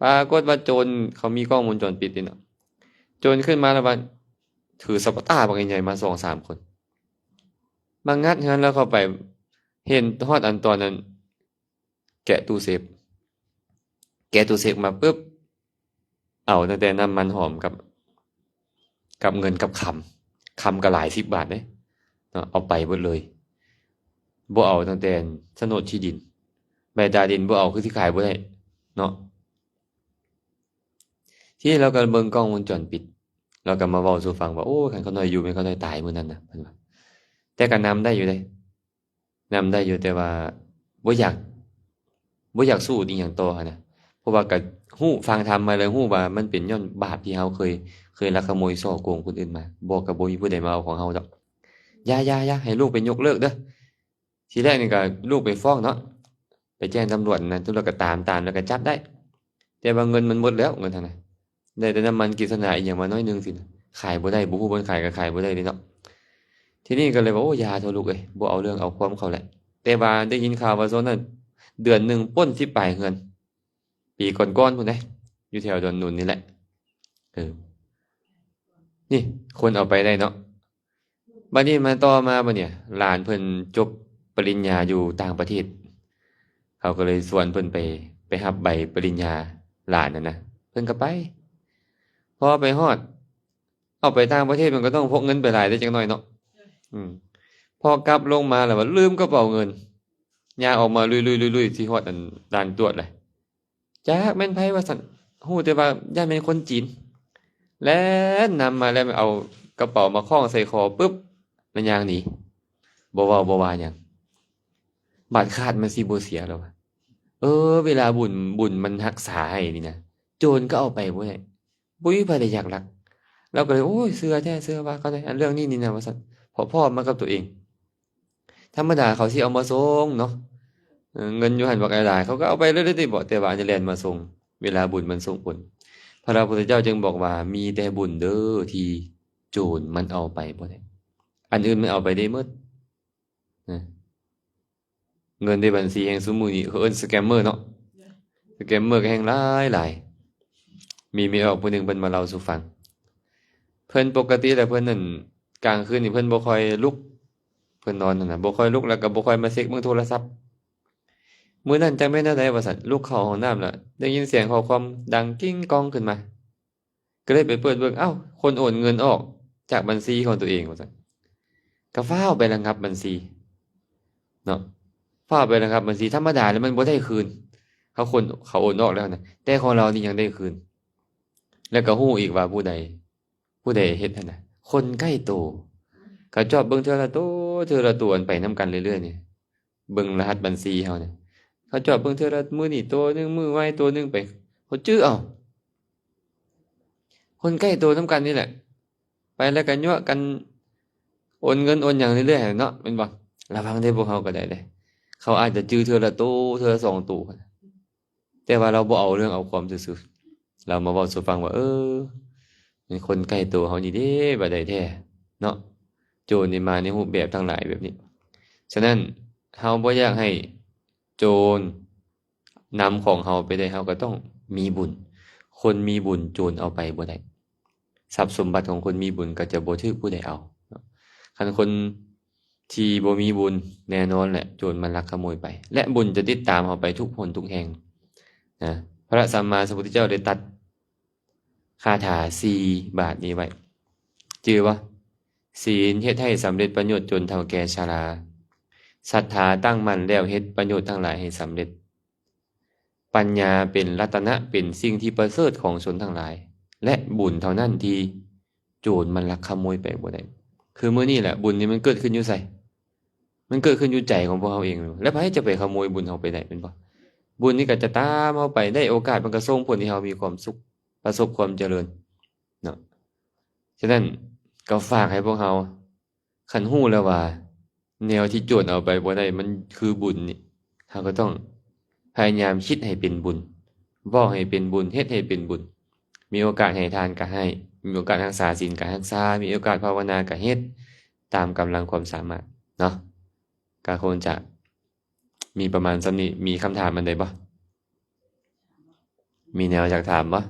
ປາກົດວ່າໂຈນ ເຂົາມີກ້ອງວົງຈອນປິດເດ້ເນາະ ໂຈນຂຶ້ນມາແລ້ວວ່າ ຖືສະປາຕ້າບັກໃຫຍ່ໆມາສອງສາມຄົນ ມາງັດເຮືອນລາວເຂົ້າໄປ. ເຫັນຮອດອັນຕອນນັ້ນ ແກະຕູ້ເຊບ ແກະຕູ້ເຊບມາປຶບ ເອົາຕັ້ງແຕ່ນ້ຳມັນຫອມກັບ ກັບເງິນກັບຄຳ ຄຳກໍຫຼາຍສິບບາດເດ້ເນາະ ເອົາໄປເບິດເລີຍ. ບໍ່ເອົາຕັ້ງແຕ່ໂສນດທີ່ດິນ ໃບຕາດິນບໍ່ເອົາ ຄືຊິຂາຍບໍ່ໄດ້ເນາະ. ທີນີ້ລາວກໍເບິ່ງກ້ອງວົງຈອນປິດ ລາວກໍມາເວົ້າສູ່ຟັງວ່າ ໂອ້ ຄັນຂ້ານ້ອຍຢູ່ແມ່ນຂ້ານ້ອຍຕາຍມື້ນັ້ນນະ ເພິ່ນວ່າ. ແຕ່ກໍນຳໄດ້ຢູ່ເດ້ ນຳໄດ້ຢູ່ ແຕ່ວ່າບໍ່ຢາກ ບໍ່ຢາກສູ້ອີ່ຫຍັງຕໍ່ຫັ້ນນະ ເພາະວ່າກໍຮູ້ ຟັງທຳມາແລ້ວ ຮູ້ວ່າມັນເປັນຍ້ອນບາບທີ່ເຮົາເຄີຍ ເຄີຍລັກຂະໂມຍສໍ້ໂກງຄົນອື່ນມາ. ບໍ່ ກໍບໍ່ມີຜູ້ໃດມາເອົາຂອງເຮົາດອກ. ຢ່າ ຢ່າ ຢ່າ ໃຫ້ລູກໄປຍົກເລີກເດີ. ທີແລກນີ້ກໍລູກໄປຟ້ອງເນາະ ໄປແຈ້ງຕຳຫຼວດນັ້ນ ຕຳຫຼວດກໍຕາມ ຕາມແລ້ວກໍຈັບໄດ້ ແຕ່ວ່າເງິນມັນໝົດແລ້ວ ເງິນຫັ້ນນະ. ໄດ້ແຕ່ນ້ຳມັນກິສະໜາອີ່ຫຍັງມາໜ້ອຍໜຶ່ງຊີ້ນະ ຂາຍບໍ່ໄດ້ ບໍ່ຮູ້ບ່ອນຂາຍກໍຂາຍບໍ່ໄດ້ເລີຍເນາະ. ທີນີ້ກໍເລີຍວ່າ ໂອ້ ຢ່າເຖາະລູກເອີຍ ບໍ່ເອົາເລື່ອງເອົາຄວາມເຂົາແຫຼະ. ແຕ່ວ່າໄດ້ຍິນຂ່າວວ່າຊ່ວງນັ້ນ ເດືອນໜຶ່ງປົ້ນສິບປາຍເຮືອນ ປີກ່ອນໆພຸ້ນເດ້ ຢູ່ແຖວດອນໜູນນີ້ແຫຼະ. ເອີ ນີ້ຄົນເອົາໄປໄດ້ເນາະ. ບັດນີ້ມາຕໍ່ມາບັດນີ້ ຫຼານເພິ່ນຈົບປະລິນຍາຢູ່ຕ່າງປະເທດ ເຂົາກໍເລີຍຊວນເພິ່ນໄປ ໄປຮັບໃບປະລິນຍາຫຼານນັ້ນນະ ເພິ່ນກໍໄປ. ພໍໄປຮອດ ເອົາໄປຕ່າງປະເທດມັນກໍຕ້ອງພົກເງິນໄປຫຼາຍເດ້ຈັກໜ້ອຍເນາະ. ອືມ ພໍກັບລົງມາແລ້ວວ່າລືມກະເປົາເງິນ ຍ່າງອອກມາລຸຍໆໆໆ ຊິຮອດອັນດ່ານກວດແລ້ວ ຈັກແມ່ນໃຜວ່າຊັ້ນ ຮູ້ແຕ່ວ່າຢ້ານແມ່ນຄົນຈີນ ແລ່ນນຳມາແລ້ວ ເອົາກະເປົາມາຄ້ອງໃສ່ຄໍປຶບ ແລ້ວຍ່າງໜີ ບໍ່ເວົ້າບໍ່ວ່າຫຍັງ. ບາດຄາດມັນຊິບໍ່ເສຍແລ້ວວ່າ ເອີ ເວລາບຸນ ບຸນມັນຮັກສາໃຫ້ນີ້ນະ ໂຈນກໍເອົາໄປບໍ່ໄດ້ ບໍ່ມີໃຜໄດ້ຢາກລັກ. ລາວກໍເລີຍ ໂອ້ຍ ເຊື່ອແທ້ ເຊື່ອວ່າເຂົາໄດ້ ອັນເລື່ອງນີ້ນີ້ນະວ່າຊັ້ນ ເພາະພໍ້ມາກັບຕົວເອງ. ທຳມະດາເຂົາຊິເອົາມາສົ່ງເນາະ ເອີ ເງິນຢູ່ຫັ້ນບັກຫຼາຍໆ ເຂົາກໍເອົາໄປເລີຍເດ້ບໍ ແຕ່ວ່າອັນນີ້ແລ່ນມາສົ່ງ ເວລາບຸນມັນສົ່ງຜົນ. ພະລາພຸດທະເຈົ້າຈຶ່ງບອກວ່າ ມີແຕ່ບຸນເດີທີ່ໂຈນມັນເອົາໄປບໍ່ໄດ້ ອັນອື່ນມັນເອົາໄປໄດ້ໝົດນະ. ເງິນໃນບັນຊີແຫ່ງຊຸມມື້ນີ້ເຂົາເອີ້ນສະແກມເມີເນາະ ສະແກມເມີກໍແຮ່ງຫຼາຍໆ. ມີແມ່ອອກຜູ້ໜຶ່ງເພິ່ນມາເລົ່າສູ່ຟັງ ເພິ່ນປົກກະຕິແລ້ວເພິ່ນນັ້ນ ກາງຄືນນີ້ເພິ່ນບໍ່ຄ່ອຍລຸກ ເພິ່ນນອນຫັ້ນນະ ບໍ່ຄ່ອຍລຸກ ແລ້ວກໍບໍ່ຄ່ອຍມາເຊັກເບິ່ງໂທລະສັບ. ມື້ນັ້ນຈັກແມ່ນແນວໃດວ່າຊັ້ນ ລຸກເຂົ້າຫ້ອງນ້ຳແລ້ວໄດ້ຍິນສຽງຂໍ້ຄວາມດັງກິ້ງກ້ອງຂຶ້ນມາ ກໍເລີຍໄປເປີດເບິ່ງ ເອົ້າ ຄົນໂອນເງິນອອກຈາກບັນຊີຂອງຕົວເອງວ່າຊັ້ນ ກໍຟ້າວໄປລະງັບບັນຊີເນາະ ຟ້າວໄປລະງັບບັນຊີ. ທຳມະດາແລ້ວມັນບໍ່ໄດ້ຄືນ ເຂົາຄົນ ເຂົາໂອນອອກແລ້ວນະ ແຕ່ຂອງລາວນີ້ຍັງໄດ້ຄືນ. ແລ້ວກໍຮູ້ອີກວ່າຜູ້ໃດ ຜູ້ໃດເຮັດຫັ້ນນະ ຄົນໃກ້ໂຕ. ເຂົາຈອບເບິ່ງເທື່ອລະໂຕ ເທື່ອລະໂຕ ອັນໄປນຳກັນເລື້ອຍໆນີ້ ເບິ່ງລະຫັດບັນຊີເຮົານີ້ ເຂົາຈອບເບິ່ງເທື່ອລະ ມື້ນີ້ໂຕໜຶ່ງ ມື້ວາຍໂຕໜຶ່ງໄປ ເຂົາຈື່ເອົາ ຄົນໃກ້ໂຕນຳກັນນີ້ແຫຼະ ໄປແລ້ວກໍຍົວະກັນໂອນເງິນໂອນຫຍັງເລື້ອຍໆຫັ້ນເນາະ ແມ່ນບໍ່? ລະວັງເດ້ ພວກເຮົາກໍໄດ້ເດ້ ເຂົາອາດຈະຈື່ເທື່ອລະໂຕ ເທື່ອລະສອງໂຕ ແຕ່ວ່າລາວບໍ່ເອົາເລື່ອງເອົາຄວາມຊື່ໆ ລາວມາເວົ້າສູ່ຟັງວ່າ ເອີ ແມ່ນຄົນໃກ້ໂຕເຮົານີ້ເດ້ ວ່າໄດ້ແທ້ເນາະ ໂຈນນີ້ມາໃນຮູບແບບທັງຫຼາຍແບບນີ້. ສະນັ້ນ ເຮົາບໍ່ຢາກໃຫ້ໂຈນນຳຂອງເຮົາໄປໄດ້ ເຮົາກໍຕ້ອງມີບຸນ. ຄົນມີບຸນໂຈນເອົາໄປບໍ່ໄດ້. ຊັບສົມບັດຂອງຄົນມີບຸນກໍຈະບໍ່ຖືກຜູ້ໃດເອົາເນາະ. ຄັນຄົນທີ່ບໍ່ມີບຸນ ແນ່ນອນແຫຼະ ໂຈນມັນລັກຂະໂມຍໄປ ແລະ ບຸນຈະຕິດຕາມເຮົາໄປທຸກຫົນທຸກແຫ່ງນະ. ພະສຳມາສຳພຸດທະເຈົ້າໄດ້ຕັດຄາຖາສີ່ບາດນີ້ໄວ້ ຈື່ບໍ່? ສີນເຮັດໃຫ້ສຳເລັດປະໂຫຍດຈົນເຖົ້າແກ່ຊະລາ. ສັດທາຕັ້ງໝັ້ນແລ້ວເຮັດປະໂຫຍດທັງຫຼາຍໃຫ້ສຳເລັດ. ປັນຍາເປັນລັດຕະນະ ເປັນສິ່ງທີ່ປະເສີດຂອງຊົນທັງຫຼາຍ ແລະ ບຸນເທົ່ານັ້ນທີ່ໂຈນມັນລັກຂະໂມຍໄປບໍ່ໄດ້. ຄືມື້ນີ້ແຫຼະ ບຸນນີ້ມັນເກີດຂຶ້ນຢູ່ໃສ? ມັນເກີດຂຶ້ນຢູ່ໃຈຂອງພວກເຮົາເອງ ແລ້ວໃຜຈະໄປຂະໂມຍບຸນເຮົາໄປໄດ້ ແມ່ນບໍ່? ບຸນນີ້ກໍຈະຕາມເຮົາໄປ ໄດ້ໂອກາດມັນກໍສົ່ງຜົນໃຫ້ເຮົາມີຄວາມສຸກ ປະສົບຄວາມຈະເລີນເນາະ. ສະນັ້ນກໍຝາກໃຫ້ພວກເຮົາ ຄັນຮູ້ແລ້ວວ່າແນວທີ່ໂຈນເອົາໄປບໍ່ໄດ້ ມັນຄືບຸນນີ້ ເຮົາກໍຕ້ອງພະຍາຍາມຄິດໃຫ້ເປັນບຸນ ເວົ້າໃຫ້ເປັນບຸນ ເຮັດໃຫ້ເປັນບຸນ. ມີໂອກາດໃຫ້ທານກໍໃຫ້ ມີໂອກາດຮັກສາສິນກໍຮັກສາ ມີໂອກາດພາວະນາກໍເຮັດ ຕາມກຳລັງຄວາມສາມາດເນາະ. ກໍຄົງຈະມີປະມານສ່ຳນີ້. ມີຄຳຖາມອັນໃດບໍ່? ມີແນວຢາກຖາມບໍ່?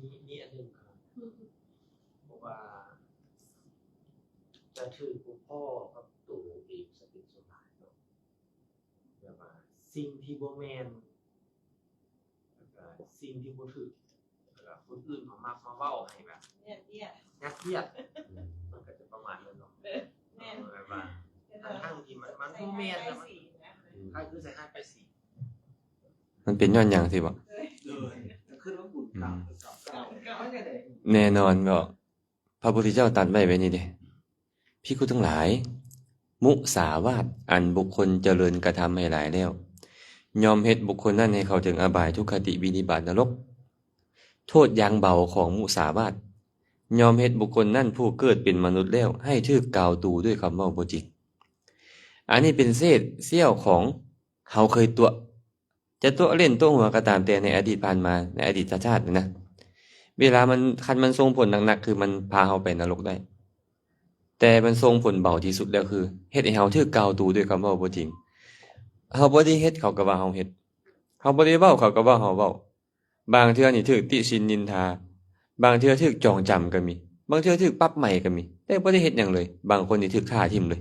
ມີ ມີອັນໜຶ່ງ ເພາະວ່າຈະຖືກບໍ່ພໍກັບໂຕເອງຊະເປັນສ່ວນຫຼາຍເນາະ ແບບວ່າສິ່ງທີ່ບໍ່ແມ່ນ ແລ້ວກະສິ່ງທີ່ບໍ່ຖືກ ແລ້ວກະຄົນອື່ນເຂົາມັກມາເວົ້າໃຫ້ແບບ ຍັດຢຽດ ຍັດຢຽດ ອືມ ມັນກໍຈະປະມານນັ້ນເນາະ ເອີ ແມ່ນ ເອີ ແບບວ່າ ແມ່ນ ທັງໆທີ່ມັນ ມັນບໍ່ແມ່ນນະ ມັນ ອືມ ຄ້າຍຄືໃສ່ຮ້າຍປ້າຍສີ ມັນເປັນຍ້ອນຫຍັງຊີ້ບໍ? ເອີ ເອີ ຄືວ່າບຸນເກົ່າ ອືມ ເກົ່າ ເກົ່າ ເກົ່າ ແນ່ນອນເນາະ. ພະພຸດທະເຈົ້າຕັດໄວ້ແບບນີ້ເດ້ ພິກຂຸທັງຫຼາຍ, ມຸສາວາດອັນບຸກຄົນຈະເລີນກະທຳໃຫ້ຫຼາຍແລ້ວ ຍ່ອມເຮັດບຸກຄົນນັ້ນໃຫ້ເຂົ້າເຖິງອະບາຍ, ທຸກຄະຕິ, ວິນິບາດ, ນະລົກ. ໂທດຢ່າງເບົາຂອງມຸສາວາດ ຍ່ອມເຮັດບຸກຄົນນັ້ນຜູ້ເກີດເປັນມະນຸດແລ້ວ ໃຫ້ຖືກກ່າວຕູດ້ວຍຄຳເວົ້າບໍ່ຈິງ. ອັນນີ້ເປັນເສດສ່ຽວຂອງເຮົາເຄີຍຕົວະ ຈະຕົວະຫຼິ້ນຕົວະຫົວກໍຕາມແຕ່ໃນອະດີດຜ່ານມາ ໃນອະດີດຊາດໆນີ້ນະ ເວລາມັນ ຄັນມັນສົ່ງຜົນໜັກໆ ຄືມັນພາເຮົາໄປນະລົກໄດ້ ແຕ່ມັນສົ່ງຜົນເບົາທີ່ສຸດແລ້ວ ຄືເຮັດໃຫ້ເຮົາຖືກກ່າວຕູດ້ວຍຄຳເວົ້າບໍ່ຈິງ. ເຮົາບໍ່ໄດ້ເຮັດ ເຂົາກໍວ່າເຮົາເຮັດ, ເຮົາບໍ່ໄດ້ເວົ້າ ເຂົາກໍວ່າເຮົາເວົ້າ. ບາງເທື່ອນີ້ຖືກຕິຊິນນິນທາ, ບາງເທື່ອຖືກຈອງຈຳກໍມີ, ບາງເທື່ອຖືກປັບໃໝກໍມີ ແຕ່ບໍ່ໄດ້ເຮັດຫຍັງເລີຍ. ບາງຄົນນີ້ຖືກຂ້າຖິ້ມເລີຍ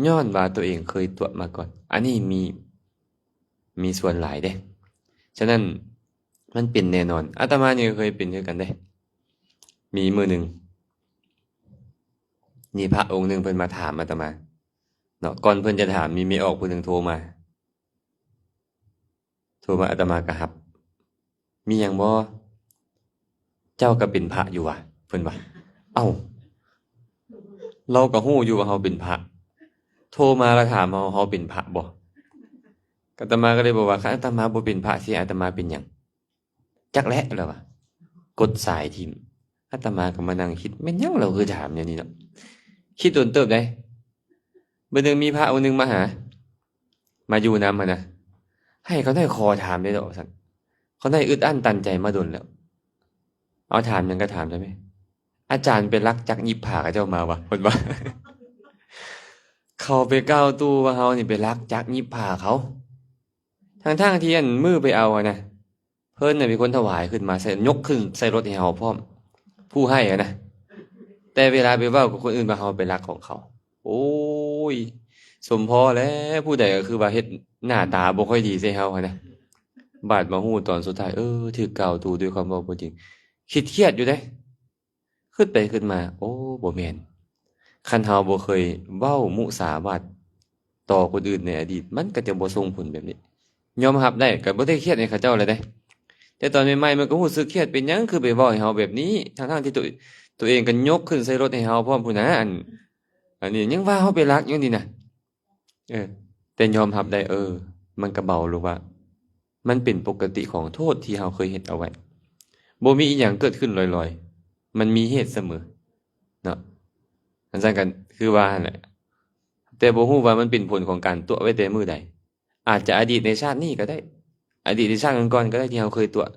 ຍ້ອນວ່າຕົວເອງເຄີຍຕົວະມາກ່ອນ. ອັນນີ້ມີ ມີສ່ວນຫຼາຍເດ້. ສະນັ້ນ ມັນເປັນແນ່ນອນ. ອາດຕະມານີ້ກໍເຄີຍເປັນຄືກັນເດ້. ມີມື້ໜຶ່ງ ມີພະອົງໜຶ່ງເພິ່ນມາຖາມອາດຕະມາເນາະ. ກ່ອນເພິ່ນຈະຖາມ ມີແມ່ອອກຜູ້ໜຶ່ງໂທມາ. ໂທມາ ອາດຕະມາກໍຮັບ. ມີຫຍັງບໍ່? ເຈົ້າກໍເປັນພະຢູ່ຫວາ? ເພິ່ນວ່າ. ເອົ້າ ລາວກໍຮູ້ຢູ່ວ່າເຮົາເປັນພະ, ໂທມາລະຖາມເຮົາ ເຮົາເປັນພະບໍ່? ອາດຕະມາກໍເລີຍບອກວ່າ ຄັນອາດຕະມາບໍ່ເປັນພະ ຊິໃຫ້ອາດຕະມາເປັນຫຍັງ? ຈັກແຫຼະ ລາວວ່າ. ກົດສາຍຖິ້ມ. ອາດຕະມາກໍມານັ່ງຄິດ ແມ່ນຫຍັງລາວຄືຖາມແນວນີ້ເນາະ? ຄິດດົນເຕີບໃດ໋. ມື້ໜຶ່ງມີພະອົງໜຶ່ງມາຫາ ມາຢູ່ນຳຫັ້ນນະ, ໃຫ້ຂ້ານ້ອຍຂໍຖາມແດ່ດອກ ວ່າຊັ້ນ. ຂ້ານ້ອຍອຶດອັ້ນຕັນໃຈມາດົນແລ້ວ. ເອົາ ຖາມຫຍັງກໍຖາມໄດ້ແມ. ອາຈານໄປລັກຈັກຫຍິບຜ້າເຂົາເຈົ້າມາຫວາ? ເພິ່ນວ່າ. ເຂົາໄປກ່າວຕູ່ວ່າເຮົານີ້ໄປລັກຈັກຫຍິບຜ້າເຂົາ, ທັງໆທີ່ອັນມື້ໄປເອົາຫັ້ນນະ ເພິ່ນນະເປັນຄົນຖວາຍຂຶ້ນມາໃສ່ ຍົກຂຶ້ນໃສ່ລົດໃຫ້ເຮົາພ້ອມ ຜູ້ໃຫ້ຫັ້ນນະ. ແຕ່ເວລາໄປເວົ້າກັບຄົນອື່ນວ່າເຮົາໄປລັກຂອງເຂົາ ໂອ້ຍ ສົມພໍແຫຼະ ຜູ້ໃດກໍຄືວ່າເຮັດໜ້າຕາບໍ່ຄ່ອຍດີໃສ່ເຮົາຫັ້ນນະ. ບາດມາຮູ້ຕອນສຸດທ້າຍ ເອີ ຖືກກ່າວຕູ່ດ້ວຍຄວາມເວົ້າບໍ່ຈິງ. ຄິດຄຽດຢູ່ເດ້. ຄິດໄປຄິດມາ ໂອ້ ບໍ່ແມ່ນ. ຄັນເຮົາບໍ່ເຄີຍເວົ້າມຸສາວາດຕໍ່ຄົນອື່ນໃນອະດີດ ມັນກໍຈະບໍ່ສົ່ງຜົນແບບນີ້. ຍອມຮັບໄດ້ ກໍບໍ່ໄດ້ຄຽດໃຫ້ເຂົາເຈົ້າແລ້ວເດ້. ແຕ່ຕອນໃໝ່ໆ ມັນກໍຮູ້ສຶກຄຽດ ເປັນຫຍັງຄືໄປເວົ້າໃຫ້ເຮົາແບບນີ້ ທັງໆທີ່ຕົວ ຕົວເອງກໍຍົກຂຶ້ນໃສ່ລົດໃຫ້ເຮົາພ້ອມພຸ້ນນະ. ອັນ ອັນນີ້ຍັງວ່າເຮົາໄປລັກຢູ່ນີ້ນະ. ເອີ ແຕ່ຍອມຮັບໄດ້ ເອີ ມັນກໍເບົາລົງວ່າ ມັນເປັນປົກກະຕິຂອງໂທດທີ່ເຮົາເຄີຍເຮັດເອົາໄວ້. ບໍ່ມີອີ່ຫຍັງເກີດຂຶ້ນລອຍໆ ມັນມີເຫດສະເໝີເນາະ. ອັນຊັ້ນກໍຄືວ່າຫັ້ນແຫຼະ ແຕ່ບໍ່ຮູ້ວ່າມັນເປັນຜົນຂອງການຕົວະໄວ້ແຕ່ມື້ໃດ. ອາດຈະອະດີດໃນຊາດນີ້ກໍໄດ້ ອະດີດໃນຊາດກ່ອນໆກໍໄດ້ ທີ່ເຮົາເຄີຍຕົວະ.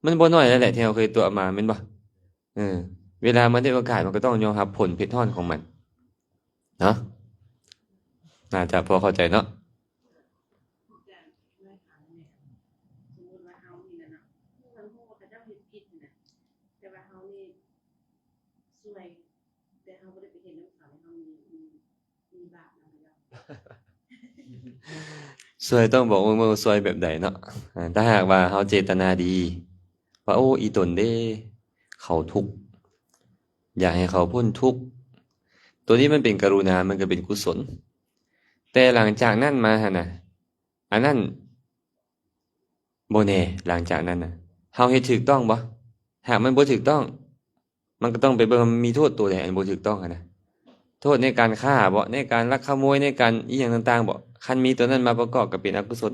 ມັນບໍ່ໜ້ອຍແລ້ວແຫຼະທີ່ເຮົາເຄີຍຕົວະມາ ແມ່ນບໍ່? ເອີ ເວລາມັນໄດ້ໂອກາດ ມັນກໍຕ້ອງຍອມຮັບຜົນເຜັດຮ້ອນຂອງມັນເນາະ. ໜ້າຈະພໍເຂົ້າໃຈເນາະ. ສົມມຸດວ່າເຮົານີ້ນະເນາະ ເຮົາຮູ້ວ່າເຂົາເຈົ້າເຮັດຜິດນະ ແຕ່ວ່າເຮົານີ້ຊ່ວຍ ແຕ່ເຮົາບໍ່ໄດ້ໄປເຮັດນຳເຂົາ ເຮົາມີ ມີ ມີບາບນຳເຂົາເຈົ້າ. ຊ່ວຍຕ້ອງບອກເບິ່ງວ່າຊ່ວຍແບບໃດເນາະ. ອາ ຖ້າຫາກວ່າເຮົາເຈດຕະນາດີ ວ່າ ໂອ້ ອີ່ຕົນເດ້ ເຂົາທຸກ ຢາກໃຫ້ເຂົາພົ້ນທຸກ, ໂຕນີ້ມັນເປັນກະລຸນາ ມັນກໍເປັນກຸສົນ. ແຕ່ຫຼັງຈາກນັ້ນມາຫັ້ນນະ ອັນນັ້ນບໍ່ແນ່. ຫຼັງຈາກນັ້ນນະ ເຮົາເຮັດຖືກຕ້ອງບໍ່? ຫາກມັນບໍ່ຖືກຕ້ອງ ມັນກໍຕ້ອງໄປເບິ່ງວ່າມັນມີໂທດໂຕໃດອັນບໍ່ຖືກຕ້ອງຫັ້ນນະ. ໂທດໃນການຄ້າບໍ ໃນການລັກຂະໂມຍ ໃນການອີ່ຫຍັງຕ່າງໆບໍ ຄັນມີໂຕນັ້ນມາປະກອບກໍເປັນອະກຸສົນ.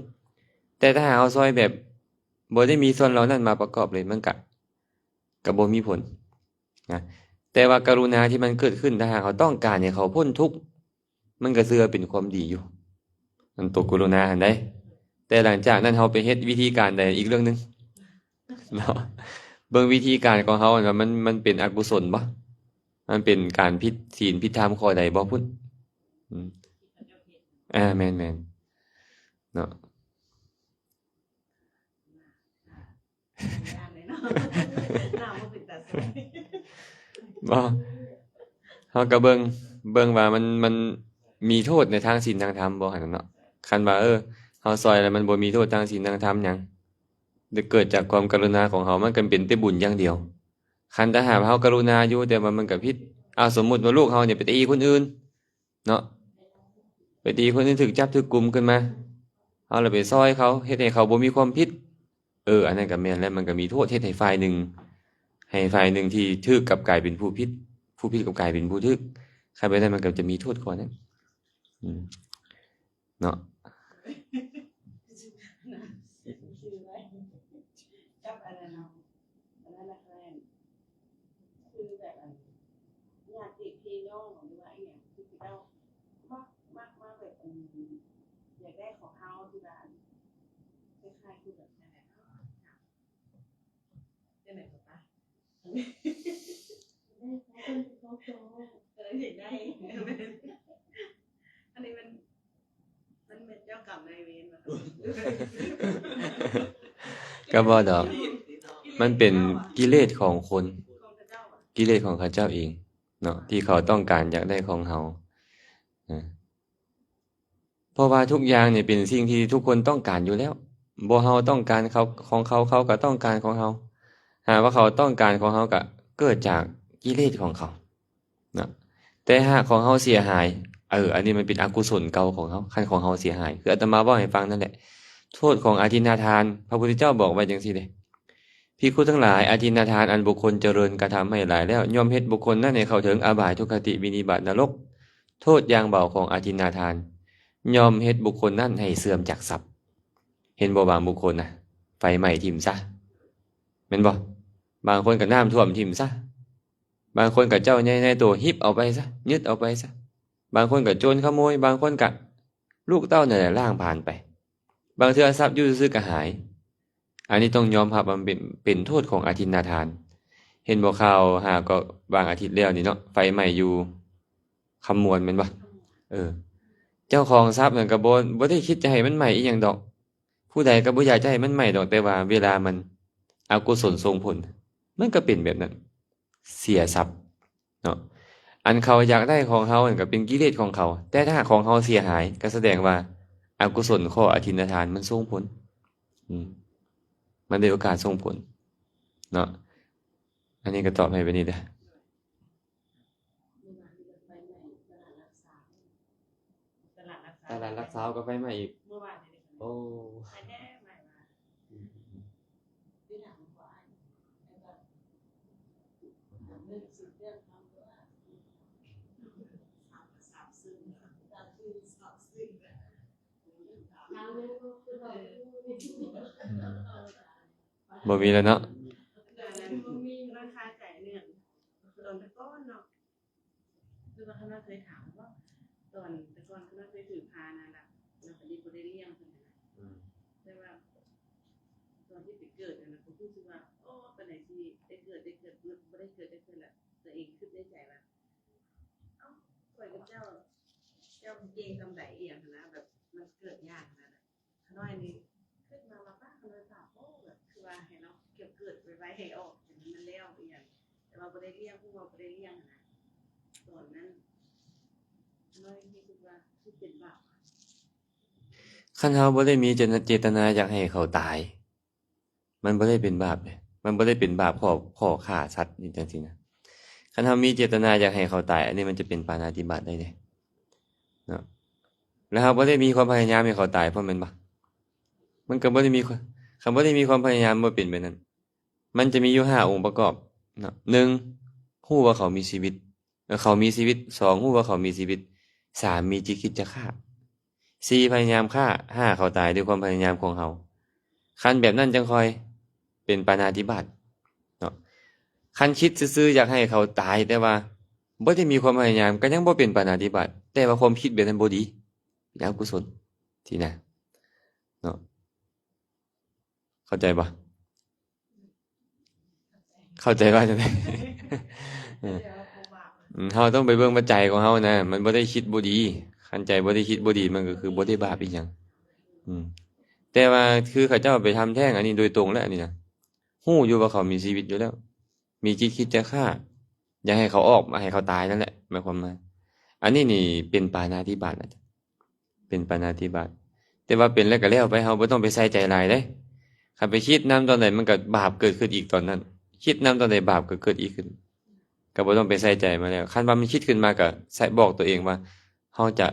ແຕ່ຖ້າຫາກເຮົາຊ່ອຍແບບບໍ່ໄດ້ມີສ່ວນເຫຼົ່ານັ້ນມາປະກອບເລີຍ ມັນກະ ກະບໍ່ມີຜົນນະ. ແຕ່ວ່າກະລຸນາທີ່ມັນເກີດຂຶ້ນ ຖ້າຫາກເຮົາຕ້ອງການໃຫ້ເຂົາພົ້ນທຸກ ມັນກໍຖືວ່າເປັນຄວາມດີຢູ່ ອັນຕົວກະລຸນາຫັ້ນໃດ໋. ແຕ່ຫຼັງຈາກນັ້ນເຮົາໄປເຮັດວິທີການໃດ ອີກເລື່ອງໜຶ່ງເນາະ. ເບິ່ງວິທີການຂອງເຮົາຫັ້ນວ່າມັນ ມັນເປັນອະກຸສົນບໍ່? ມັນເປັນການຜິດສິນຜິດທຳຂໍ້ໃດບໍ່ພຸ້ນ? ອືມ ອາ ແມ່ນໆ ເນາະ. ບໍ່ ເຮົາກໍເບິ່ງ ເບິ່ງວ່າມັນ ມັນມີໂທດໃນທາງສິນທາງທຳບໍ່ຫັ້ນນະເນາະ. ຄັນວ່າ ເອີ ເຮົາຊ່ອຍແລ້ວມັນບໍ່ມີໂທດທາງສິນທາງທຳຫຍັງ ແຕ່ເກີດຈາກຄວາມກະລຸນາຂອງເຮົາ ມັນກໍເປັນແຕ່ບຸນຢ່າງດຽວ. ຄັນຖ້າຫາກເຮົາກະລຸນາຢູ່ ແຕ່ວ່າມັນກໍຜິດ ເອົາ ສົມມຸດວ່າລູກເຮົານີ້ໄປຕີຄົນອື່ນ ເນາະ ໄປຕີຄົນອື່ນຖືກຈັບຖືກກຸມຂຶ້ນມາ ເຮົາລະໄປຊ່ອຍເຂົາ ເຮັດໃຫ້ເຂົາບໍ່ມີຄວາມຜິດ. ເອີ ອັນນັ້ນກໍແມ່ນແຫຼະ ມັນກໍມີໂທດ ເຮັດໃຫ້ຝ່າຍໜຶ່ງ ໃຫ້ຝ່າຍໜຶ່ງທີ່ຖືກກັບກາຍເປັນຜູ້ຜິດ ຜູ້ຜິດກັບກາຍເປັນຜູ້ຖືກ. ຄັນແບບນັ້ນມັນກໍຈະມີໂທດກວ່ານັ້ນ ອືມ ເນາະ. ກັບອັນນັ້ນເນາະ ອັນນັ້ນນະ ຄືແບບອັນຍາດຕິພີ່ນ້ອງ ຫຼືວ່າອີ່ຫຍັງ ຄືເຂົາເຈົ້າມັກ ມັກມາແບ ຢາກໄດ້ຂອງເຮົາທີ່ວ່າຄ້າຍໆຄືແບບນັ້ນແຫຼະເນາະ ຈັ່ງໃດກໍໄປ ເອີ ຢາກໄດ້ ອັນນີ້ມັນ ມັນແມ່ນເຈົ້າກຳນາຍເວນບໍ່? ກໍບໍ່ດອກ ມັນເປັນກິເລດຂອງຄົນ ຂອງເຂົາເຈົ້າ ກິເລດຂອງເຂົາເຈົ້າເອງເນາະ ທີ່ເຂົາຕ້ອງການຢາກໄດ້ຂອງເຮົາ ເອີ ເພາະວ່າທຸກຢ່າງນີ້ເປັນສິ່ງທີ່ທຸກຄົນຕ້ອງການຢູ່ແລ້ວ ບໍ່ເຮົາຕ້ອງການເຂົາ ຂອງເຂົາ ເຂົາກໍຕ້ອງການຂອງເຮົາ ຫາກວ່າເຂົາຕ້ອງການຂອງເຮົາກໍເກີດຈາກກິເລດຂອງເຂົາເນາະ ແຕ່ຫາກຂອງເຮົາເສຍຫາຍ ເອີ ອັນນີ້ມັນເປັນອະກຸສົນເກົ່າຂອງເຮົາ ຄັນຂອງເຮົາເສຍຫາຍ ຄືອາດຕະມາເວົ້າໃຫ້ຟັງນັ້ນແຫຼະ ໂທດຂອງອະທິນນາທານ ພະພຸດທະເຈົ້າບອກໄວ້ຈັ່ງຊີ້ເດ້ ພິກຂຸທັງຫຼາຍ, ອະທິນນາທານອັນບຸກຄົນຈະເລີນກະທຳໃຫ້ຫຼາຍແລ້ວ ຍ່ອມເຮັດບຸກຄົນນັ້ນໃຫ້ເຂົ້າເຖິງອະບາຍ, ທຸກຄະຕິ, ວິນິບາດ, ນະລົກ. ໂທດຢ່າງເບົາຂອງອະທິນນາທານ ຍ່ອມເຮັດບຸກຄົນນັ້ນໃຫ້ເສື່ອມຈາກຊັບ. ເຫັນບໍ່, ບາງບຸກຄົນນະ ໄຟໄໝ້ຖິ້ມຊະ ແມ່ນບໍ່? ບາງຄົນກໍນ້ຳຖ້ວມຖິ້ມຊະ, ບາງຄົນກໍເຈົ້າໃຫຍ່ນາຍໂຕຮິບເອົາໄປຊະ, ຍຶດເອົາໄປຊະ, ບາງຄົນກໍໂຈນຂະໂມຍ, ບາງຄົນກໍລູກເຕົ້ານັ້ນແຫຼະລ້າງຜານໄປ. ບາງເທື່ອຊັບຢູ່ຊື່ໆກໍຫາຍ. ອັນນີ້ຕ້ອງຍອມຮັບວ່າມັນເປັນ ເປັນໂທດຂອງອະທິນນາທານ. ເຫັນບໍ່ຂ່າວຫາກໍບາງອາທິດແລ້ວນີ້ເນາະ, ໄຟໄໝ້ຢູ່ຄຳມ່ວນແມ່ນບໍ່? ເອີ ເຈົ້າຂອງຊັບນັ້ນກໍບໍ່ ບໍ່ໄດ້ຄິດຈະໃຫ້ມັນໄໝ້ອີ່ຫຍັງດອກ, ຜູ້ໃດກໍບໍ່ຢາກຈະໃຫ້ມັນໄໝ້ດອກ, ແຕ່ວ່າເວລາມັນອະກຸສົນສົ່ງຜົນ ມັນກໍເປັນແບບນັ້ນ. ເສຍຊັບເນາະ. ອັນເຂົາຢາກໄດ້ຂອງເຮົານັ້ນກໍເປັນກິເລດຂອງເຂົາ, ແຕ່ຖ້າຂອງເຮົາເສຍຫາຍ ກໍສະແດງວ່າອະກຸສົນຂໍ້ອະທິນນາທານມັນສົ່ງຜົນ. ອືມ ມັນໄດ້ໂອກາດສົ່ງຜົນເນາະ. ອັນນີ້ກໍຕອບໃຫ້ແບບນີ້ເດີ້. ຕະຫຼາດຫຼັກຊາວກໍໄຟໄໝ້ອີກ. ໂອ້ ບໍ່ມີແລ້ວເນາະ. ຄືວ່າຂ້ານ້ອຍເຄີຍຖາມວ່າ ຕອນແຕ່ກ່ອນຂ້ານ້ອຍເຄີຍຖືພານະ ລະ ລະກະບໍ່ໄດ້ລ້ຽງເພິ່ນນະ. ອືມ ແຕ່ວ່າຕອນທີ່ໄປເກີດຫັ້ນນະ ກໍຮູ້ສຶກວ່າ ໂອ້ ປານໃດຊິໄດ້ເກີດ ໄດ້ເກີດ ບໍ່ໄດ້ເກີດຈັກເທື່ອລະ. ຕົວເອງຄິດໃນໃຈວ່າ ເອົ້າ ຂ້ອຍກັບເຈົ້າ ເຈົ້າເກັ່ງສ່ຳໃດ ອີ່ຫຍັງຫັ້ນນະ ແບບມັນເກີດຍາກຫັ້ນນະ. ຂ້ານ້ອຍນີ້ຄິດມາວ່າ ປ້າ ຂ້ານ້ອຍຕາໂປ້ ແບບຄືວ່າໃຫ້ລາວເກັບເກີດໄວໆ ໃຫ້ອອກ ໃຫ້ມັນແລ້ວອີ່ຫຍັງ, ແຕ່ວ່າບໍ່ໄດ້ລ້ຽງ ຮູ້ວ່າບໍ່ໄດ້ລ້ຽງຫັ້ນນະ. ຕອນນັ້ນຂ້ານ້ອຍຮູ້ສຶກວ່າຄືເປັນບາບ. ຄັນເຮົາບໍ່ໄດ້ມີເຈດ ເຈດຕະນາຢາກໃຫ້ເຂົາຕາຍ ມັນບໍ່ໄດ້ເປັນບາບເດ້, ມັນບໍ່ໄດ້ເປັນບາບຂໍ້ ຂໍ້ຂ້າສັດນີ້ຈັ່ງຊີ້ນະ. ຄັນເຮົາມີເຈດຕະນາຢາກໃຫ້ເຂົາຕາຍ ອັນນີ້ມັນຈະເປັນປານາຕິບາດໄດ້ເດ້ເນາະ. ແລ້ວເຮົາບໍ່ໄດ້ມີຄວາມພະຍາຍາມໃຫ້ເຂົາຕາຍພ້ອມແມ່ນບໍ່? ມັນກໍບໍ່ໄດ້ມີ ຄັນບໍ່ໄດ້ມີຄວາມພະຍາຍາມ ບໍ່ເປັນແບບນັ້ນ. ມັນຈະມີຢູ່ຫ້າອົງປະກອບເນາະ. ໜຶ່ງ ຮູ້ວ່າເຂົາມີຊີວິດ, ເຂົາມີຊີວິດ. ສອງ ຮູ້ວ່າເຂົາມີຊີວິດ. ສາມ ມີຈິດຄິດຈະຂ້າ. ສີ່ ພະຍາຍາມຂ້າ. ຫ້າ ເຂົາຕາຍດ້ວຍຄວາມພະຍາຍາມຂອງເຮົາ. ຄັນແບບນັ້ນຈັ່ງຄ່ອຍເປັນປານາຕິບາດເນາະ. ຄັນຄິດຊື່ໆຢາກໃຫ້ເຂົາຕາຍ ແຕ່ວ່າບໍ່ໄດ້ມີຄວາມພະຍາຍາມ ກໍຍັງບໍ່ເປັນປານາຕິບາດ, ແຕ່ວ່າຄວາມຄິດແບບນັ້ນບໍ່ດີ ເປັນອະກຸສົນຊີ້ນະເນາະ. ເຂົ້າໃຈບໍ່? ເຂົ້າໃຈວ່າຈັ່ງໃດ? ເອີ ເຮົາຕ້ອງໄປເບິ່ງວ່າໃຈຂອງເຮົານະ ມັນບໍ່ໄດ້ຄິດບໍ່ດີ. ຄັນໃຈບໍ່ໄດ້ຄິດບໍ່ດີ ມັນກໍຄືບໍ່ໄດ້ບາບອີ່ຫຍັງ. ອືມ ແຕ່ວ່າຄືເຂົາເຈົ້າໄປທຳແທ້ງອັນນີ້ໂດຍຕົງແລ້ວ ອັນນີ້ນະ ຮູ້ຢູ່ວ່າເຂົາມີຊີວິດຢູ່ແລ້ວ, ມີຈິດຄິດຈະຂ້າ, ຢາກໃຫ້ເຂົາອອກມາ ໃຫ້ເຂົາຕາຍນັ້ນແຫຼະ ໝາຍຄວາມວ່າ ອັນນີ້ນີ້ເປັນປານາຕິບາດນະ. ເປັນປານາຕິບາດ. ແຕ່ວ່າເປັນແລ້ວກໍແລ້ວໄປ, ເຮົາບໍ່ຕ້ອງໄປໃສ່ໃຈຫຼາຍເດ້. ຄັນໄປຄິດນຳຕອນໃດ ມັນກໍບາບເກີດຂຶ້ນອີກຕອນນັ້ນ, ຄິດນຳຕອນໃດ ບາບກໍເກີດອີກຂຶ້ນ, ກໍບໍ່ຕ້ອງໄປໃສ່ໃຈມາແລ້ວ. ຄັນວ່າມັນຄິດຂຶ້ນມາ ກໍໃສ່ ບອກຕົວເອງວ່າ ເຮົາຈະ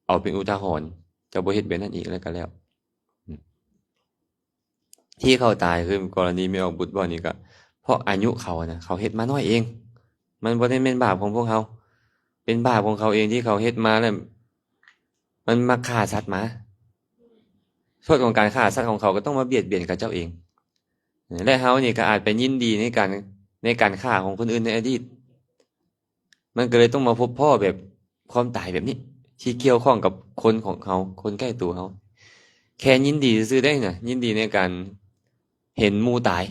ເອົາເປັນອຸທາຫອນ, ຈະບໍ່ເຮັດແບບນັ້ນອີກ ແລ້ວກໍແລ້ວ. ອືມ ທີ່ເຂົາຕາຍ ຄືກໍລະນີແມ່ອອກບຸດບອນນີ້ ກໍເພາະອາຍຸເຂົານະ ເຂົາເຮັດມານ້ອຍເອງ. ມັນບໍ່ໄດ້ແມ່ນບາບຂອງພວກເຮົາ, ເປັນບາບຂອງເຂົາເອງທີ່ເຂົາເຮັດມາ ແລ້ວມັນມັກຂ້າສັດມາ. ໂທດຂອງການຂ້າສັດຂອງເຂົາກໍຕ້ອງມາບຽດບຽນເຂົາເຈົ້າເອງ. ແລະ ເຮົານີ້ກໍອາດໄປຍິນດີໃນການ ໃນການຂ້າຂອງຄົນອື່ນໃນອະດີດ. ມັນກໍເລີຍຕ້ອງມາພົບພໍ້ແບບຄວາມຕາຍແບບນີ້ ທີ່ກ່ຽວຂ້ອງກັບຄົນຂອງເຮົາ, ຄົນໃກ້ຕົວເຮົາ, ແຄ່ຍິນດີຊື່ໆເດ້ນະ, ຍິນດີໃນການເຫັນໝູ່ຕາຍ.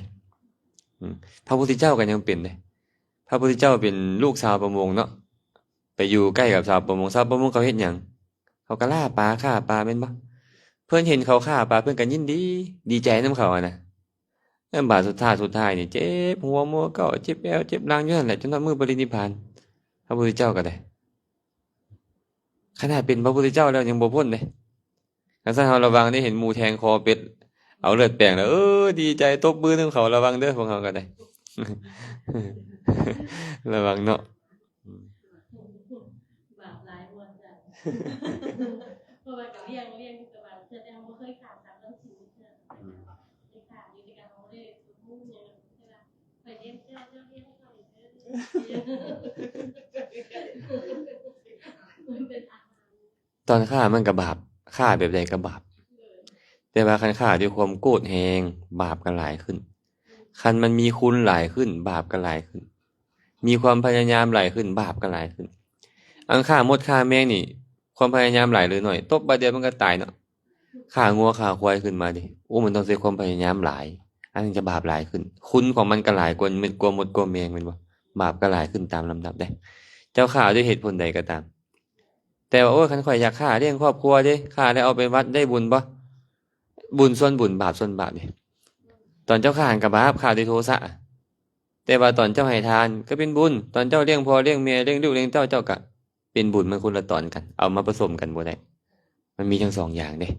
ອືມ ພະພຸດທະເຈົ້າກໍຍັງເປັນເດ້. ພະພຸດທະເຈົ້າເປັນລູກຊາວປະມົງເນາະ, ໄປຢູ່ໃກ້ກັບຊາວປະມົງ. ຊາວປະມົງເຂົາເຮັດຫຍັງ? ເຂົາກໍລ່າປາ, ຂ້າປາແມ່ນບໍ່? ເພິ່ນເຫັນເຂົາຂ້າປາ ເພິ່ນກໍຍິນດີ, ດີໃຈນຳເຂົາຫັ້ນນະ. ແລ້ວບາດສຸດທ້າຍ ສຸດທ້າຍນີ້ ເຈັບຫົວໝໍເກົ້າ ເຈັບແອວ ເຈັບຫຼັງຢູ່ຫັ້ນແຫຼະ ຈົນຮອດມື້ປະລິນິບພານ. ພະພຸດທະເຈົ້າກໍໄດ້ ຂະໜາດເປັນພະພຸດທະເຈົ້າແລ້ວຍັງບໍ່ພົ້ນເດ້. ຄັນຊັ້ນເຮົາລະວັງເດ້, ເຫັນໝູ່ແທງຄໍເປັດ ເອົາເລືອດແປງແລ້ວ ເອີ ດີໃຈ ຕົບມືນຳເຂົາ. ລະວັງເດີ ພວກເຮົາກໍໄດ້ ລະວັງເນາະ. ອືມ ບາບຫຼາຍບໍ່ອາຈານ? ເພາະວ່າກໍລ້ຽງ ລ້ຽງຢູ່ ແຕ່ວ່າເທື່ອແຕ່ເຮົາບໍ່ເຄີຍຂາດສັກເລື່ອງສິນເທື່ອ. ອືມ ໄດ້ຂາດຢູ່ ແຕ່ກໍເຮົາບໍ່ໄດ້ສົມມຸດຫຍັງ ແຕ່ວ່າຂ້ອຍລ້ຽງເຈົ້າ ເຈົ້າລ້ຽງຂ້ອຍເດີ. ມັນເປັນອາຫານ ຕອນຂ້າມັນກໍບາບ, ຂ້າແບບໃດກໍບາບ. ແຕ່ວ່າຄັນຂ້າດ້ວຍຄວາມໂກດແຮງ ບາບກໍຫຼາຍຂຶ້ນ. ຄັນມັນມີຄຸນຫຼາຍຂຶ້ນ ບາບກໍຫຼາຍຂຶ້ນ. ມີຄວາມພະຍາຍາມຫຼາຍຂຶ້ນ ບາບກໍຫຼາຍຂຶ້ນ. ອັນຂ້າມົດຂ້າແມງນີ້ ຄວາມພະຍາຍາມຫຼາຍຫຼືໜ້ອຍ? ຕົບບາດດຽວມັນກໍຕາຍເນາະ. ຂ້າງົວຂ້າຄວາຍຂຶ້ນມາເດ ໂອ້ ມັນຕ້ອງໃຊ້ຄວາມພະຍາຍາມຫຼາຍ, ອັນນັ້ນຈະບາບຫຼາຍຂຶ້ນ. ຄຸນຂອງມັນກໍຫຼາຍກວ່າ ກວ່າມົດກວ່າແມງແມ່ນບໍ່? ບາບກໍຫຼາຍຂຶ້ນຕາມລຳດັບເດ້. ເຈົ້າຂ້າດ້ວຍເຫດຜົນໃດກໍຕາມ. ແຕ່ວ່າ ໂອ້ຍ ຄັນຂ້ອຍຢາກຂ້າລ້ຽງຄອບຄົວເດ້, ຂ້າແລ້ວເອົາໄປວັດໄດ້ບຸນບໍ່? ບຸນສ່ວນບຸນ ບາບສ່ວນບາບເດ້. ຕອນເຈົ້າຂ້າຫັ້ນກໍບາບ, ຂ້າດ້ວຍໂທສະ. ແຕ່ວ່າຕອນເຈົ້າໃຫ້ທານກໍເປັນບຸນ, ຕອນເຈົ້າລ້ຽງພໍ່ລ້ຽງແມ່ ລ້ຽງລູກລ້ຽງເຕົ້າ ເຈົ້າກໍເປັນບຸນ. ມັນຄົນລະຕອນກັນ, ເອົາມາປະສົມກັນບໍ່ໄດ້. ມັນມີທັງສອງຢ່າງເດ້.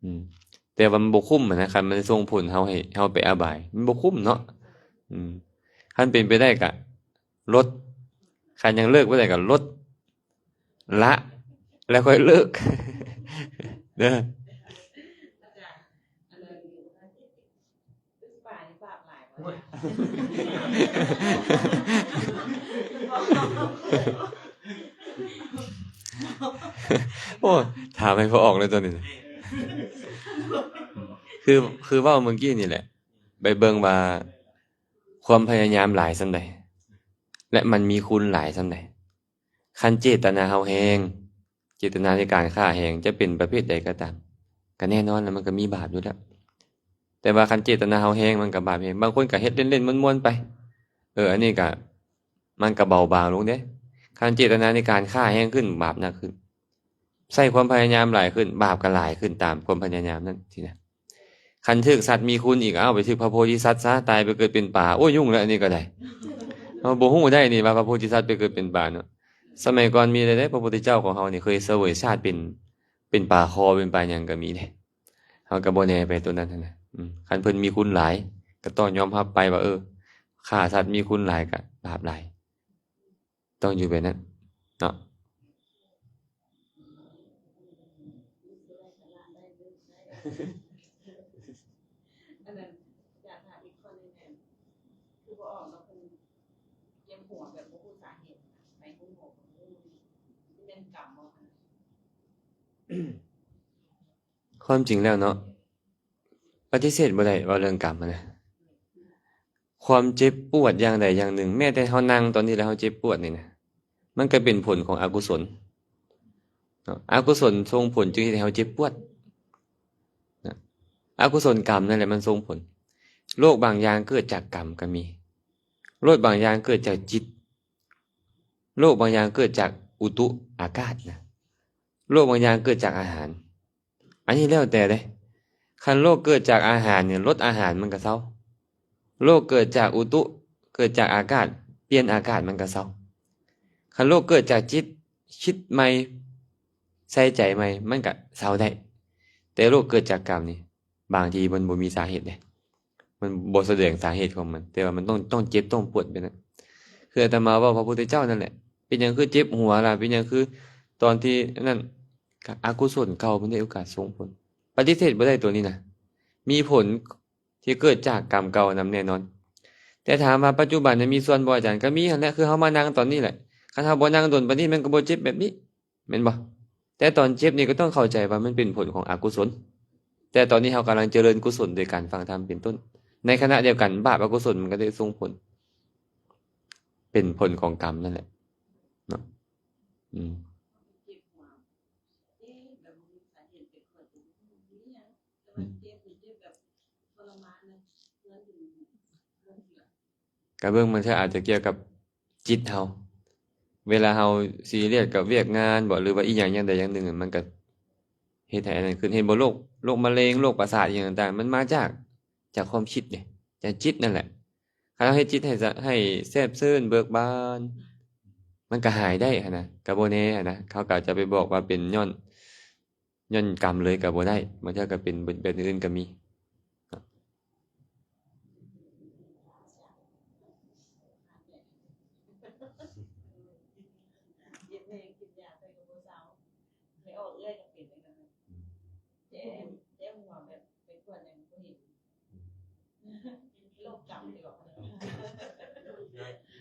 ອືມ ແຕ່ວ່າມັນບໍ່ຄຸ້ມຫັ້ນນະ, ຄັນມັນສົ່ງຜົນເຮົາໃຫ້ເຮົາໄປອະບາຍ ມັນບໍ່ຄຸ້ມເນາະ. ອືມ ຄັນເປັນໄປໄດ້ກະລົດ, ຄັນຍັງເລີກບໍ່ໄດ້ກະລົດ ລະ ແລ້ວຄ່ອຍເລີກເດີ. ໂອ້ ຖາມໃຫ້ບໍ່ອອກເລີຍຕົວນີ້. ຄື ຄືເວົ້າເມື່ອກີ້ນີ້ແຫຼະ, ໄປເບິ່ງວ່າຄວາມພະຍາຍາມຫຼາຍສ່ຳໃດ ແລະ ມັນມີຄຸນຫຼາຍສ່ຳໃດ. ຄັນເຈດຕະນາເຮົາແຮງ, ເຈດຕະນາໃນການຂ້າແຮງ ຈະເປັນປະເພດໃດກໍຕາມ, ກໍແນ່ນອນລະ ມັນກໍມີບາບຢູ່ແລ້ວ. ແຕ່ວ່າຄັນເຈດຕະນາເຮົາແຮງ ມັນກໍບາບແຮງ. ບາງຄົນກໍເຮັດເລ່ນໆມ່ວນໆໄປ, ເອີ ອັນນີ້ກໍ ມັນກໍເບົາບາງລົງເດ້. ຄັນເຈດຕະນາໃນການຂ້າແຮງຂຶ້ນ ບາບໜັກຂຶ້ນ, ໃຊ້ຄວາມພະຍາຍາມຫຼາຍຂຶ້ນ ບາບກໍຫຼາຍຂຶ້ນຕາມຄວາມພະຍາຍາມນັ້ນຊີ້ນະ. ຄັນຖືກສັດມີຄຸນອີກ, ເອົ້າ ໄປຖືກພະໂພທິສັດຊະ, ຕາຍໄປເກີດເປັນປາ. ໂອ້ຍ ຫຍຸ້ງແລ້ວ ອັນນີ້ກໍໄດ້. ເຮົາບໍ່ຮູ້ໄດ້ນີ້ວ່າພະໂພທິສັດໄປເກີດເປັນປາເນາະ. ສະໄໝກ່ອນມີເດ້ ພະພຸດທະເຈົ້າຂອງເຮົານີ້ເຄີຍສະເຫວີຍຊາດເປັນ ເປັນປາຄໍ ເປັນປາຫຍັງກໍມີເດ້. ເຮົາກໍບໍ່ແນ່ໄປຕົວນັ້ນຫັ້ນນະ. ອືມ ຄັນເພິ່ນມີຄຸນຫຼາຍ ກໍຕ້ອງຍອມຮັບໄປວ່າ ເອີ ຂ້າສັດມີຄຸນຫຼາຍກໍບາບຫຼາຍ. ຕ້ອງຢູ່ແບບນັ້ນເນາະ. ອັນນັ້ນ ຢາກຖາມອີກຂໍ້ໜຶ່ງແມ່ນ ຄືບໍ່ອອກເນາະ ເພິ່ນເຈັບຫົວແບບບໍ່ຮູ້ສາເຫດ ໄປໂຮງໝໍກໍບໍ່ຮູ້ ຊິແມ່ນກຳບໍ່? ຄວາມຈິງແລ້ວເນາະ ປະຕິເສດບໍ່ໄດ້ ເວົ້າເລື່ອງກຳຫັ້ນນະ. ຄວາມເຈັບປວດຢ່າງໃດຢ່າງໜຶ່ງ, ແມ້ແຕ່ເຮົານັ່ງຕອນນີ້ແລ້ວເຮົາເຈັບປວດນີ້ນະ, ມັນກໍເປັນຜົນຂອງອະກຸສົນເນາະ. ອະກຸສົນສົ່ງຜົນຈຶ່ງເຮັດໃຫ້ເຮົາເຈັບປວດນະ. ອະກຸສົນກຳນັ້ນແຫຼະມັນສົ່ງຜົນ. ໂລກບາງຢ່າງເກີດຈາກກຳກໍມີ. ໂລກບາງຢ່າງເກີດຈາກຈິດ. ໂລກບາງຢ່າງເກີດຈາກອຸຕຸ ອາກາດນະ. ໂລກບາງຢ່າງເກີດຈາກອາຫານ. ອັນນີ້ແລ້ວແຕ່ເດ້. ຄັນໂລກເກີດຈາກອາຫານນີ້ ລົດອາຫານມັນກໍເຊົາ. ໂລກເກີດຈາກອຸຕຸ ເກີດຈາກອາກາດ ປ່ຽນອາກາດມັນກໍເຊົາ. ຄັນໂລກເກີດຈາກຈິດ ຄິດໃໝ່ ໃສ່ໃຈໃໝ່ ມັນກໍເຊົາໄດ້. ແຕ່ໂລກເກີດຈາກກຳນີ້ ບາງທີມັນບໍ່ມີສາເຫດເດ້. ມັນບໍ່ສະແດງສາເຫດຂອງມັນ, ແຕ່ວ່າມັນຕ້ອງ ຕ້ອງເຈັບຕ້ອງປວດແບບນັ້ນ. ຄືອາດຕະມາເວົ້າພະພຸດທະເຈົ້ານັ້ນແຫຼະ, ເປັນຫຍັງຄືເຈັບຫົວລະ, ເປັນຫຍັງຄືຕອນທີ່ອັນນັ້ນ, ອະກຸສົນເກົ່າມັນໄດ້ໂອກາດສົ່ງຜົນ. ປະຕິເສດບໍ່ໄດ້ໂຕນີ້ນະ, ມີຜົນທີ່ເກີດຈາກກຳເກົ່ານຳແນ່ນອນ. ແຕ່ຖາມວ່າປັດຈຸບັນນະມີສ່ວນບໍ່ອາຈານ? ກໍມີຫັ້ນແຫຼະ, ຄືເຮົາມານັ່ງຕອນນີ້ແຫຼະ, ຄັນເຮົາບໍ່ນັ່ງດົນປານນີ້ ມັນກໍບໍ່ເຈັບແບບນີ້. ແມ່ນບໍ່? ແຕ່ຕອນເຈັບນີ້ກໍຕ້ອງເຂົ້າໃຈວ່າມັນເປັນຜົນຂອງອະກຸສົນ, ແຕ່ຕອນນີ້ເຮົາກຳລັງຈະເລີນກຸສົນໂດຍການຟັງທຳເປັນຕົ້ນ. ໃນຂະນະດຽວກັນ ບາບອະກຸສົນມັນກໍໄດ້ສົ່ງຜົນ, ເປັນຜົນຂອງກຳນັ້ນແຫຼະເນາະ. ອືມ. ກະເບິ່ງ ບາງເທື່ອອາດຈະກ່ຽວກັບຈິດເຮົາ ເວລາເຮົາຊີຣຽສກັບວຽກງານບໍ ຫຼືວ່າອີ່ຫຍັງຢ່າງໃດຢ່າງໜຶ່ງ ມັນກະເຮັດໃຫ້ອັນນັ້ນຂຶ້ນ. ເຫັນບໍ່? ໂລກ ໂລກມະເຮັງ ໂລກປະສາດອີ່ຫຍັງຕ່າງໆ ມັນມາຈາກ ຈາກຄວາມຄິດເດ້ ຈາກຈິດນັ້ນແຫຼະ. ຄັນເຮົາເຮັດຈິດໃຫ້ສະ ໃຫ້ແຊບຊື່ນເບີກບານ ມັນກະຫາຍໄດ້ຫັ້ນນະ ກະບໍ່ແນ່ຫັ້ນນະ. ເຮົາກະຈະໄປບອກວ່າເປັນຍ້ອນ ຍ້ອນກຳເລີຍກະບໍ່ໄດ້ ບາງເທື່ອກະເປັນແບບ ແບບອື່ນກະມີ. ເປັນ ເປັນ ເປັນໄ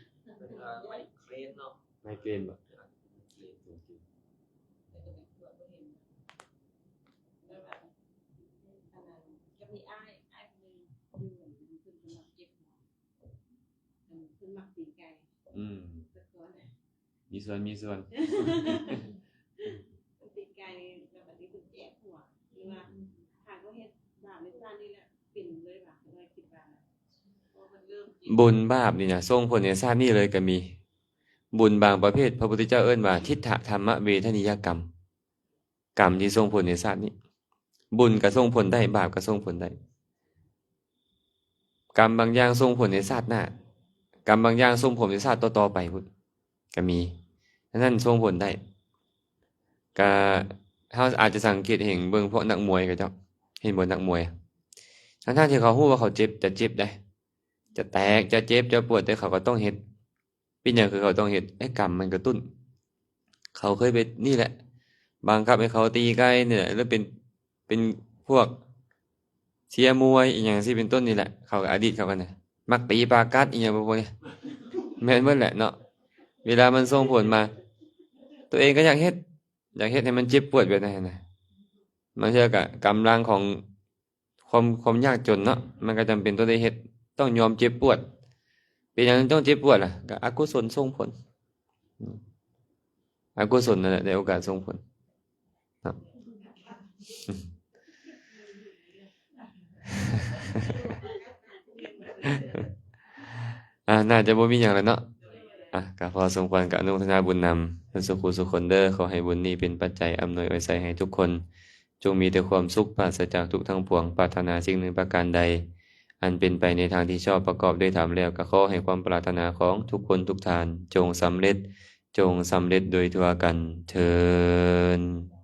ມເກຣນເນາະ ໄມເກຣນບໍ່? ໄມເກຣນ ໂອເຄ ແລ້ວກະເປັນປວດບໍ່ເຫັນ ແລ້ວກະ ອັນນັ້ນ ກະມີອ້າຍ ອ້າຍຄົນໜຶ່ງຢູ່ ເພິ່ນ ເພິ່ນມັກເຈັບຫົວ ເພິ່ນມັກຕີນໄກ່ ອືມ ແຕ່ກ່ອນ ມີສ່ວນ ມີສ່ວນ ຕີນໄກ່ ແລ້ວບາດນີ້ເພິ່ນເຈັບຫົວ ຫຼືວ່າຫາກວ່າເຮັດບາບໃນຊາດນີ້ແຫຼະ ເປັນເລີຍວ່າ ເລີຍຄິດວ່າ ເພາະວ່າເພິ່ນເລີ່ມເຈັບ. ບຸນບາບນີ້ນະ ສົ່ງຜົນໃນຊາດນີ້ເລີຍກະມີ. ບຸນບາງປະເພດ ພະພຸດທະເຈົ້າເອີ້ນວ່າ ທິດຖະທຳມະເວທະນີຍະກຳ ກຳທີ່ສົ່ງຜົນໃນຊາດນີ້. ບຸນກະສົ່ງຜົນໄດ້ ບາບກະສົ່ງຜົນໄດ້. ກຳບາງຢ່າງສົ່ງຜົນໃນຊາດໜ້າ ກຳບາງຢ່າງສົ່ງຜົນໃນຊາດຕໍ່ໆໄປພຸ້ນກະມີ. ອັນນັ້ນສົ່ງຜົນໄດ້. ກະ ເຮົາອາດຈະສັງເກດເຫັນເບິ່ງພວກນັກມວຍເຂົາເຈົ້າ ເຫັນບໍ່? ນັກມວຍ ທັງໆທີ່ເຂົາຮູ້ວ່າເຂົາເຈັບ ຈະເຈັບໃດ໋ ຈະແຕກ ຈະເຈັບ ຈະປວດ ແຕ່ເຂົາກະຕ້ອງເຮັດ. ເປັນຫຍັງຄືເຂົາຕ້ອງເຮັດ? ໃຫ້ກຳມັນກະຕຸ້ນ. ເຂົາເຄີຍໄປນີ້ແຫຼະ ບັງຄັບໃຫ້ເຂົາຕີໄກ່ນີ້ແຫຼະ ຫຼືເປັນ ເປັນພວກເຊຍມວຍອີ່ຫຍັງຊີ້ເປັນຕົ້ນນີ້ແຫຼະ. ເຂົາ ອະດີດເຂົາກະນະ ມັກຕີປາກັດອີ່ຫຍັງພວກນີ້ ແມ່ນໝົດແຫຼະເນາະ. ເວລາມັນສົ່ງຜົນມາ ໂຕເອງກະຢາກເຮັດ ຢາກເຮັດໃຫ້ມັນເຈັບປວດແບບນັ້ນຫັ້ນນະ. ບາງເທື່ອກະກຳລັງຂອງ ຄວາມ ຄວາມຍາກຈົນເນາະ ມັນກະຈຳເປັນຕ້ອງໄດ້ເຮັດ ຕ້ອງຍອມເຈັບປວດ. ເປັນຫຍັງຈຶ່ງຕ້ອງເຈັບປວດລະ? ກະອະກຸສົນສົ່ງຜົນ ອາ ອະກຸສົນນັ້ນແຫຼະ ໃນໂອກາດສົ່ງຜົນເນາະ. ອ່າ ໜ້າຈະບໍ່ມີຫຍັງແລ້ວເນາະ. ອ່າ ກະພໍສົມຄວນ ກະອະນຸໂມທະນາບຸນນຳເພິ່ນສູ່ຄູ່ສູ່ຄົນເດີ. ຂໍໃຫ້ບຸນນີ້ເປັນປັດໄຈອຳນວຍອວຍໄຊໃຫ້ທຸກຄົນ ຈົ່ງມີແຕ່ຄວາມສຸກ ປາສະຈາກທຸກທັງປວງ. ປາດຖະໜາສິ່ງໜຶ່ງປະການໃດ ອັນເປັນໄປໃນທາງທີ່ຊອບ ປະກອບດ້ວຍທຳແລ້ວ ກະຂໍໃຫ້ຄວາມປາດຖະໜາຂອງທຸກຄົນທຸກທ່ານ ຈົ່ງສຳເລັດ ຈົ່ງສຳເລັດໂດຍທົ່ວກັນເທີ້ນ.